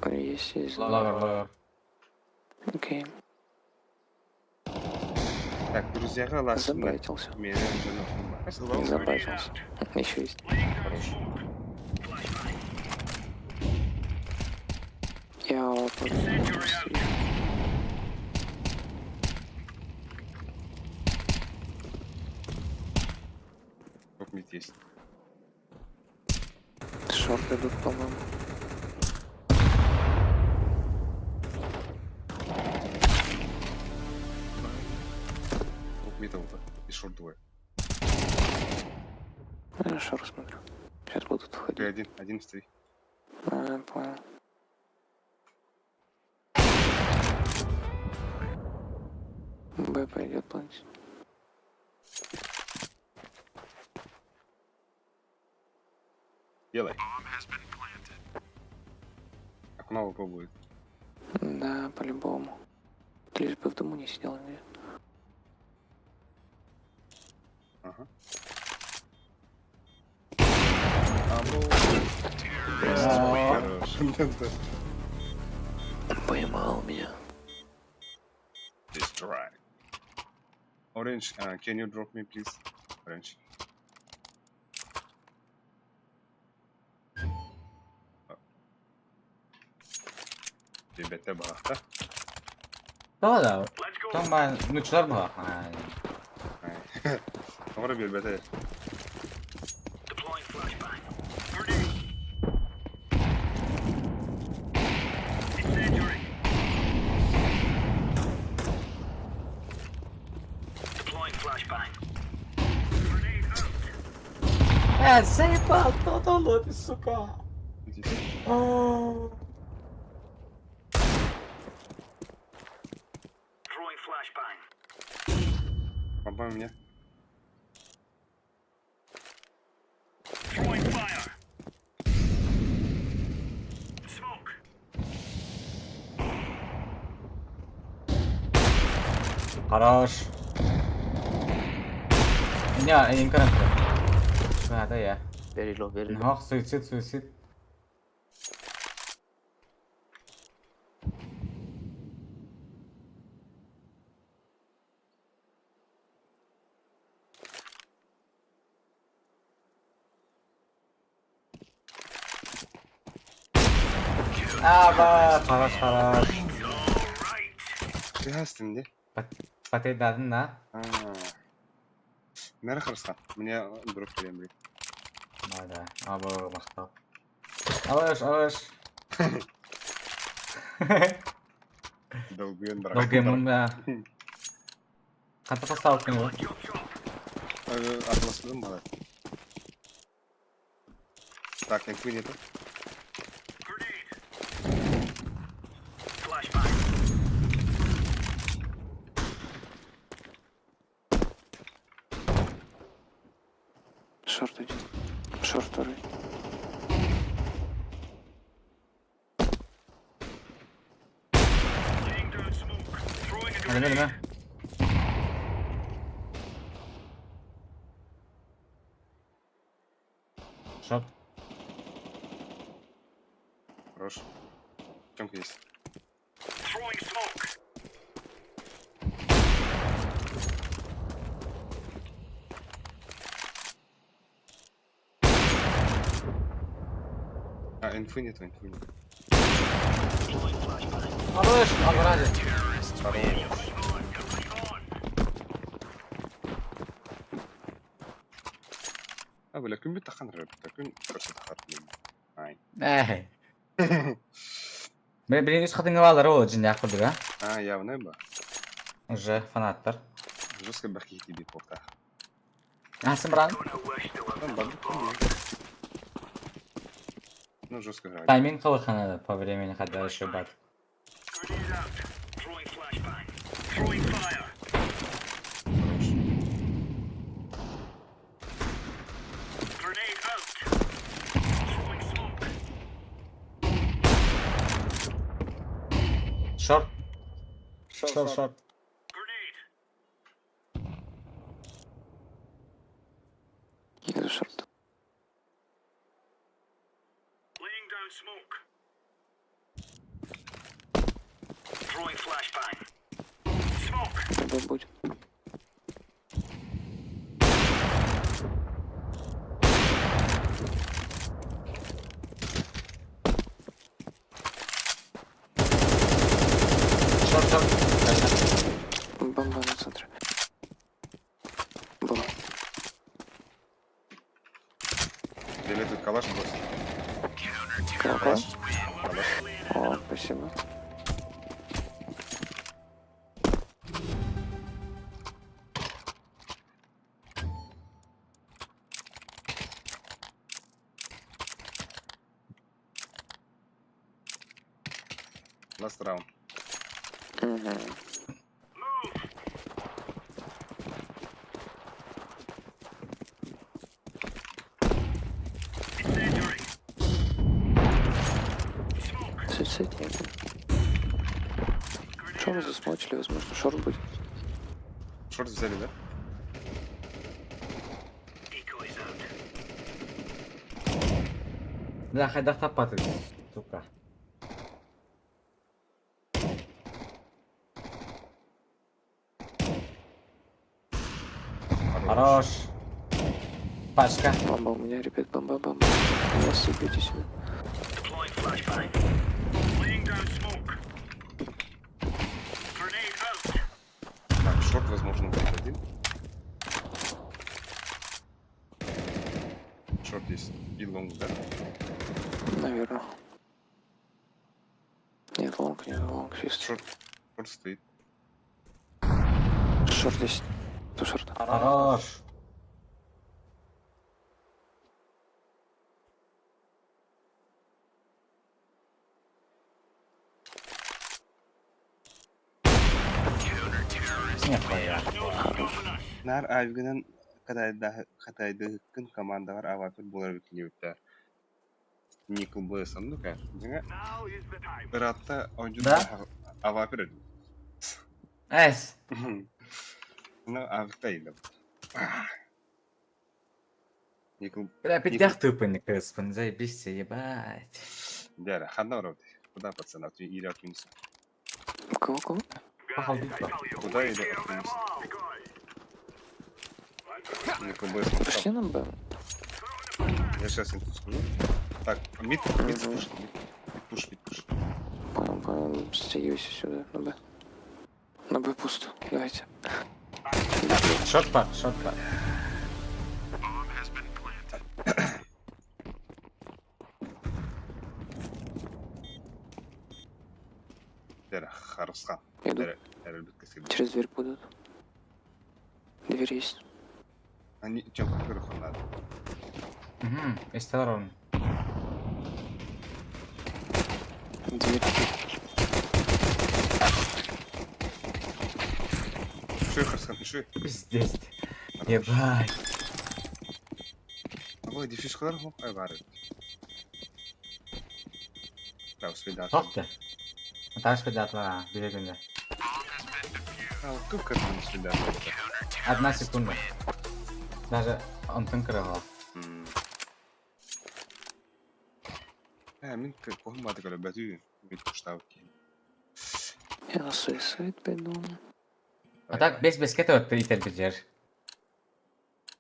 есть.
есть, есть.
Lower, lower.
Окей,
Так, друзья, ласк.
забайтился.
Меня жену.
Не забайтился. Еще есть.
Хорош.
Я вот тут.
Топ mid есть.
Short идут, по-моему.
Топ mid аута. И short двое.
Я short смотрю. Сейчас будут
Ты
входить.
один, один в три.
А, понял. Б пойдет платить.
Делай. Окно попробует.
Да, по-любому. Ты лишь бы в дому не сидел нигде.
Ага. Хорош.
Поймал меня.
Destroy. Orange, can you drop me, please? Orange. Ребята, бахта.
Да, да. Там ба, ну чылар ба.
Добро, ребята.
Заебал, то лови, сука.
Бомба у меня.
Хорош. Не, инкарантер. Да, да, я.
Very low, very low.
Ох, суицид, суицид. Аба, хорош, хорош.
Ты гастин, не?
Патейдадын да?
Нары харысқан. Мне дроп берем, блин.
Да, да. Аба, мақтал. Алыш, алыш.
Долгуен брак.
Долгуен да. Қанта тасталып екен ғой?
Атласыдым бала. Так, инфы нету.
Short один. Short второй.
Әлеме, әлеме. Short.
Хорош. Темка есть. А, инфы нету, инфы нету.
Алыш, алради.
Хорош. бля, күн таххан күн көрсө тахар. Ай.
Эй. Мен билин үс хатыңа балары ол жинняк курдук, а?
А, явно ба.
Уже фанаттар.
Жестко бахи тебе порта.
А, сымран.
Там бабы. Ну, жестко играет.
Тайминг кылыхана по времени когда еще бат. Шорт. Шорт, шорт.
Еду шорт. Б будет.
Шорт, шорт.
Бомба на центре. Бомба.
Или тут калаш просто.
Кого?
Калаш.
О, спасибо.
Last round.
Угу. Суицид нет. Шорт засмочили, возможно, шорт будет.
Шорт взяли, да?
Бля, хайдах таппаты, сука. Хорош. Пачка.
Бомба у меня, ребят, бомба, бомба. Не сыпите сюда.
Так, шорт, возможно, будет один. Шорт есть. И лонг, да?
Наверное. Нет, лонг, нет, лонг, чисто.
Шорт. Шорт стоит.
Шорт здесь. Ту шорт.
Хорош. Нихуя.
Нар авигынан хатайдыгын командалар авапер болар битилебиттер. Никл Блэсон, ну ка. Деңе. Ыратта ойнжу
Да?
авапер эди.
Эс.
Ну, авикта иле. Никл
Бля, пиздях тупый кыспын, заебись, ебать.
Дәрі, ханна орауды. Куда, пацаны, от или от минуса?
Кого, кого?
Пахал битва.
Куда или от минуса? Никл Блэсон.
Пошли на Б.
Я сейчас им тут скажу. Так, мид, мид пуш, мид пуш, мид пуш.
Понял, понял. Стягивайся сюда, на Б. На Б пусто. Давайте.
Шорт пак, шорт пак.
Дәрі, Харусхан.
Иду.
Дәрі, дәрі, бүткесі.
Через дверь будут. Дверь есть.
Они, чем как надо.
Угу, исторон.
Дверь.
Шуй, Харусхан, шуй.
Пиздец. Ебать.
Ой, дефишкалар хо, ай бары. Да, успей
Тоқты. Таш педатла, бир күндө.
А, как это успей
Одна секунда. Даже онтон кырыла.
Э, мин кохум баты көрө бәтүү бит куштау.
Я на суицид пойду.
А так бес беске өттү итер бижер.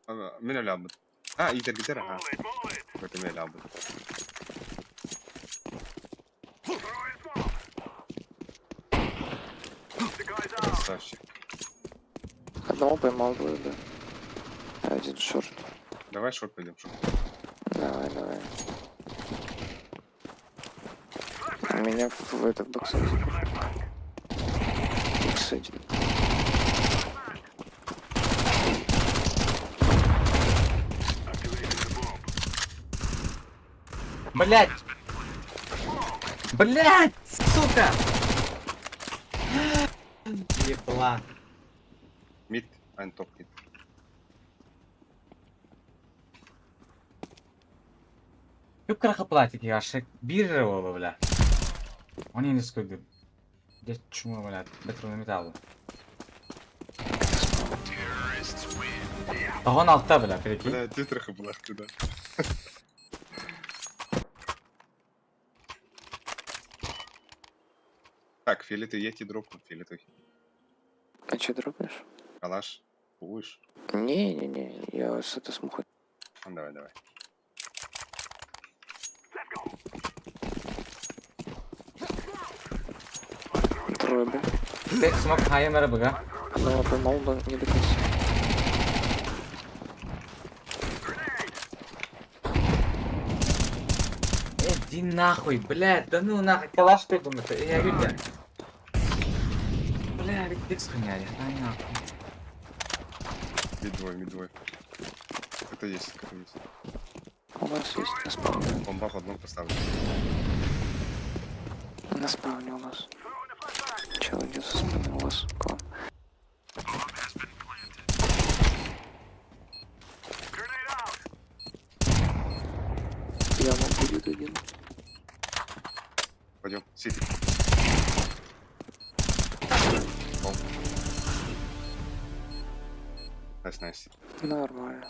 Мен эле албыт. А, итер гитер, ага. Көтө мен эле албыт. Красавчик.
Одного поймал, двое, да. Один шорт.
Давай short пойдем, short.
Давай, давай. У меня в этот backsite запушил. X1.
Блять! Блять! Сука! Ебла.
Mid and top mid.
Юп платит, я ошиб. Биржа была, бля. Он не сколько. Где чмо, бля, бетрону металлу. Тагон алта, бля, прикинь.
Бля, тетраха была куда. Так, фиолетовый, я тебе дропну, фиолетовый.
А че дропнешь?
Калаш, будешь?
Не-не-не, я с это с мухой.
Ну, давай, давай.
Трое, бля.
Ты смог хаймера бга.
Одного поймал, но не до конца.
Иди нахуй, блядь, да ну нахуй, калаш ты думаешь, я говорю, бля. Бля, ведь хуйня, я да нахуй.
Mid двое, mid двое. Это есть, это есть.
У вас есть на спавне.
Бомба в одном поставлю.
На спавне у нас. Чел идет со спины у вас к вам. Яма будет один.
Пойдем, сити. Бомб. Nice, nice.
Нормально.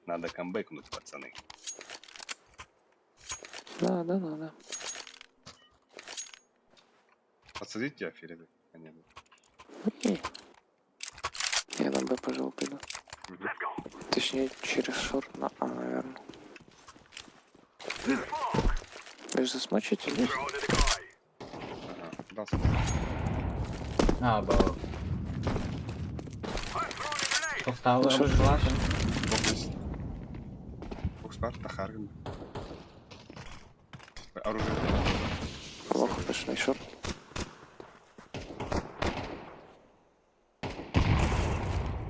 Надо камбэкнуть, пацаны.
Да, да, да, да.
Подсадить тебя, фиолетовый? А, нет.
Окей. Я на Б, пожалуй, пойду.
Мгм.
Точнее, через short на А, наверное. Вы же засмочите, нет?
Ага, дал смок.
А, был. Тоқтауы
Ну, что ж.
Бок есть. Бокс бар, тахарган. Оружие.
Плохо пошли short.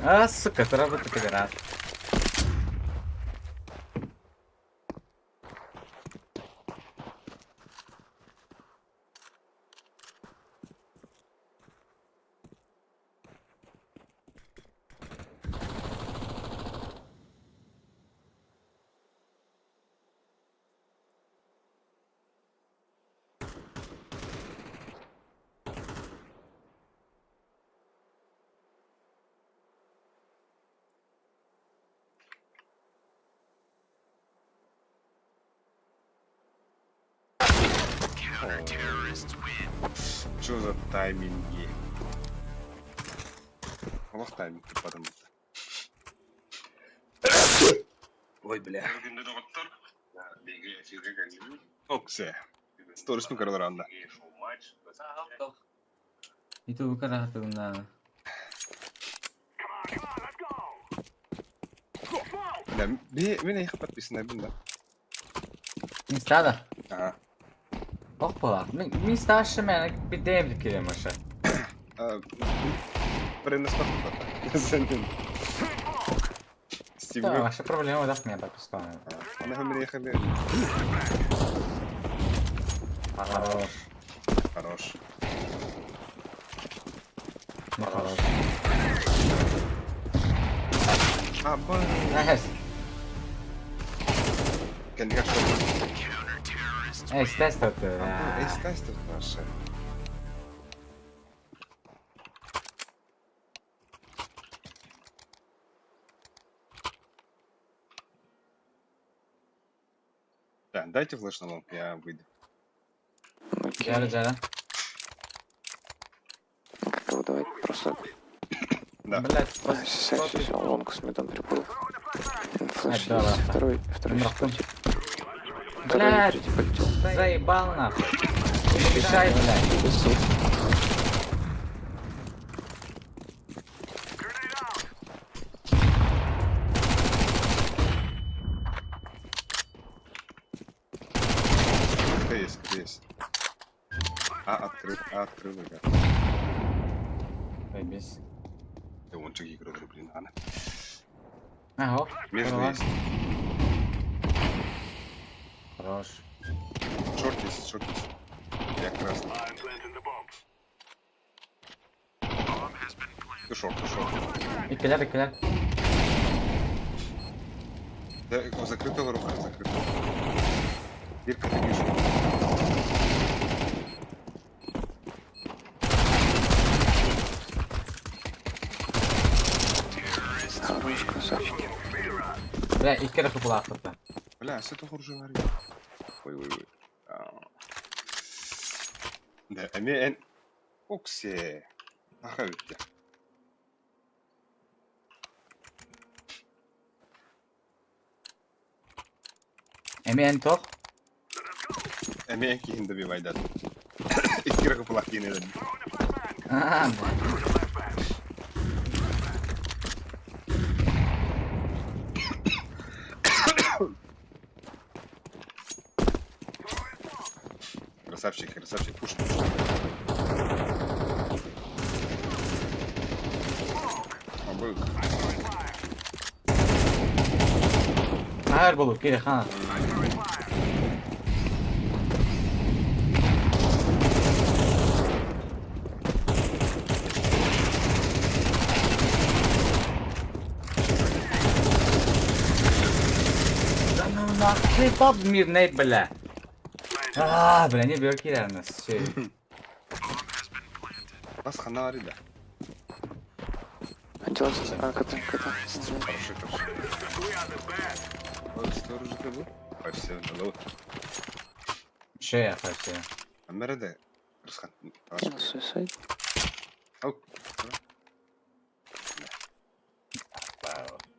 А, сука, ты работа пидорас.
Что за тайминги? Олох тайминг потому что. Ой, бля. Оксе. Сторис ну король
Ютуб каратына.
Бля, мен я подписан на да.
Инстада?
Ага.
Опа, мен старше мен bir DM кирем аша.
Пренес Стив.
Да, ваша проблема, да, меня подписка.
Она меня ехали.
Хорош.
Хорош.
Ну, хорош.
А, ба.
Nice.
Кандидат что?
Эй, тест это.
Эй, тест наша. Да, дайте flash на long, я выйду.
Окей.
Жара, жара.
Как его Давай просто...
Да.
Блядь,
А, все, все, все, лонг с мидом приплыл. Флэш
да,
есть.
ладно.
Второй, второй сейчас
Нахуй.
полетит. Второй,
Блядь.
третий полетел.
Заебал нахуй. Решай, блядь.
Без ссылки.
К есть, К есть. А, открыл, А, открыл, ребят.
Заебись.
Да он чеки игру, блин, ана.
Ага.
Между
Поняла.
есть.
Хорош.
Шорт есть, шорт есть. Я красный. Ты шорт, ты шорт.
Иккилэр, иккилэр.
Да, о, закрытого рука, закрытого. Дырка, ты вижу.
Хорош, красавчики.
Бля, икки купулаахтыта.
Бля, все это хуже говорит. Ой, ой, ой. А. Да, эми эн... Оксе. Аха, өтте.
Эми эн тох.
Эми эн кихин добивайдат. Икки ракы пулах киин эден.
А, бля.
Красавчик, красавчик, пуш, пуш. Обоих.
Наар болу, кире хан. Да ну нахуй пап мирный, бля. А, бля, не бер кире нас.
Бас хана арида.
Один, а, КТ, КТ. Мгм.
Хорошо, хорошо. Вот что же ты был? Почти, алло.
Че я хочу?
Амерде. Русхан.
Минус суисайд.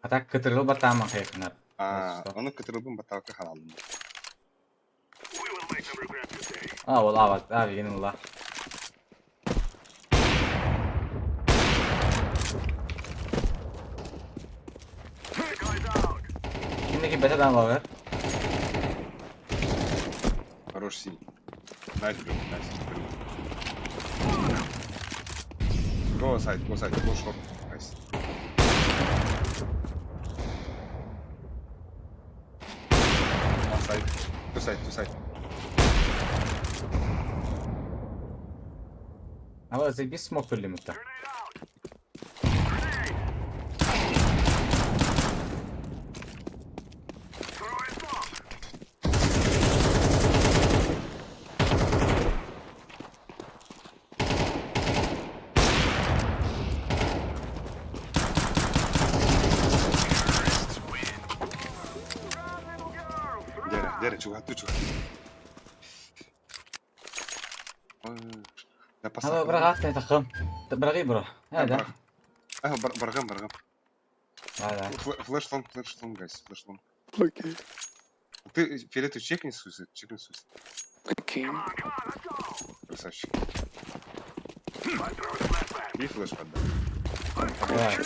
А так кытырыл батаман хайкнар.
А, оны кытырылбын баталка халалым.
А, ол ават, а, деген ула. Şimdiki betadan var.
Хорош синий. Найс, блин, найс. Go side, go side, go short. Найс. One side, two side, two side.
Ama bir smoke limiti.
Дere, дere, чугатты, чугатты. Ой, да
Ama bırak at takım. Bırak bro. Hadi.
А, баргам, баргам.
Hadi.
Флэш лонг, флэш лонг, гайс, флэш лонг.
Окей.
Ты, Фиолетовый, чекни суицид, чекни суицид.
Окей.
Красавчик. И флэш поддай.
Давай.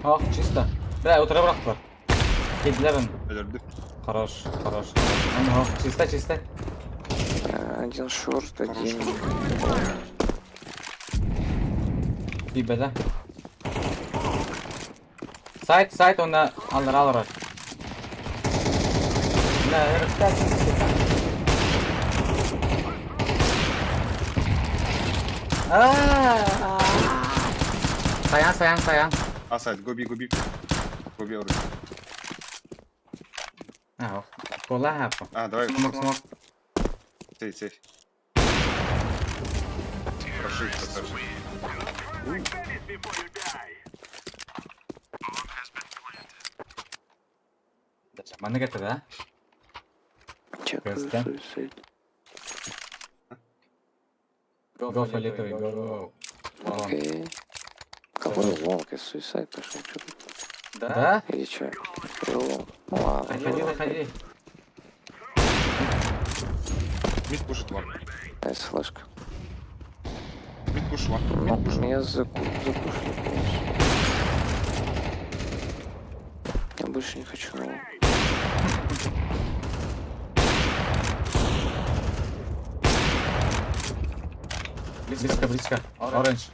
Oh, чисто. Бля, утра bıraktılar. Kediler onu.
Öldürdü.
Хорош, хорош. Onu oh, чисто, чисто.
Один шорт, один...
Bir bede. Site, site onda alır alır. Ne, herifler Aa! Sayan sayan sayan.
Aside, go B, go B. Go B oruç.
Ha, kolay yap.
А, давай.
Smoke smoke.
Сейф, сейф. Хорошо, красавчик.
Bana getir ha.
Чекаю
Костя.
суисайд.
Го фиолетовый, го, го. Вон.
Окей. Какой long? Я suicide пошел, что ты?
Да?
Или что? Или long? Ну ладно.
Заходи, заходи.
Mid пушит one.
Nice флешка.
Mid push one.
Ну,
Mid push one.
меня запушили полностью. Я больше не хочу на long.
Близко, близко. Orange.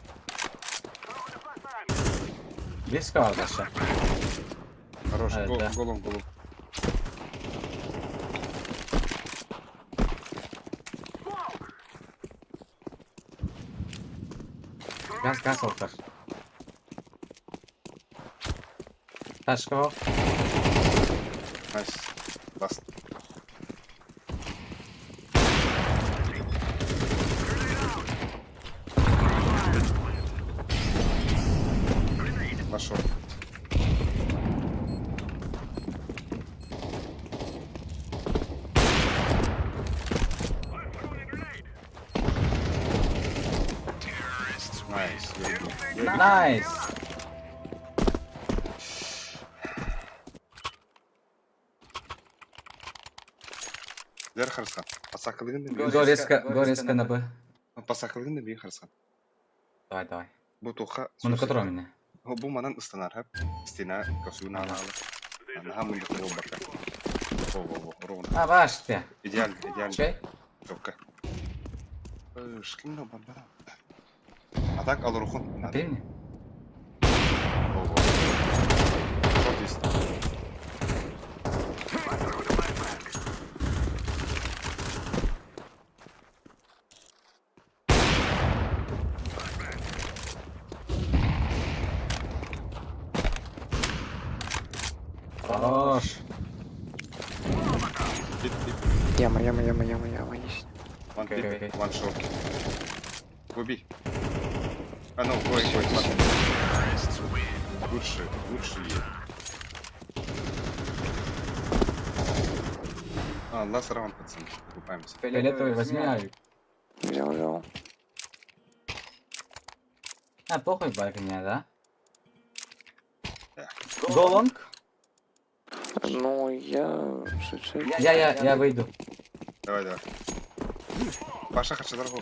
Близко var Саша.
Хорош,
А,
го,
да.
голом, голом.
Газ, газ алкаш. Ташка.
Nice. Last. Пошел. Nice. Very good. Very good.
Nice.
Дер харсан. Пасакылыгын да
Го резко, го резко на Б.
Пасакылыгын да бии харсан.
Давай, давай.
Бу туха.
Муну которого меня?
Бу манан ыстанар хап. Стена косуна ала. Наха мундук болбака. Во во во, ровно.
А, ваш ты.
Идеально, идеально.
Чей?
Жокка. Шкин да барбара. А так алрухун.
А ты мне?
Во во. Шорт есть.
Хорош.
Тип, тип.
Яма, яма, яма, яма, яма есть.
One
Окей,
тип,
окей.
one short. Губи. А ну, гой, гой, ладно. Лучше, лучше ей. А, last round, пацаны. Покупаемся.
Фиолетовый возьми авик.
Взял, взял.
А, похуй байк меня, да?
Да.
Go long?
Ну, я suicide.
Я выйду.
Давай, давай. Паша, хочу дорогу.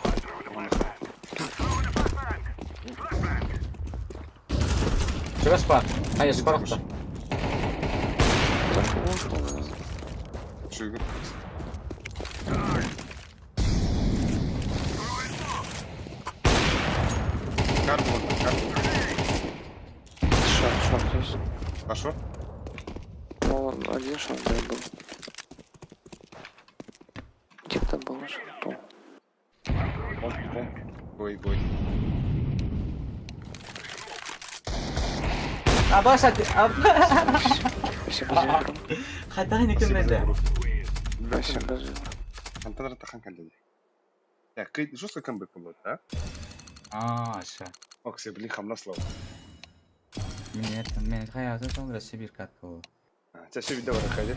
Чего спа? А, я скоро кто?
Заслушал, наверное.
Чугу. Карту, вон, карту.
Short, short есть.
Пошел?
Ну, он один short да, был. Где-то был на шорту.
Бомб, бомб. Гой, гой.
А, Баша, ты... А,
Спасибо за игру.
Хата не
Спасибо за
кемеде.
игру.
Спасибо за игру.
Антон Тахан калли. Так, кый жестко камбэк был, да?
А, ша.
Ок, все, блин, хамна слава.
Мен мен хаятым соңра Сибирь катка был.
Тебя все видео выходи.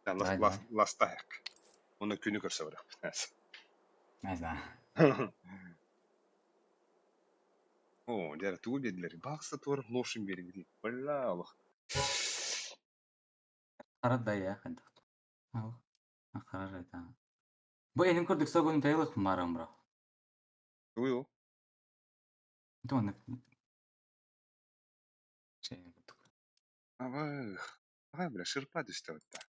Да,
Давай,
ласт, ласт, ласт Оны күнү көрсө барак.
Не знаю.
О, дәрі туы берділер. Бақса туар ношын берді. Бля, Аллах.
Харат да я ханды. Ал. Харат айта. Бу энин көрдүк согун тайлык марым бро.
Туы о.
Туаны. Шей көрдүк.
Абах. Ай, бля, шырпа түсті отта.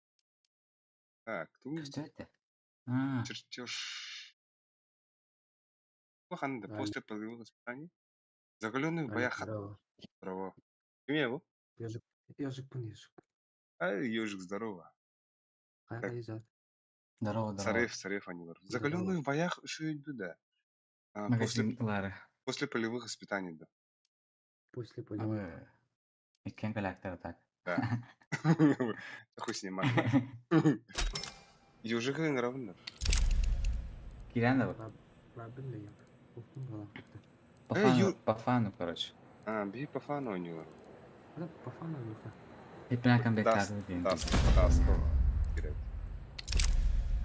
Так, ту
Что это? А,
чертеж. Ханды, после полевых испытаний. Закаленный в боях от
Здорово.
Здорово. Имя его?
Ежик, ежик ежик.
Ай, ежик, здорово. Так.
Айзат.
здорово, здорово.
Царев, царев они говорят. Закаленный в боях еще иду, да. А, после,
Магазин Лары.
после полевых испытаний, да.
После
Абы. Иккен коллектор так.
Да. Хуй с ним, Ежик равно.
Кирян да бу. По
Эй,
фану,
Ю-
по фану, короче.
А, би по фану они говорят.
По фану
И прям камбэк
Даст,
кадр
даст, даст.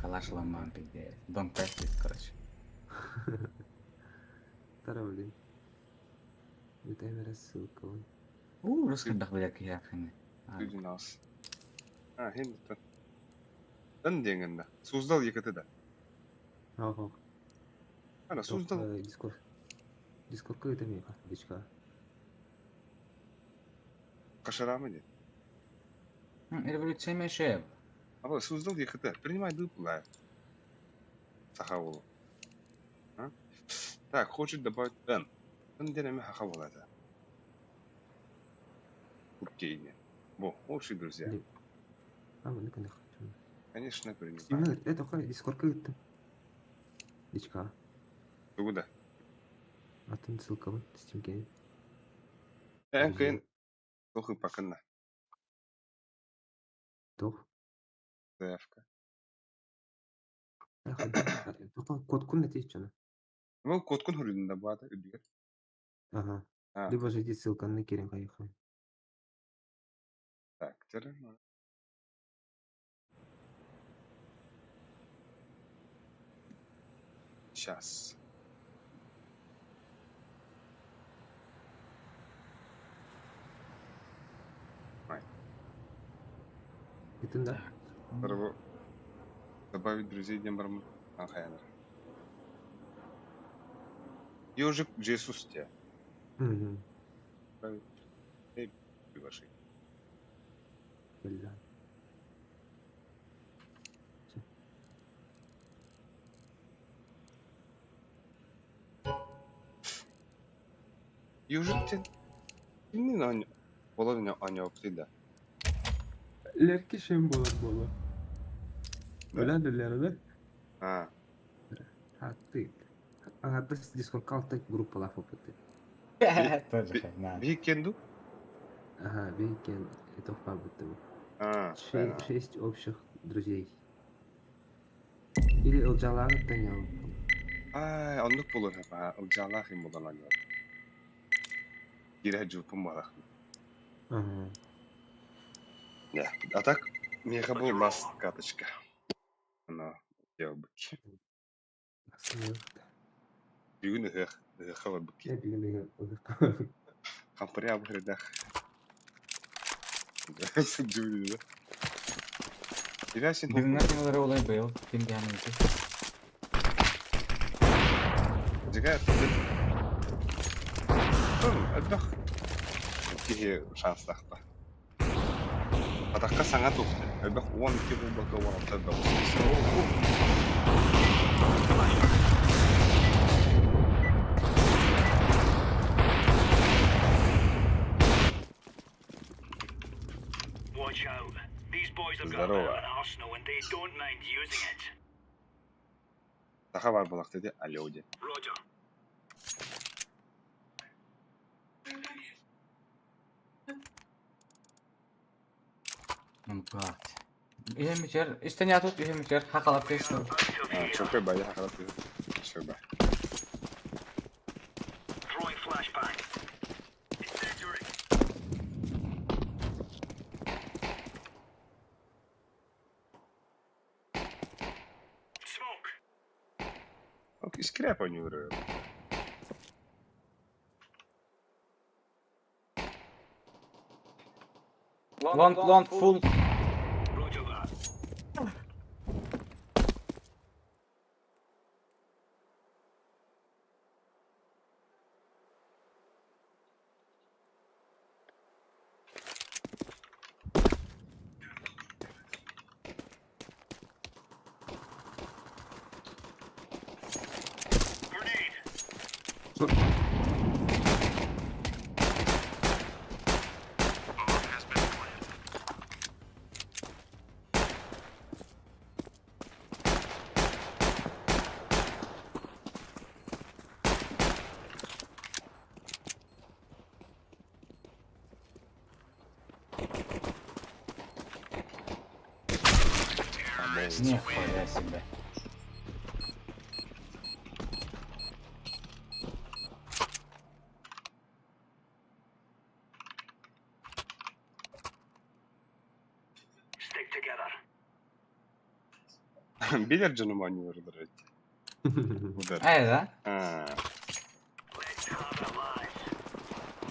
Калаш ламан пиздец. Дон Пэтрик, короче.
Тара, блин. Это я ссылка.
Уу, русский бах киһиэхини.
Люди нас. А, хин Тан диэҥҥин да. Суздал екати да.
Ага.
Ана Суздал.
Дискорд. Дискордка это меха, дичка.
Кашарамы не.
Революция мешеп.
А вот Суздал екати. Принимай дупла. Сахаволу. А? Так, хочет добавить Н. Н диэн эмэ хаха буолата. Окей. Во, лучшие друзья.
А, мы не
Конечно, принимаю.
Это хай Дискордка это. Дичка.
Тугу да.
Атын ссылка вот, Steam Game.
Эн кыйын тохы пакынна.
Тох.
Заявка.
Код кун это
Ну, код кун хуридин да баата үдүгэр.
Ага.
А.
Либо же иди ссылка на Кирин поехали.
Так, теперь. Сейчас.
Это да.
Добавить друзей Дембарм Анхайнер. Ежик Джесус те.
Угу.
Добавить друзей, приглашение.
Бля.
Ежик те. Кимнин ань болон аньоптыда.
Лерки шем болар бола. Өлән да?
А.
А ты. А біз Дискорд алты группалар опыты.
Тоже на.
Викенду?
Ага, Викенд, это в будто бы.
А,
Шесть общих друзей. Или Ылжалағы Танял.
Ай, оннук болор хафа, Ылжалаах им болан аньо. Кире жупум балах.
Ага.
Не, а так, меха был ласт каточка. Она делал быки. Бүгүн ыһыах, ыһыахха барбыт
Я бүгүн ыһыах.
Хампыря быһырдах. Сылдьыбыт Тебя син
Бүгүнгө темалары олай быйыл. Ким диһанын
Жига Элбэх киһи шанстахта. Атакка саҥа тухты. Элбэх 12 булбака 16 элбэх.
Watch out. These boys have got a bit of
Здорово.
an arsenal and they don't mind using it.
Саха бар балакты де алло де.
Roger.
Мгат. Иһемичер, истене тут иһемичер, хакалап кесті.
Чөкөй бай хакалап Чөкөй бай.
Throwing flashbang. Incendiary. Smoke.
Ок, искря по нюру.
Long, long, full.
Roger that. Grenade.
Нихуя себе.
Stick together.
Билэр дьонум оонньууллар эбит. Удар.
Ээ да?
Аа.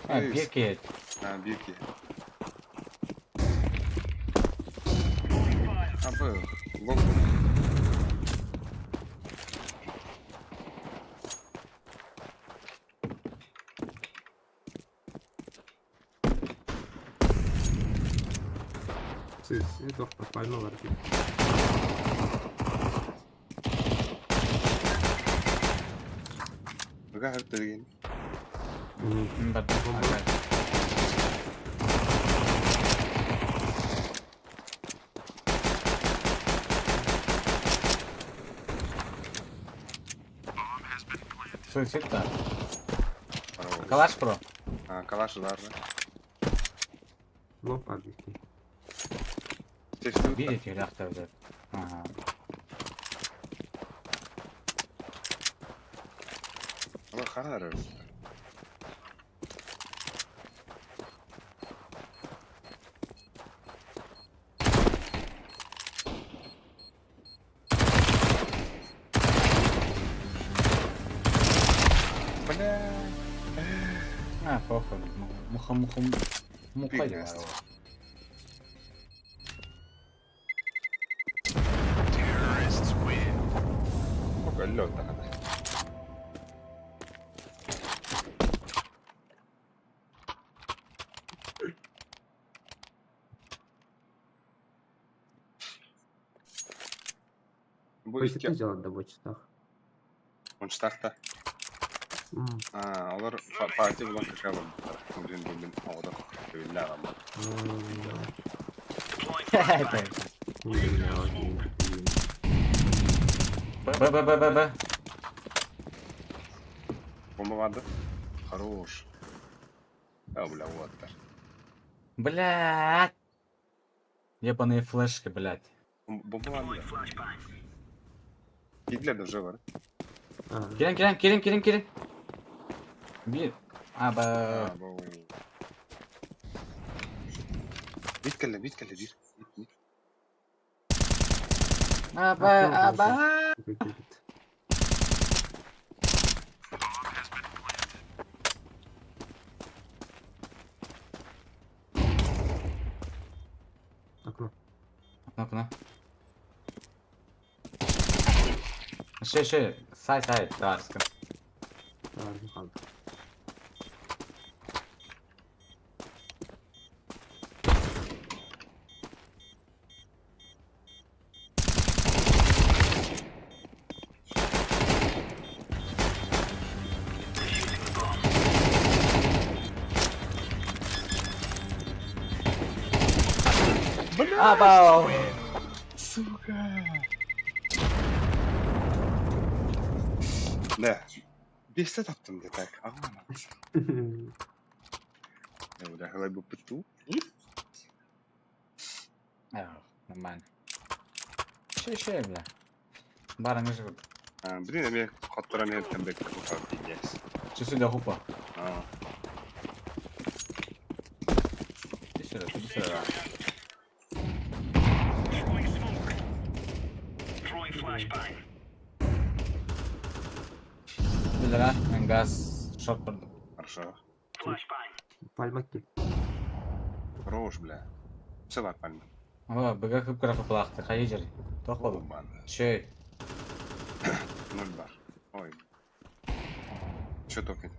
Ээ, биир киһи.
Аа, биир киһи. Абы, лох.
Сыс, это пальма бар дии.
Быга хартырген.
Суицид да. Калаш про.
А, калаш бар.
Лопа дии.
Видите, ляхта взять. Ага.
Ала ханар. Бля.
А, похуй. Муха, муха, муха
Пиздец.
бар.
Ох, лед тахана. Бу
Ой,
икки
ты делать да бочтах.
ончтахта. А, олар партия булан кака бар. Блин, блин, оғда биллә ама.
Б, Б, Б, Б, Б.
Бомба барды. Хорош. А, бля, вот.
Блядь. Ебаные флешки, блядь.
Бомба барды. Кидлер даже бар.
Кирин, кирин, кирин, кирин, кирин. Бир. А, Б.
Бит кэллэ, бит кэллэ, бир. Бит, бит.
А, Б, А, Б.
Окно.
Окно, окно. Ши, ши, сай, сай, тарска. Абау!
Сука! Да. Бесте таптым де так. Аман. Я бля, халай бу пыту.
Нормально. Ши, ши, бля. Баран же.
А, блин, эме хоттора мен тембек купа пиздец.
Че сюда хупа?
А.
Иди сюда, иди сюда. Бля, газ шот.
Хорошо.
Пальма кил.
Хорош, бля. Все бар пальма.
О, быга хып кыра хыпылақты, қай жер? Тоқ Шей.
Ноль бар. Ой. Че токен?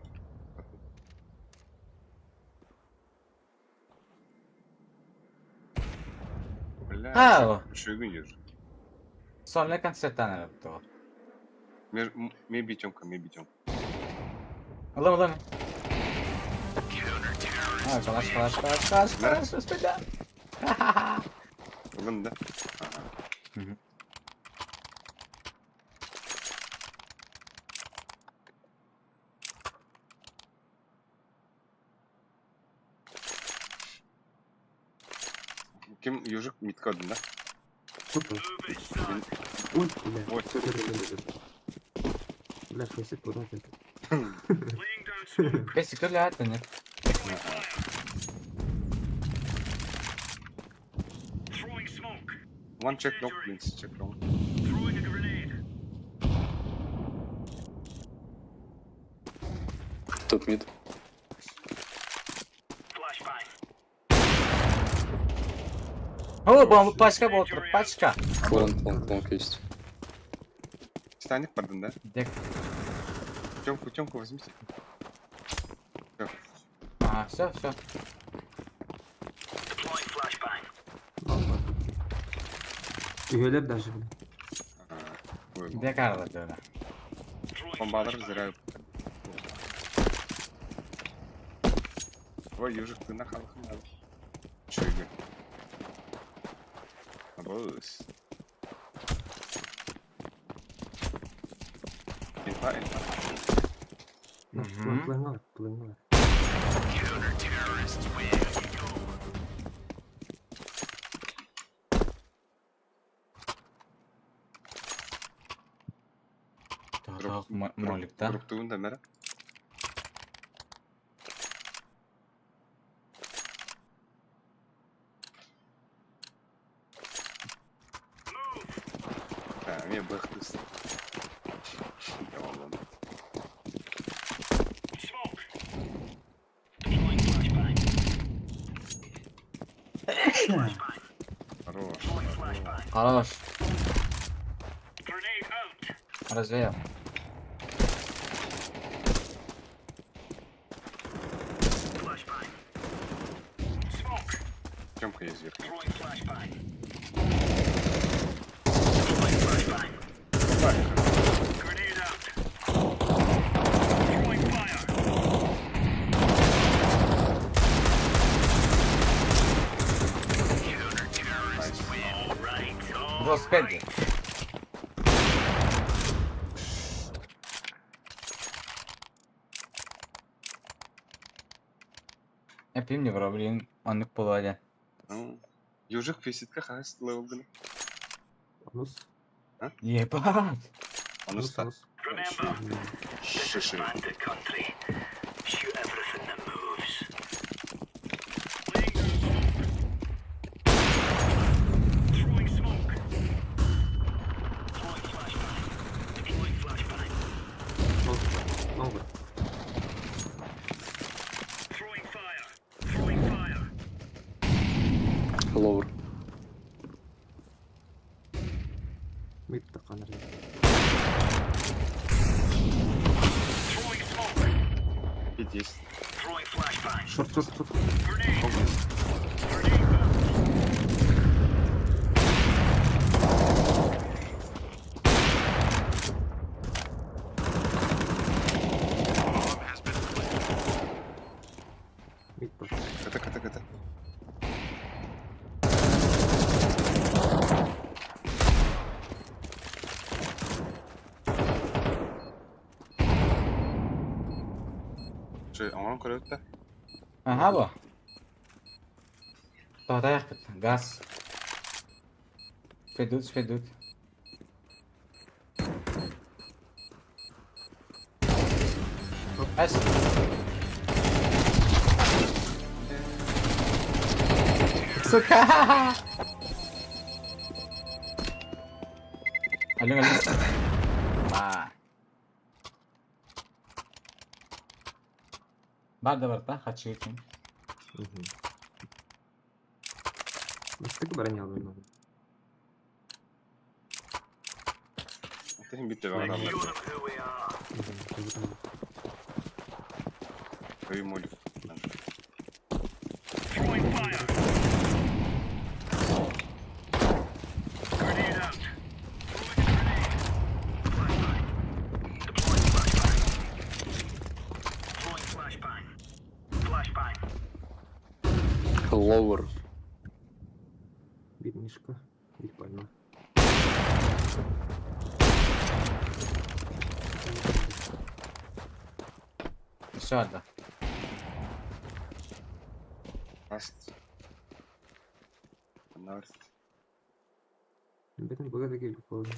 Бля,
Ау.
еще ежик.
Сонна концерттан то.
Ме битемка, ме битем.
Алам, алам. А, калаш, калаш, калаш, калаш, калаш, успеда.
Алам, да?
Ага.
Ким ежик митка да?
Супер. Ой, бля.
Ой.
Бля, шо куда ты?
Бесик, кырля нет?
One check long, please. Check long.
Топ мид.
О, бомба, пачка была, пачка.
Лонг, лонг, лонг есть.
Титаник, пардон, да?
Где?
Тёмку, Тёмку возьмите.
А, все, все.
Üyeler даже, бля.
Где Карла, да?
Бомбалар взрывают. Ой, ежик, ты на халах надо. Чё, Игорь? Абус. Инфа, инфа.
Плыңар, плыңар.
Так, молик, да?
Дроптугун да мэра. А, мне бэхтыс. Хорош.
Хорош. Развеял.
Тёмка есть сверху.
Господи. Я пим не блин, он их.
Ну, Ежик феситка хас левел гына.
Анус.
А?
Ебать.
Анус та. Шиши.
Много.
Ловер.
Мид таканар.
И 10.
Шорт, шорт, шорт. Мид пошел.
КТ, КТ, КТ. Че, оңон көрөт да?
Ага, бу. Тоғдаяқ бит. Газ. Спедут, спедут. Ас. Сука! Алло, алло. Ба. Бар да бар та, хачы
Настык броня алып.
Тehин битте бар адамдар. Ой, молик.
Ловер.
Бир мишка, бир пальма.
Еще одна.
Аст. Нарт.
Бетен богатый келип калды.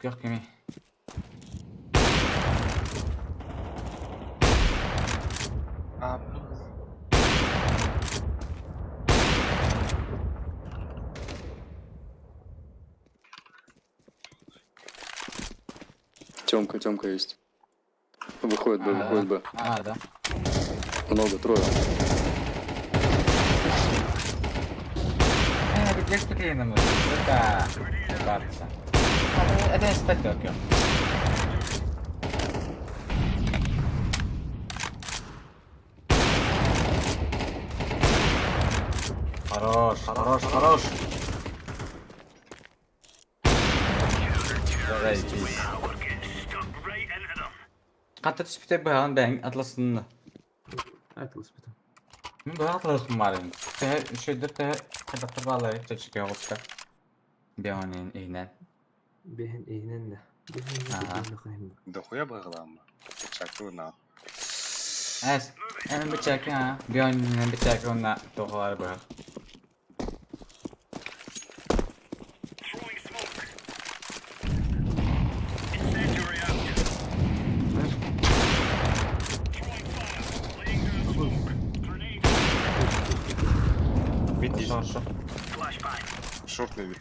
Күөх кими?
А,
Тёмка, Тёмка есть. Выходит Б, выходит Б.
А, да.
Много, трое.
Э, где стреляем? Это... Барца. Это статёк. Хорош, хорош, хорош. Заебись. Хатта түспүтэ быһаҕын бэйэҥ атласынна.
Атлас бүтүн.
Мин быһа атласым баар ини. Төһө үчүгэйдэр төһө хайдахтар бааллар чэпчэки оҕуска. Биэҕинэн иһинэн.
Биэһин иһинэн да. Биэһин
Дохуя быһыылаама. Чакы на.
Эс, эми бычаки а. Биэҕинэн бычаки уонна туохалары быһах.
Мид есть.
Хорошо.
Шорт maybe.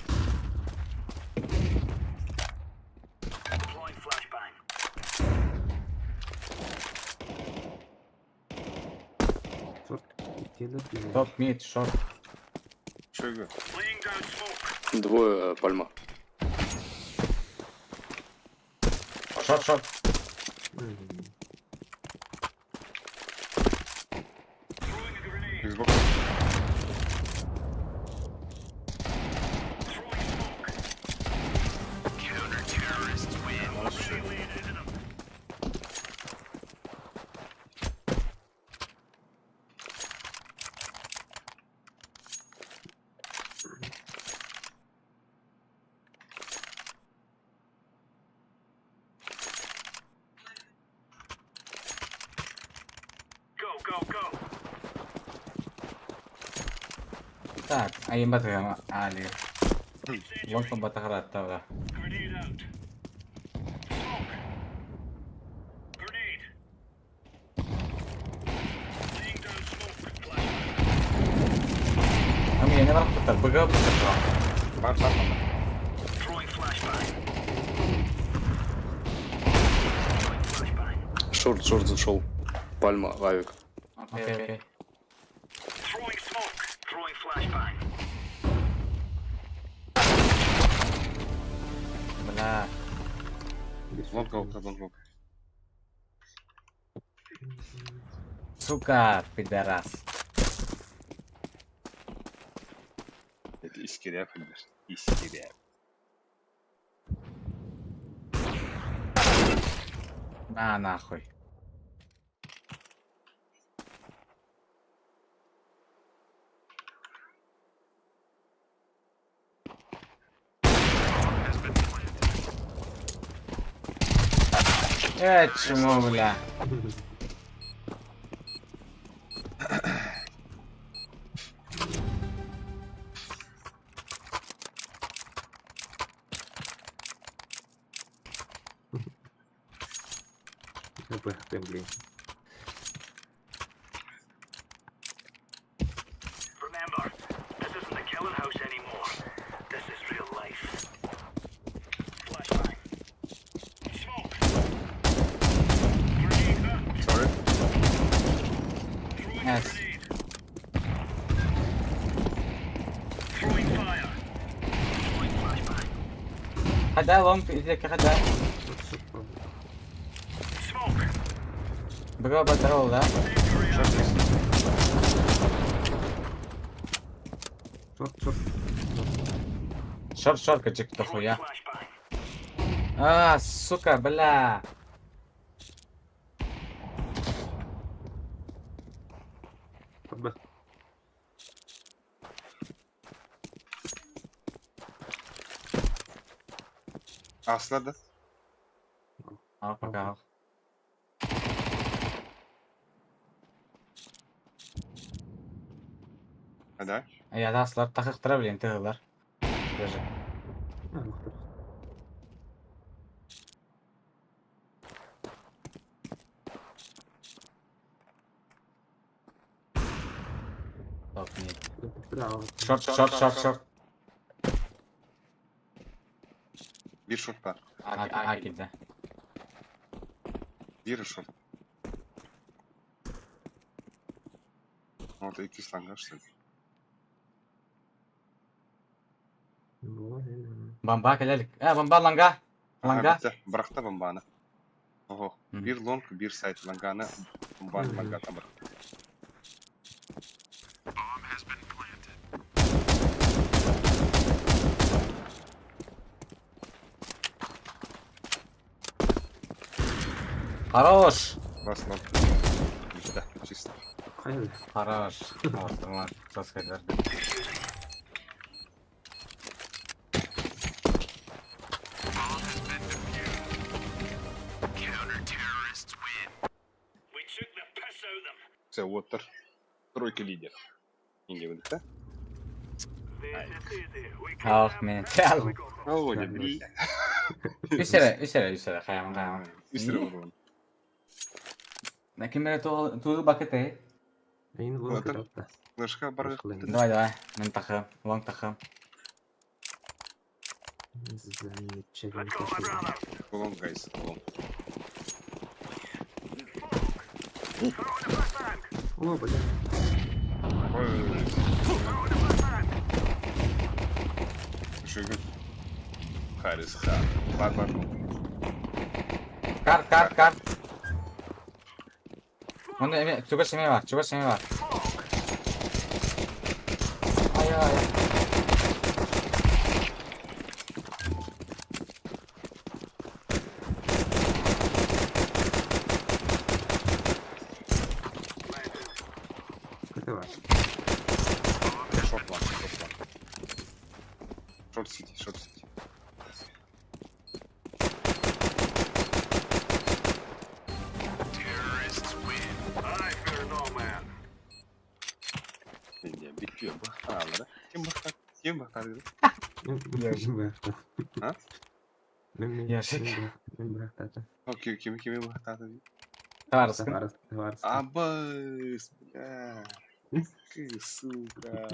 Шорт. Иккиэлэр биир.
Топ мид, шорт.
Чего?
Двое пальма.
Шорт, шорт.
Xbox.
Так, айымбатыгам али. Лонтон батахаратта Ами не барахтар, быга быга.
Бар, бар, бар.
Шорт, шорт зашел. Пальма, авик.
Окей, окей. Бля.
Лонг, лонг, лонг, лонг.
Сука, пидорас.
Это искеря, понимаешь? Искеря.
На нахуй. Э, чмо, бля.
Б, блин.
Remember, this isn't the killing house anymore. This is real life. Flashbang. Smoke. Grenade out.
Sorry.
Throwing a
Yes.
grenade. Throwing fire. Throwing flashbang.
Хада лонг, иди хада.
Smoke.
Быга батарол, да?
Шорт есть.
Шорт, шорт.
Шорт, шорт, качек, дохуя. А, сука, бля.
Б.
Асла да?
А, пока.
А, да?
Я таслар, тахықтыра блин, тығылар. Даже.
А, мақтар.
Топ мид. Шорт, шорт, шорт, шорт.
Биир шорт баар.
А, а киирдэ.
Биир шорт. Вот икки сланга что ли?
Бомба кэлэр. Э, бомба ланга. Ланга.
Бырахта бомбаны. Ого. Биир лонг, биир сайт ланганы бомбаны лангата бырах.
Хорош!
Бас лонг. Чисто, чисто.
Хорош. Орталар. Жестко
Все, вот тройка лидер. Не да?
Ах, мен.
Володя, бля.
Үс эрэ, үс эрэ, үс эрэ, хайаман, хайаман.
Үс эрэ буолуон.
На ким эрэ тугу бакытай?
Эйин лонг кытатта.
Флешка бар.
Давай, давай. Мен тахым, лонг тахым.
Замечательно.
Лонг, гайс, лонг.
О, бля.
Ой. Что играть? Харрис, ха. Бар, бар,
Кар, кар, кар. Оны эме, чугас эме бар, чугас эме бар. Ай, ай.
КТ бар.
Шорт ван, шорт ван. Шорт сити, шорт сити. Не, битве бахталар. Ким бахтар? Ким бахтар?
Мен
А?
Яшик.
Мен бырахтата.
Окей, ким ким бахтар?
Тарскын.
Абыс, бля. Ты, сука.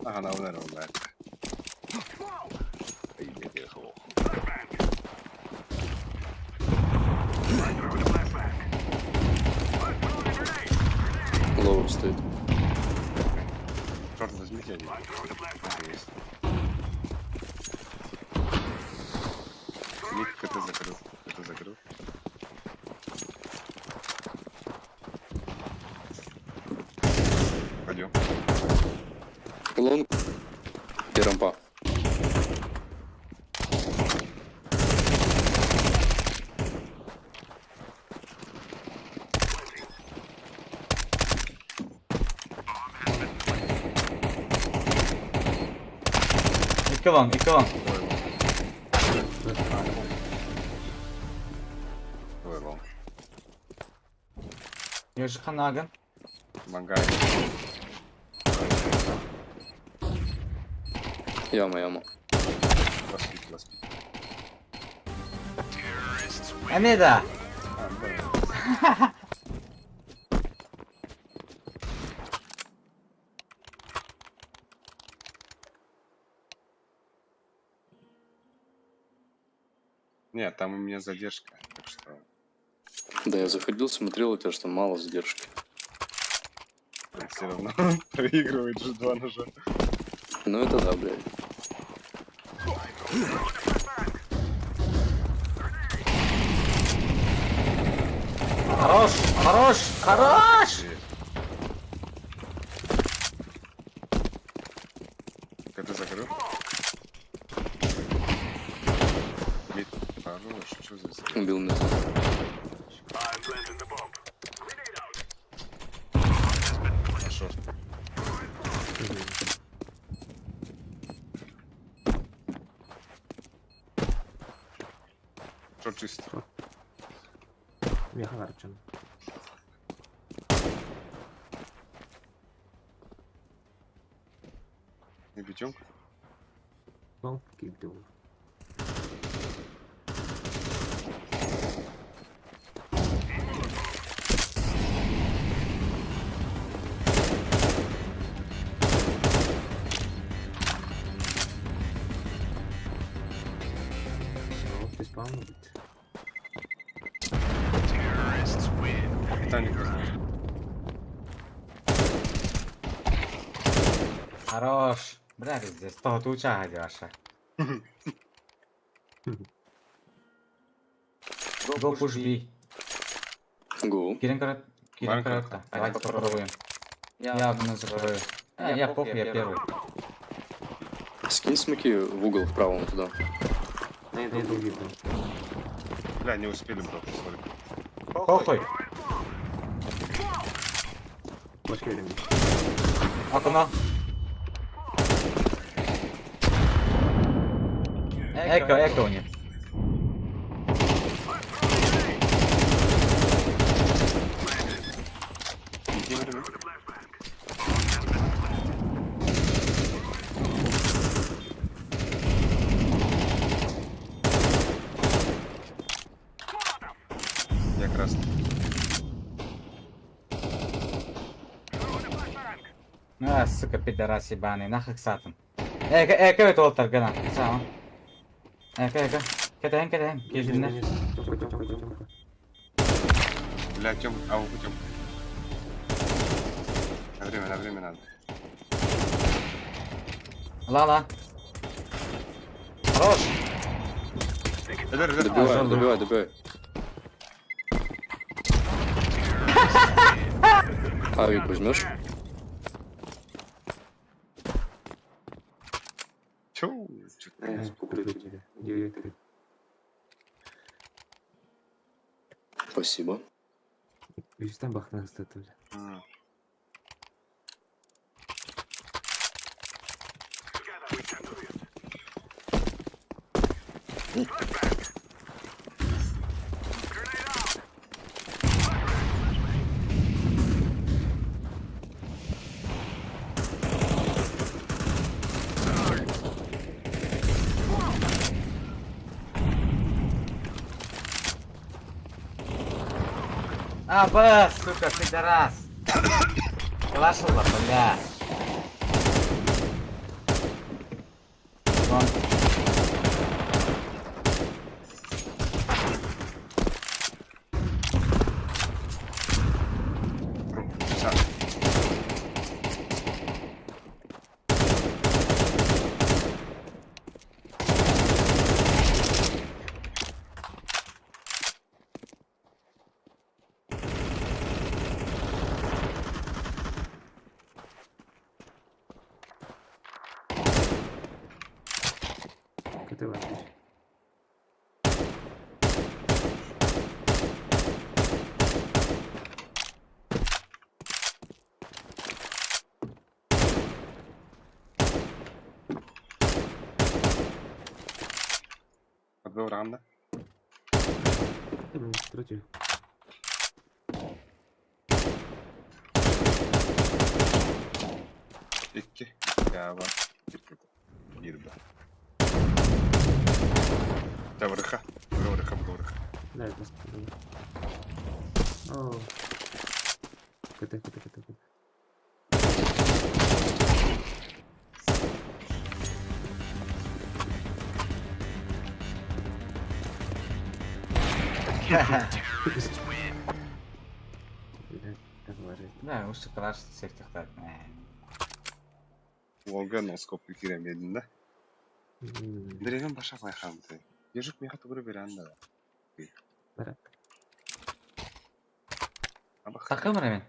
Ага, на удар, удар. Ай, блядь, я
Лоуэр стоит.
Шорт возьмите один. Это есть. Мид КТ закрыл. КТ закрыл. Пойдем.
Лонг и рампа.
Икки лонг, икки лонг.
Ой, лонг.
Ежи ханагын.
Мангай.
Яма, яма.
Ласпит, ласпит.
Эме да.
А, да. Нет, там у меня задержка, так что
Да, я заходил, смотрел, у тебя что мало задержки.
все равно проигрывает же два ножа.
Ну это да, блядь.
Хорош, хорош, хорош!
КТ закрыл. Мид, хорош, что за
Убил меня.
Шорт. Шорт чисто.
Меха Арчан.
Не бьем?
Лонг кидал. Спаун быть.
Титаник возможно.
Хорош. Бля, пиздец. Того туча ваша. Go push B.
Go.
Кирин корот. Кирин
Баран
коротко. Давайте попробуем. Я окно закрою. Я похуй, я первый.
Скинь смоки в угол вправо вон туда.
Я долгий был.
Бля, не успели, бро, сори.
Похуй.
Башка берем.
Окно. Эко, эко у них.
Я красный.
А, сука, пидорас ебаный, нахуй сатан. Эко, эко, это олтар, гана. Сам. Эко, эко. Кэтэһэн, кэтэһэн. Киирдиннэр.
Тёмка, Тёмка, Тёмка.
Бля, Тём, ау, Тём. На время надо.
Ла-ла. Хорош.
Эдер, эдер.
Добивай, добивай, добивай. Авик возьмешь?
Чё? Чё?
Я куплю тебе. 9-3.
Спасибо.
Үстен бахтан ыстаты, бля.
М.
А, б, сука, пидорас. Калашила, бля. Вон.
Са.
КТ бар.
Подбил ранда.
Против.
Икки. Я бар. Бир б. Таврыха. Врыха, врыха.
Да, это О. КТ, КТ, КТ, КТ. Бля, так ложить.
Да, уж калаш всех так.
Лога носкоп киремедин да. Деревен баша байхамты. Ежик меха тугры берен да.
Бара.
Такым мен.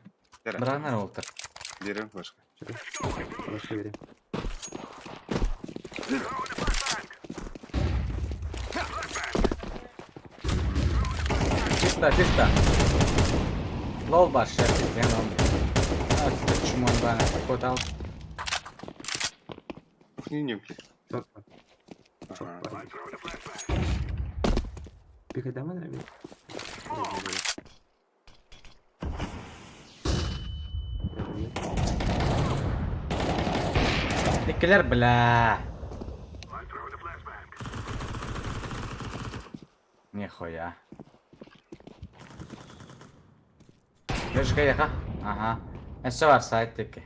Бранар олтыр.
Деревен башка.
Башка берем.
Чисто, чисто. Лол баш, я пизден он. А, сука, чмо ебаный. Код ал.
Кухни немки.
Ага. Пикай дамы, наверное?
Иккилер, бля. Нихуя. Лёшка, яха. Ага. Эссе бар сайт теки.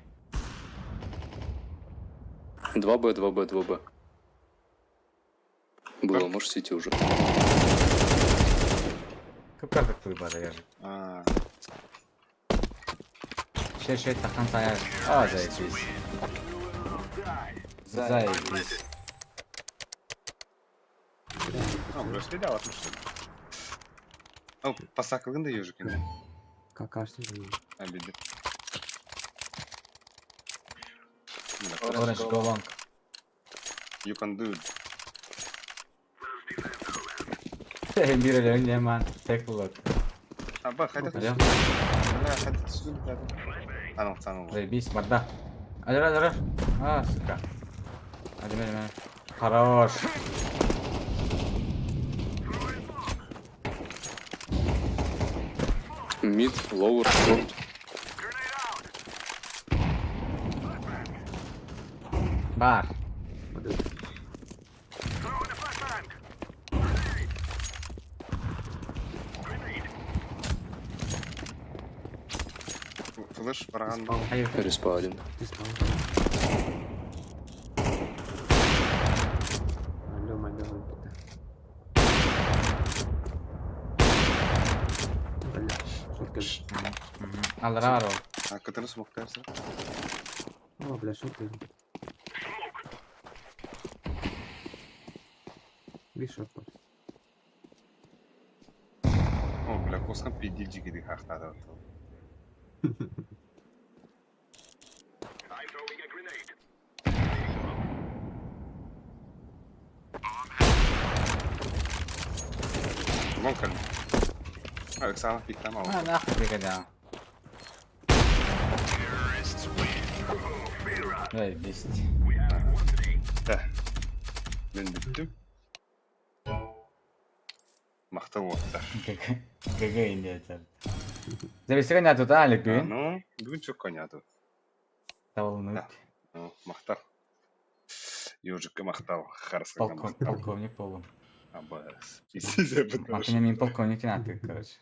2Б, 2Б, 2Б. Было, можешь сети уже.
Кып-кырдык тылбада ежик.
А,
Шей тахан саяр. А, заебись. Заебись.
А, бля, стрелял, отлично. О, посакалгын да ежик енді.
Какашный.
Обиды.
Orange, go long.
You can do it.
Bir öyle önce hemen tek bulur.
А, ба, хайда.
Алло.
Бля, хайда түсін, бля. Анау, анау.
Заебись, морда. Алло, алло, алло. А, сука. Hadi benim benim. Хорош.
Mid, lower, short.
Бар.
Флеш, бараган.
Респа один.
Респаун. Алло, алло, бит. Бля, шотка.
Алло, алло.
А, который смог кажется?
О, бля, шотка. Ви шот.
О, бля, косқан пиздец жігіді хақтады. Лонг кәлі. А, Оксана пиктам
А, нахуй ты когда. Заебись.
Да. Мен бүттім. Мақтау оттар.
ГГ индия Заебись, коня тут, а, Легюин?
Ну, бүгін чөк коняту.
Тавлнуть.
Ну, мақтау. Ежикке мақтау, харысқа мақтау.
Полковник полу.
Абас.
Мантыня мин полковник ты, короче.